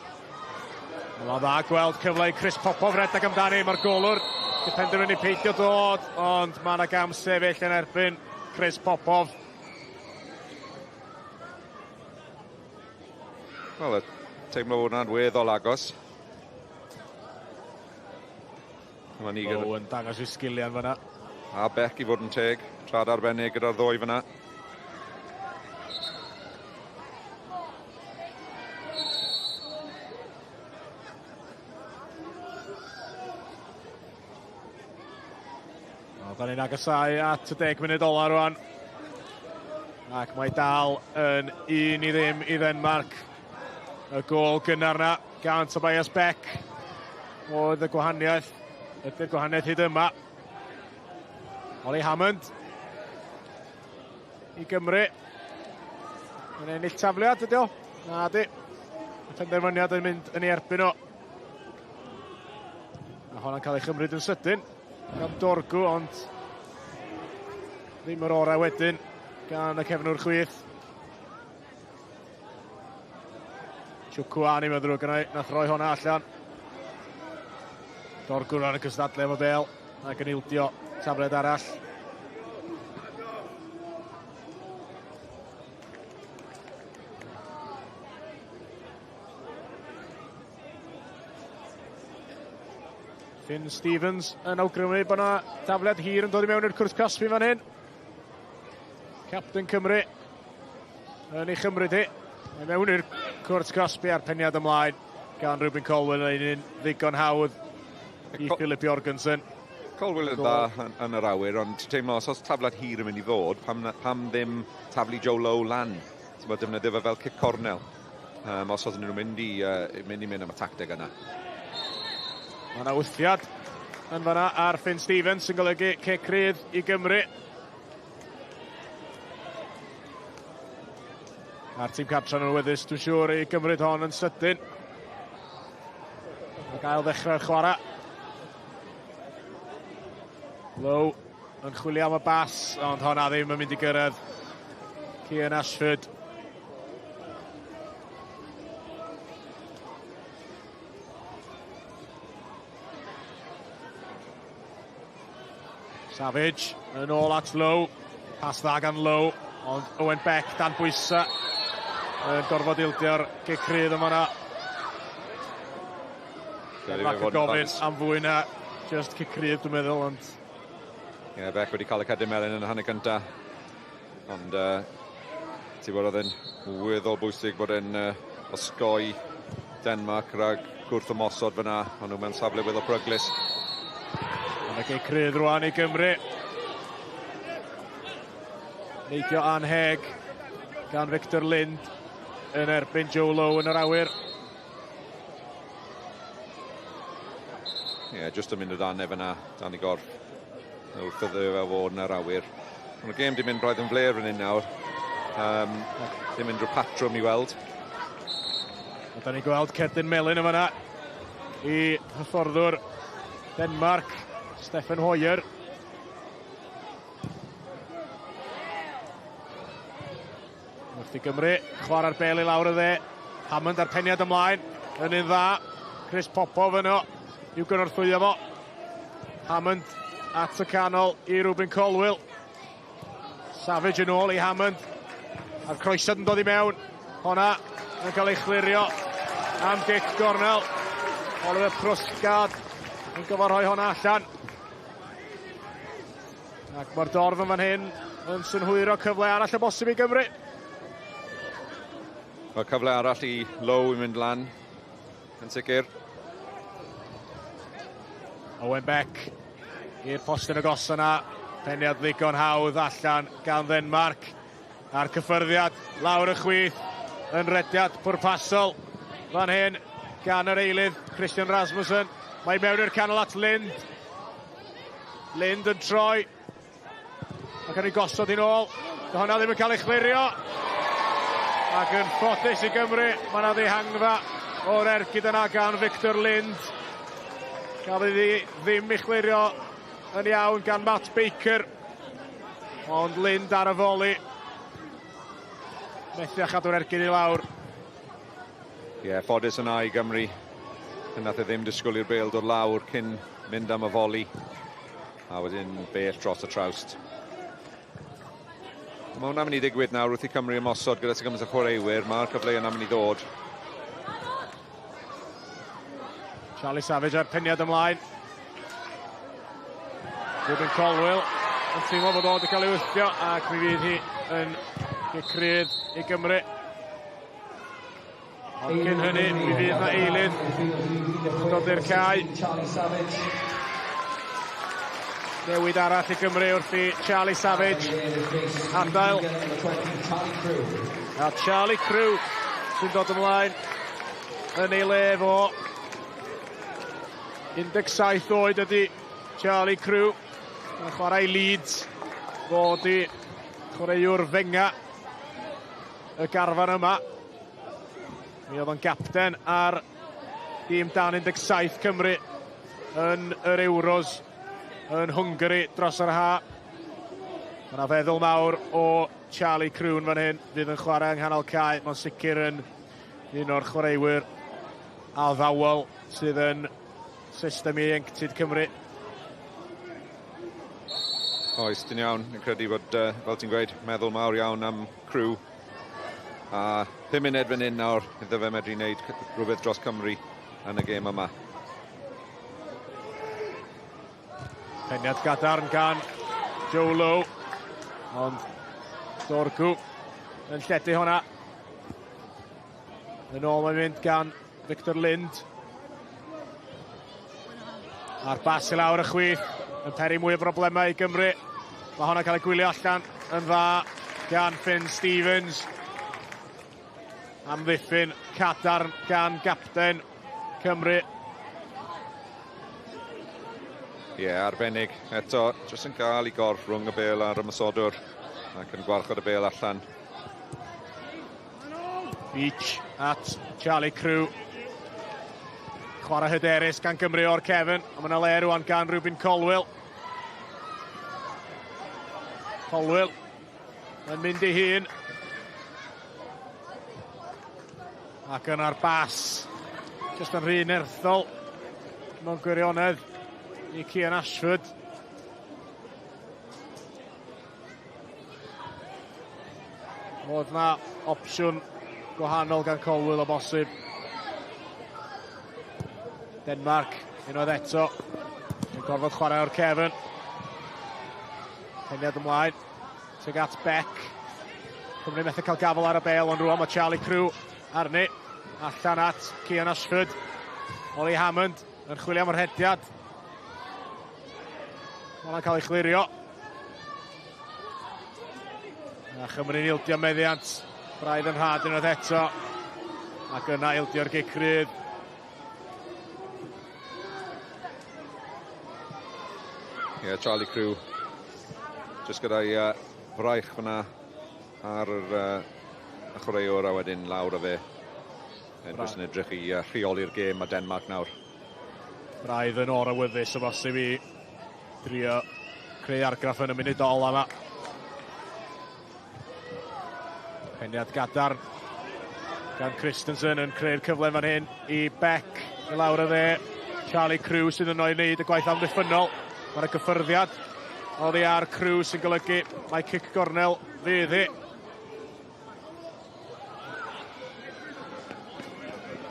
Mae'n dda gweld cyfle i Chris Popov redeg amdani. Mae'r golwr di penderfynu peidio dod, ond mae yna gam sefyll yn erbyn Chris Popov. Wel, teimlo bod hwnna'n weddol agos. Mae ni gyda... Owen dangos ei sgiliau yn fyna. A Beck i fod yn teg, trad arbennig gyda'r ddwy fyna. O, da ni'n agosau at y 10 munud ola rwan. Ac mae dal yn 1-0 i Ddenmarc. Y gôl gynnar na gan Tobias Beck oedd y gwahaniaeth. Ydy'r gwahaniaeth hyd yma. Ollie Hammond i Gymru. Yn ennill tafliad ydy o? Na di. Y penderfyniad yn mynd yn ei erbyn o. A honna'n cael ei chymryd yn sydyn gan Dorgu, ond ddim yr orau wedyn gan y cefnwr chwith. Chukwuani, mae'n ddrwg gennau, nath roi honna allan. Dorgu rhan y cystadlu am y bel, ac yn ildio tafled arall. Finn Stevens yn awgrymu bod yna dafliad hir yn dod i mewn i'r cwrs cosbi fan hyn. Captain Cymru yn ei chymryd hi. Mae mewn i'r cwrt cosbi a'r peniad ymlaen gan Ruben Colwyn yn un ddigon hawdd i Philip Jorgensen. Colwyn yn dda yn, yn yr awyr, ond ti'n teimlo os oes taflad hir yn mynd i ddod, pam, pam ddim taflu Joe Lowe lan? Ti'n bod defnyddio fe fel cic cornel. Os oedden nhw'n mynd i, mynd i mynd am y tacteg yna. Mae yna wthiad yn fanna ar Finn Stevens sy'n golygu cic rydd i Gymru. A'r tîm cartra yn awyddus, dwi'n siŵr, i gymryd hon yn sydyn. A gael ddechrau'r chwarae. Lowe yn chwilio am y bas, ond honna ddim yn mynd i gyrraedd. Cian Ashford. Savage yn ôl at Lowe. Pas dda gan Lowe, ond Owen Beck dan bwysa. Yn gorfod ildio'r gic rhydd yma na. Denmark yn gofyn am fwy na just cic rhydd, dwi'n meddwl, ond... Ie, yeah, Beck wedi cael y cerdyn melyn yn y hanner gynta. Ond uh, ti'n bod oedd e'n weddol bwysig bod e'n uh, osgoi Denmark rhag gwrth ymosod fyna. Ond nhw mewn safle weddol peryglus. Ond y gic rydd rwan i Gymru. Neidio anheg gan Victor Lind yn erbyn Joe Lowe yn yr awyr. Ie, yeah, just yn mynd o dan e fyna, dan i gorff. Wrth iddo fe fod yn yr awyr. Ond y gêm di mynd braidd yn fler fan hyn nawr. Ddim unrhyw patrwm i weld. A da ni'n gweld cerdyn melyn yma yna i hyfforddwr Denmark, Stefan Hoyer. Wrth i Gymru chwarae'r bel i lawr y dde. Hammond a'r peniad ymlaen yn un dda. Chris Popov yno i'w gynorthwyo fo. Hammond at y canol i Ruben Colwill. Savage yn ôl i Hammond. A'r croesiad yn dod i mewn. Honna yn cael ei chlirio am gic gornel. Oliver Prusgard yn gyfer rhoi honna allan. Ac mae'r dorf yn fan hyn yn synhwyro cyfle arall o bosib i Gymru. Mae cyfle arall i Lowe i mynd lan, yn sicr. Owen Beck i'r postyn agos yna. Peniad ddigon hawdd allan gan Ddenmarc. A'r cyffyrddiad lawr y chwith yn rediad pwrpasol fan hyn gan yr eilydd Christian Rasmussen. Mae mewn i'r canol at Lind. Lind yn troi. Ac yn ei gosod hi'n ôl. Dyw hwnna ddim yn cael ei chlirio. Ac yn ffodus i Gymru, mae yna ddihangfa o'r ergyd yna gan Victor Lind. Gafodd hi ddim ei chlirio yn iawn gan Matt Baker. Ond Lind ar y foli. Methu â chadw'r ergyd i lawr. Ie, yeah, ffodus yna i Gymru. Nath e ddim disgwyl i'r bêl dod lawr cyn mynd am y foli. A wedyn bell dros y trawst. Mae hwnna'n mynd i ddigwydd nawr wrth i Cymru ymosod gyda sy'n gymaint o chwaraewyr. Mae'r cyfle yna'n mynd i ddod. Charlie Savage ar peniad ymlaen. Ruben Colwill yn teimlo bod o wedi cael ei wthio ac mi fydd hi yn gic rydd i Gymru. Ond cyn hynny, mi fydd na eilydd yn dod i'r cae. Newid arall i Gymru wrth i Charlie Savage adael. A Charlie Crew sy'n dod ymlaen yn ei le fo. 17 oed ydy Charlie Crew. Mae'n chwarae Leeds. Fo ydy chwaraewr fenga y garfan yma. Mi oedd o'n gapten ar dîm dan 17 Cymru yn yr Euros yn Hwngari dros yr ha. Mae yna feddwl mawr o Charlie Croon fan hyn, fydd yn chwarae yng nghanol cae. Mae'n sicr yn un o'r chwaraewyr addawol sydd yn system ieuenctid Cymru. Oes, dyn iawn. Yn credu bod, fel ti'n gweud, meddwl mawr iawn am Crew. A 5 munud fan hyn nawr iddo fe medru wneud rhywbeth dros Cymru yn y gêm yma. Peniad gadarn gan Joe Lowe. Ond Dorgu yn lledu hwnna. Yn ôl mae'n mynd gan Victor Lind. A'r bas i lawr y chwith yn peri mwy o broblemau i Gymru. Mae hwnna'n cael ei gwylio allan yn dda gan Finn Stevens. Amddiffyn cadarn gan gapten Cymru. Ie, yeah, arbennig. Eto, jyst yn cael ei gorff rhwng y bel a'r ymosodwr ac yn gwarchod y bel allan. Beach at Charlie Crew. Chwarae hyderus gan Gymru o'r cefn. Ond mae yna le rwan gan Rubin Colwill. Colwill yn mynd i hun. Ac yna'r bas. Just yn rhy nerthol mewn gwirionedd i Cian Ashford. Oedd na opsiwn gwahanol gan Colwill o bosib. Denmark unwaith eto yn gorfod chwarae o'r cefn. Peniad ymlaen tuag at Beck. Cymru methu cael gafel ar y bel, ond rwan mae Charlie Crew arni. Allan at Cian Ashford. Ollie Hammond yn chwilio am yr hediad. Mae'n cael ei chlirio. A Chymru'n ildio meddiant. Braidd yn rhad unwaith eto. Ac yna ildio'r gic rydd. Ie, yeah, Charlie Crew. Jyst gyda'i fraich fyna ar yr y chwaraewr a wedyn lawr o fe. Yn jyst yn edrych i rheoli'r gêm a Denmark nawr. Braidd yn or-awyddus o bosib i drio creu argraff yn y munud ola yma. Peniad gadarn gan Christensen yn creu'r cyfle fan hyn i Beck i lawr y dde. Charlie Crew sydd yno i wneud y gwaith amddiffynnol. Mae'r gyffyrddiad oddi ar Crew sy'n golygu mae cic gornel fydd hi.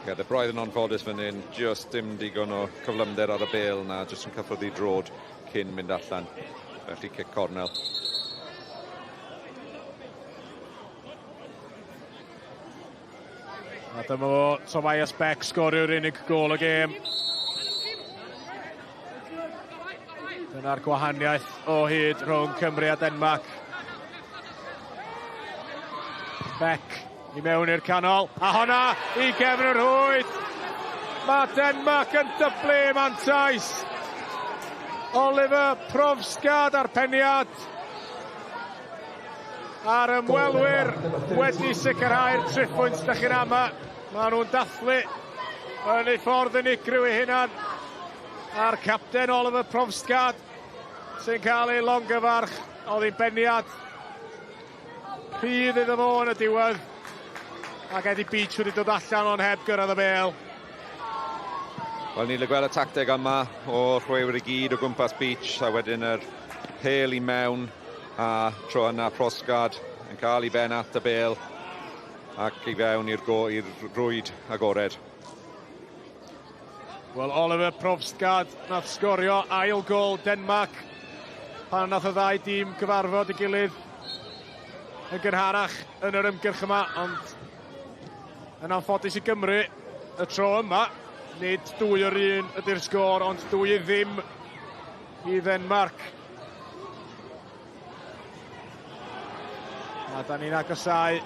Ie, yeah, braidd yn anffodus fan hyn, just dim digon o cyflymder ar y bel na, just yn cyffwrdd i drod cyn mynd allan. Felly cic cornel. A dyma fo, Tobias Beck sgorio'r unig gol y gêm. Dyna'r gwahaniaeth o hyd rhwng Cymru a Denmark. Beck i mewn i'r canol, a honna i gefn yr rhwyd. Mae Denmark yn dyblu mantais. Oliver Provstgaard ar peniad. A'r ymwelwyr wedi sicrhau'r triphwynt da chi'n ama. Maen nhw'n dathlu yn ei ffordd unigryw ei hunan. A'r capten Oliver Provstgaard sy'n cael ei longyfarch. Oedd hi'n beniad rhydd iddo fo yn y diwedd. Ac Eddie Beach wedi dod allan ond heb gyrraedd y bêl. Wel, ni'n gweld y tacteg yma o'r chwaraewyr i gyd o gwmpas Beach a wedyn yr pêl i mewn a tro yna Provstgaard yn cael ei ben at y bêl ac i fewn i'r i'r rwyd agored. Wel, Oliver Provstgaard nath sgorio ail gol Denmark pan nath y ddau dîm gyfarfod i gilydd yn gynharach yn yr ymgyrch yma, ond yn anffodus i Gymru y tro yma, nid 2-1 ydy'r sgôr, ond 2-0 i Ddenmarc. A da ni'n agosau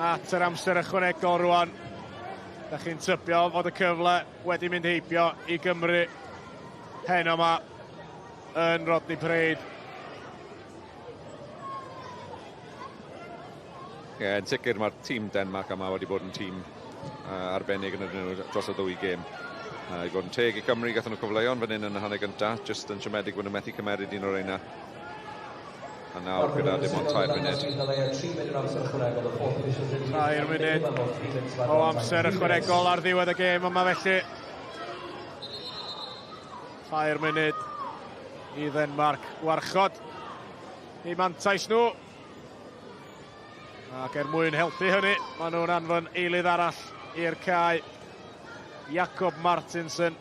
at yr amser ychwanegol rwan. Da chi'n tybio fod y cyfle wedi mynd heibio i Gymru heno yma yn Rodney Parade. Ie, yeah, yn sicr mae'r tîm Denmark yma wedi bod yn tîm arbennig yn ydyn nhw dros y ddwy gêm. I fod yn teg i Cymru, gathon nhw cyfleon fan hyn yn y hanner gyntaf, jyst yn siomedig bod nhw methu cymeryd un o'r reina. A nawr gyda dim ond 3 munud. 3 munud o amser ychwanegol ar ddiwedd y gêm yma felly. 3 munud i Ddenmarc warchod eu mantais nhw. Ac er mwyn helpu hynny, maen nhw'n anfon eilydd arall i'r cae. Jakob Martinsen.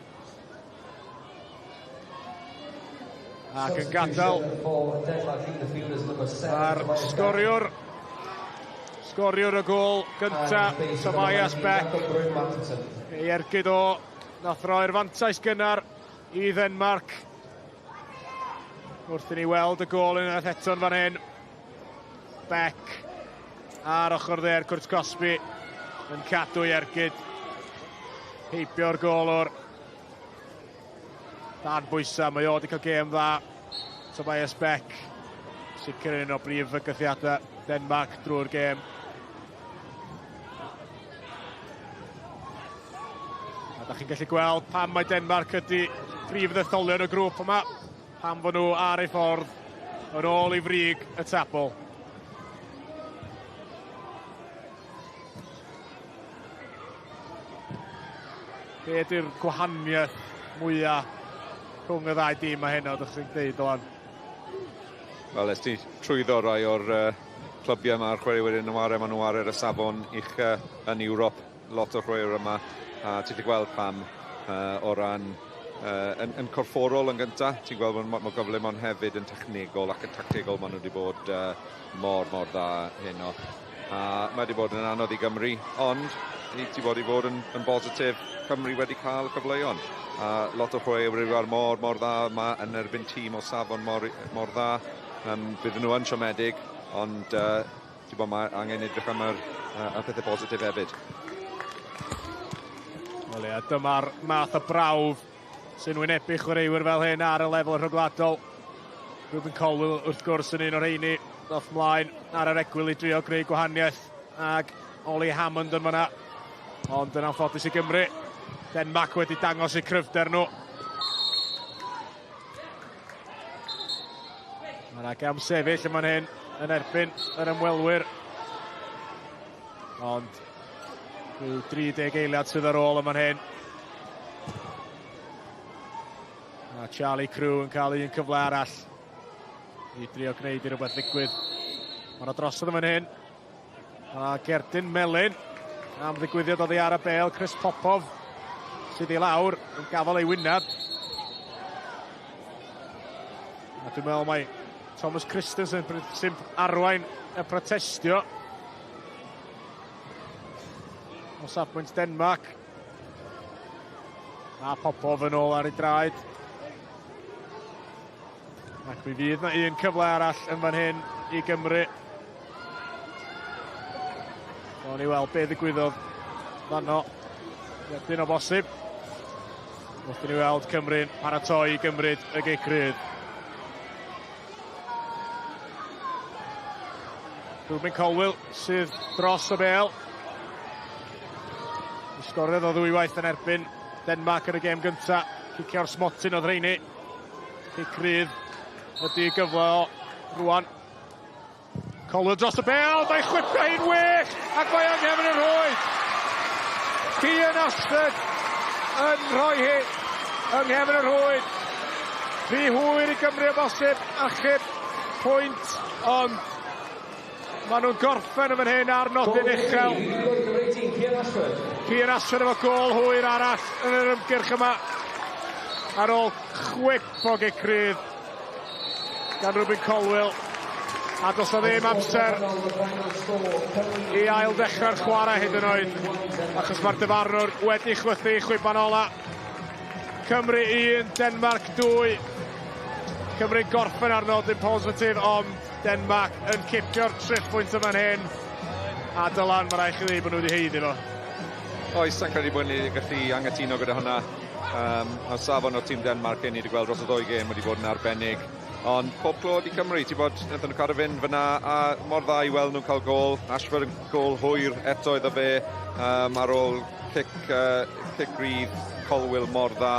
Ac yn gadael a'r sgoriwr. Sgoriwr y gôl gynta, Tobias Beck. Ei ergyd o, nath roi'r fantais gynnar i Ddenmarc. Wrth i ni weld y gôl unwaith eto'n fan hyn. Beck ar ochr dde'r cwrt cosbi yn cadw ei ergyd. Heibio'r golwr. Dan bwysa, mae o wedi cael gêm dda. Tobias Beck, sicr yn un o brif fygythiadau Denmark drwy'r gêm. A da chi'n gallu gweld pam mae Denmark ydy prif ddetholion y grŵp yma, pam fod nhw ar ei ffordd yn ôl i frig y tabl. Be ydy'r gwahaniaeth mwyaf rhwng y ddau dîm mae heno, ydych chi'n dweud, Dylan? Wel, es ti trwyddo rai o'r clybiau yma a'r chwaraewyr yn chwarae, maen nhw'n chwarae ar y safon ucha yn Ewrop, lot o chwaraewyr yma, a ti'n gallu gweld pam o ran yn corfforol yn gyntaf, ti'n gweld bod mor gyflym ond hefyd yn technegol ac yn tactegol maen nhw wedi bod mor, mor dda heno. A mae wedi bod yn anodd i Gymru, ond i ti bod i fod yn bositif, Cymru wedi cael cyfleon. A lot o chwaraewyr ar mor, mor dda yma yn erbyn tîm o safon mor, mor dda. Bydden nhw yn siomedig, ond ti'n bod, mae angen edrych am y pethau positif hefyd. Wel ia, dyma'r math o brawf sy'n wynebu chwaraewyr fel hyn ar y lefel rhyngwladol. Rubin Colwill wrth gwrs yn un o'r rheini ddoth mlaen ar yr egwyl i drio greu gwahaniaeth ag Ollie Hammond yn fanna. Ond yn anffodus i Gymru, Denmark wedi dangos eu cryfder nhw. Mae yna gam sefyll yn fan hyn yn erbyn yr ymwelwyr. Ond rhyw 30 eiliad sydd ar ôl yn fan hyn. A Charlie Crew yn cael un cyfle arall i drio gwneud i rhywbeth ddigwydd. Mae yna drosodd yn fan hyn. A Gerdyn Melyn am ddigwyddiad oddi ar y bel. Chris Popov sydd i lawr yn gafel ei wyneb. A dwi'n meddwl mai Thomas Christensen sy'n arwain y protestio. O safbwynt Denmark. A Popov yn ôl ar ei draed. Ac mi fydd na un cyfle arall yn fan hyn i Gymru. Gawn ni weld be ddigwyddodd fanno. Wedyn o bosib. Wrth i ni weld Cymru'n paratoi i gymryd y gic rydd. Ruben Colwill sydd dros y bel. Sgoriodd o ddwywaith yn erbyn Denmark yn y gêm gyntaf. Cicio'r smotyn oedd rheini. Cic rydd ydy gyfle o rwan. Colwill dros y bel, mae'n chwipio hi'n wych, ac mae yng nghefn y rhwyd. Cian Ashford yn rhoi hi yng nghefn y rhwyd. Rhy hwyr i Gymru o bosib achub pwynt, ond maen nhw'n gorffen yn fan hyn ar nodyn uchel. Cian Ashford efo gol hwyr arall yn yr ymgyrch yma ar ôl chwip o gic rydd gan Ruben Colwill. A does na ddim amser i ail ddechrau'r chwarae hyd yn oed, achos mae'r dyfarnwr wedi chwythu chwiban ola. Cymru 1, Denmark 2. Cymru'n gorffen ar nodyn positif, ond Denmark yn cipio'r triphwynt yma'n hyn. A Dylan, mae rhaid chi ddweud bod nhw wedi haeddu fo. Oes, sa'n credu bod ni'n gallu angytuno gyda hwnna. A safon o'r tîm Denmark ni wedi gweld dros y ddwy gêm wedi bod yn arbennig. Ond pob clod i Cymru, ti'n bod, wnaethon nhw cadw fynd fyna, a mor dda i weld nhw'n cael gôl. Ashford yn gôl hwyr eto iddo fe, ar ôl cic rydd Colwill mor dda.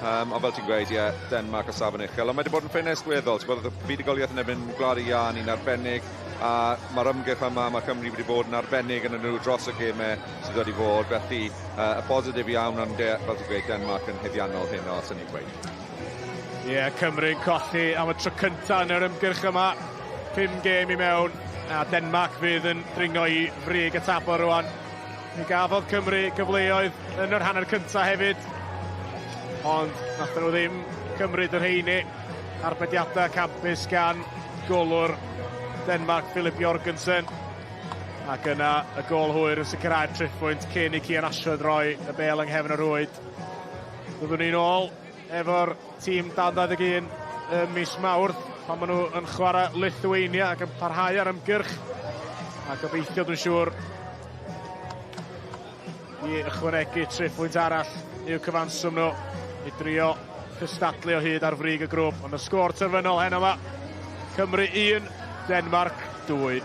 A fel ti'n gweud, ie, yeah, Denmark o safon uchel. Ond mae wedi bod yn ffenest weddol, ti'n bod, y fuddugoliaeth yn erbyn Gwlad y Iâ ni'n arbennig, a mae'r ymgyrch yma, mae Cymru wedi bod yn arbennig yn nhw dros y gemau sydd wedi fod, felly y positif iawn, ond fel ti'n gweud, Denmark yn haeddiannol hyn o, sy'n ni'n gweud. Ie, yeah, Cymru'n colli am y tro cyntaf yn yr ymgyrch yma. 5 gêm i mewn, a Denmark fydd yn dringo i frig y tabl rwan. Mi gafodd Cymru gyfleoedd yn yr hanner cyntaf hefyd, ond nath nhw ddim cymryd y rheini. Arbediadau campus gan golwr Denmark, Philip Jorgensen. Ac yna y gôl hwyr yn sicrhau'r triphwynt cyn i Cian Ashford roi y bel yng nghefn y rhwyd. Byddwn ni'n ôl efo'r tîm dan 21 ym mis Mawrth pan maen nhw yn chwarae Lithuania ac yn parhau ar ymgyrch. A gobeithio, dwi'n siŵr, i ychwanegu triphwynt arall i'w cyfanswm nhw i drio cystadlu o hyd ar frig y grŵp. Ond y sgôr terfynol heno yma, Cymru 1, Denmark 2.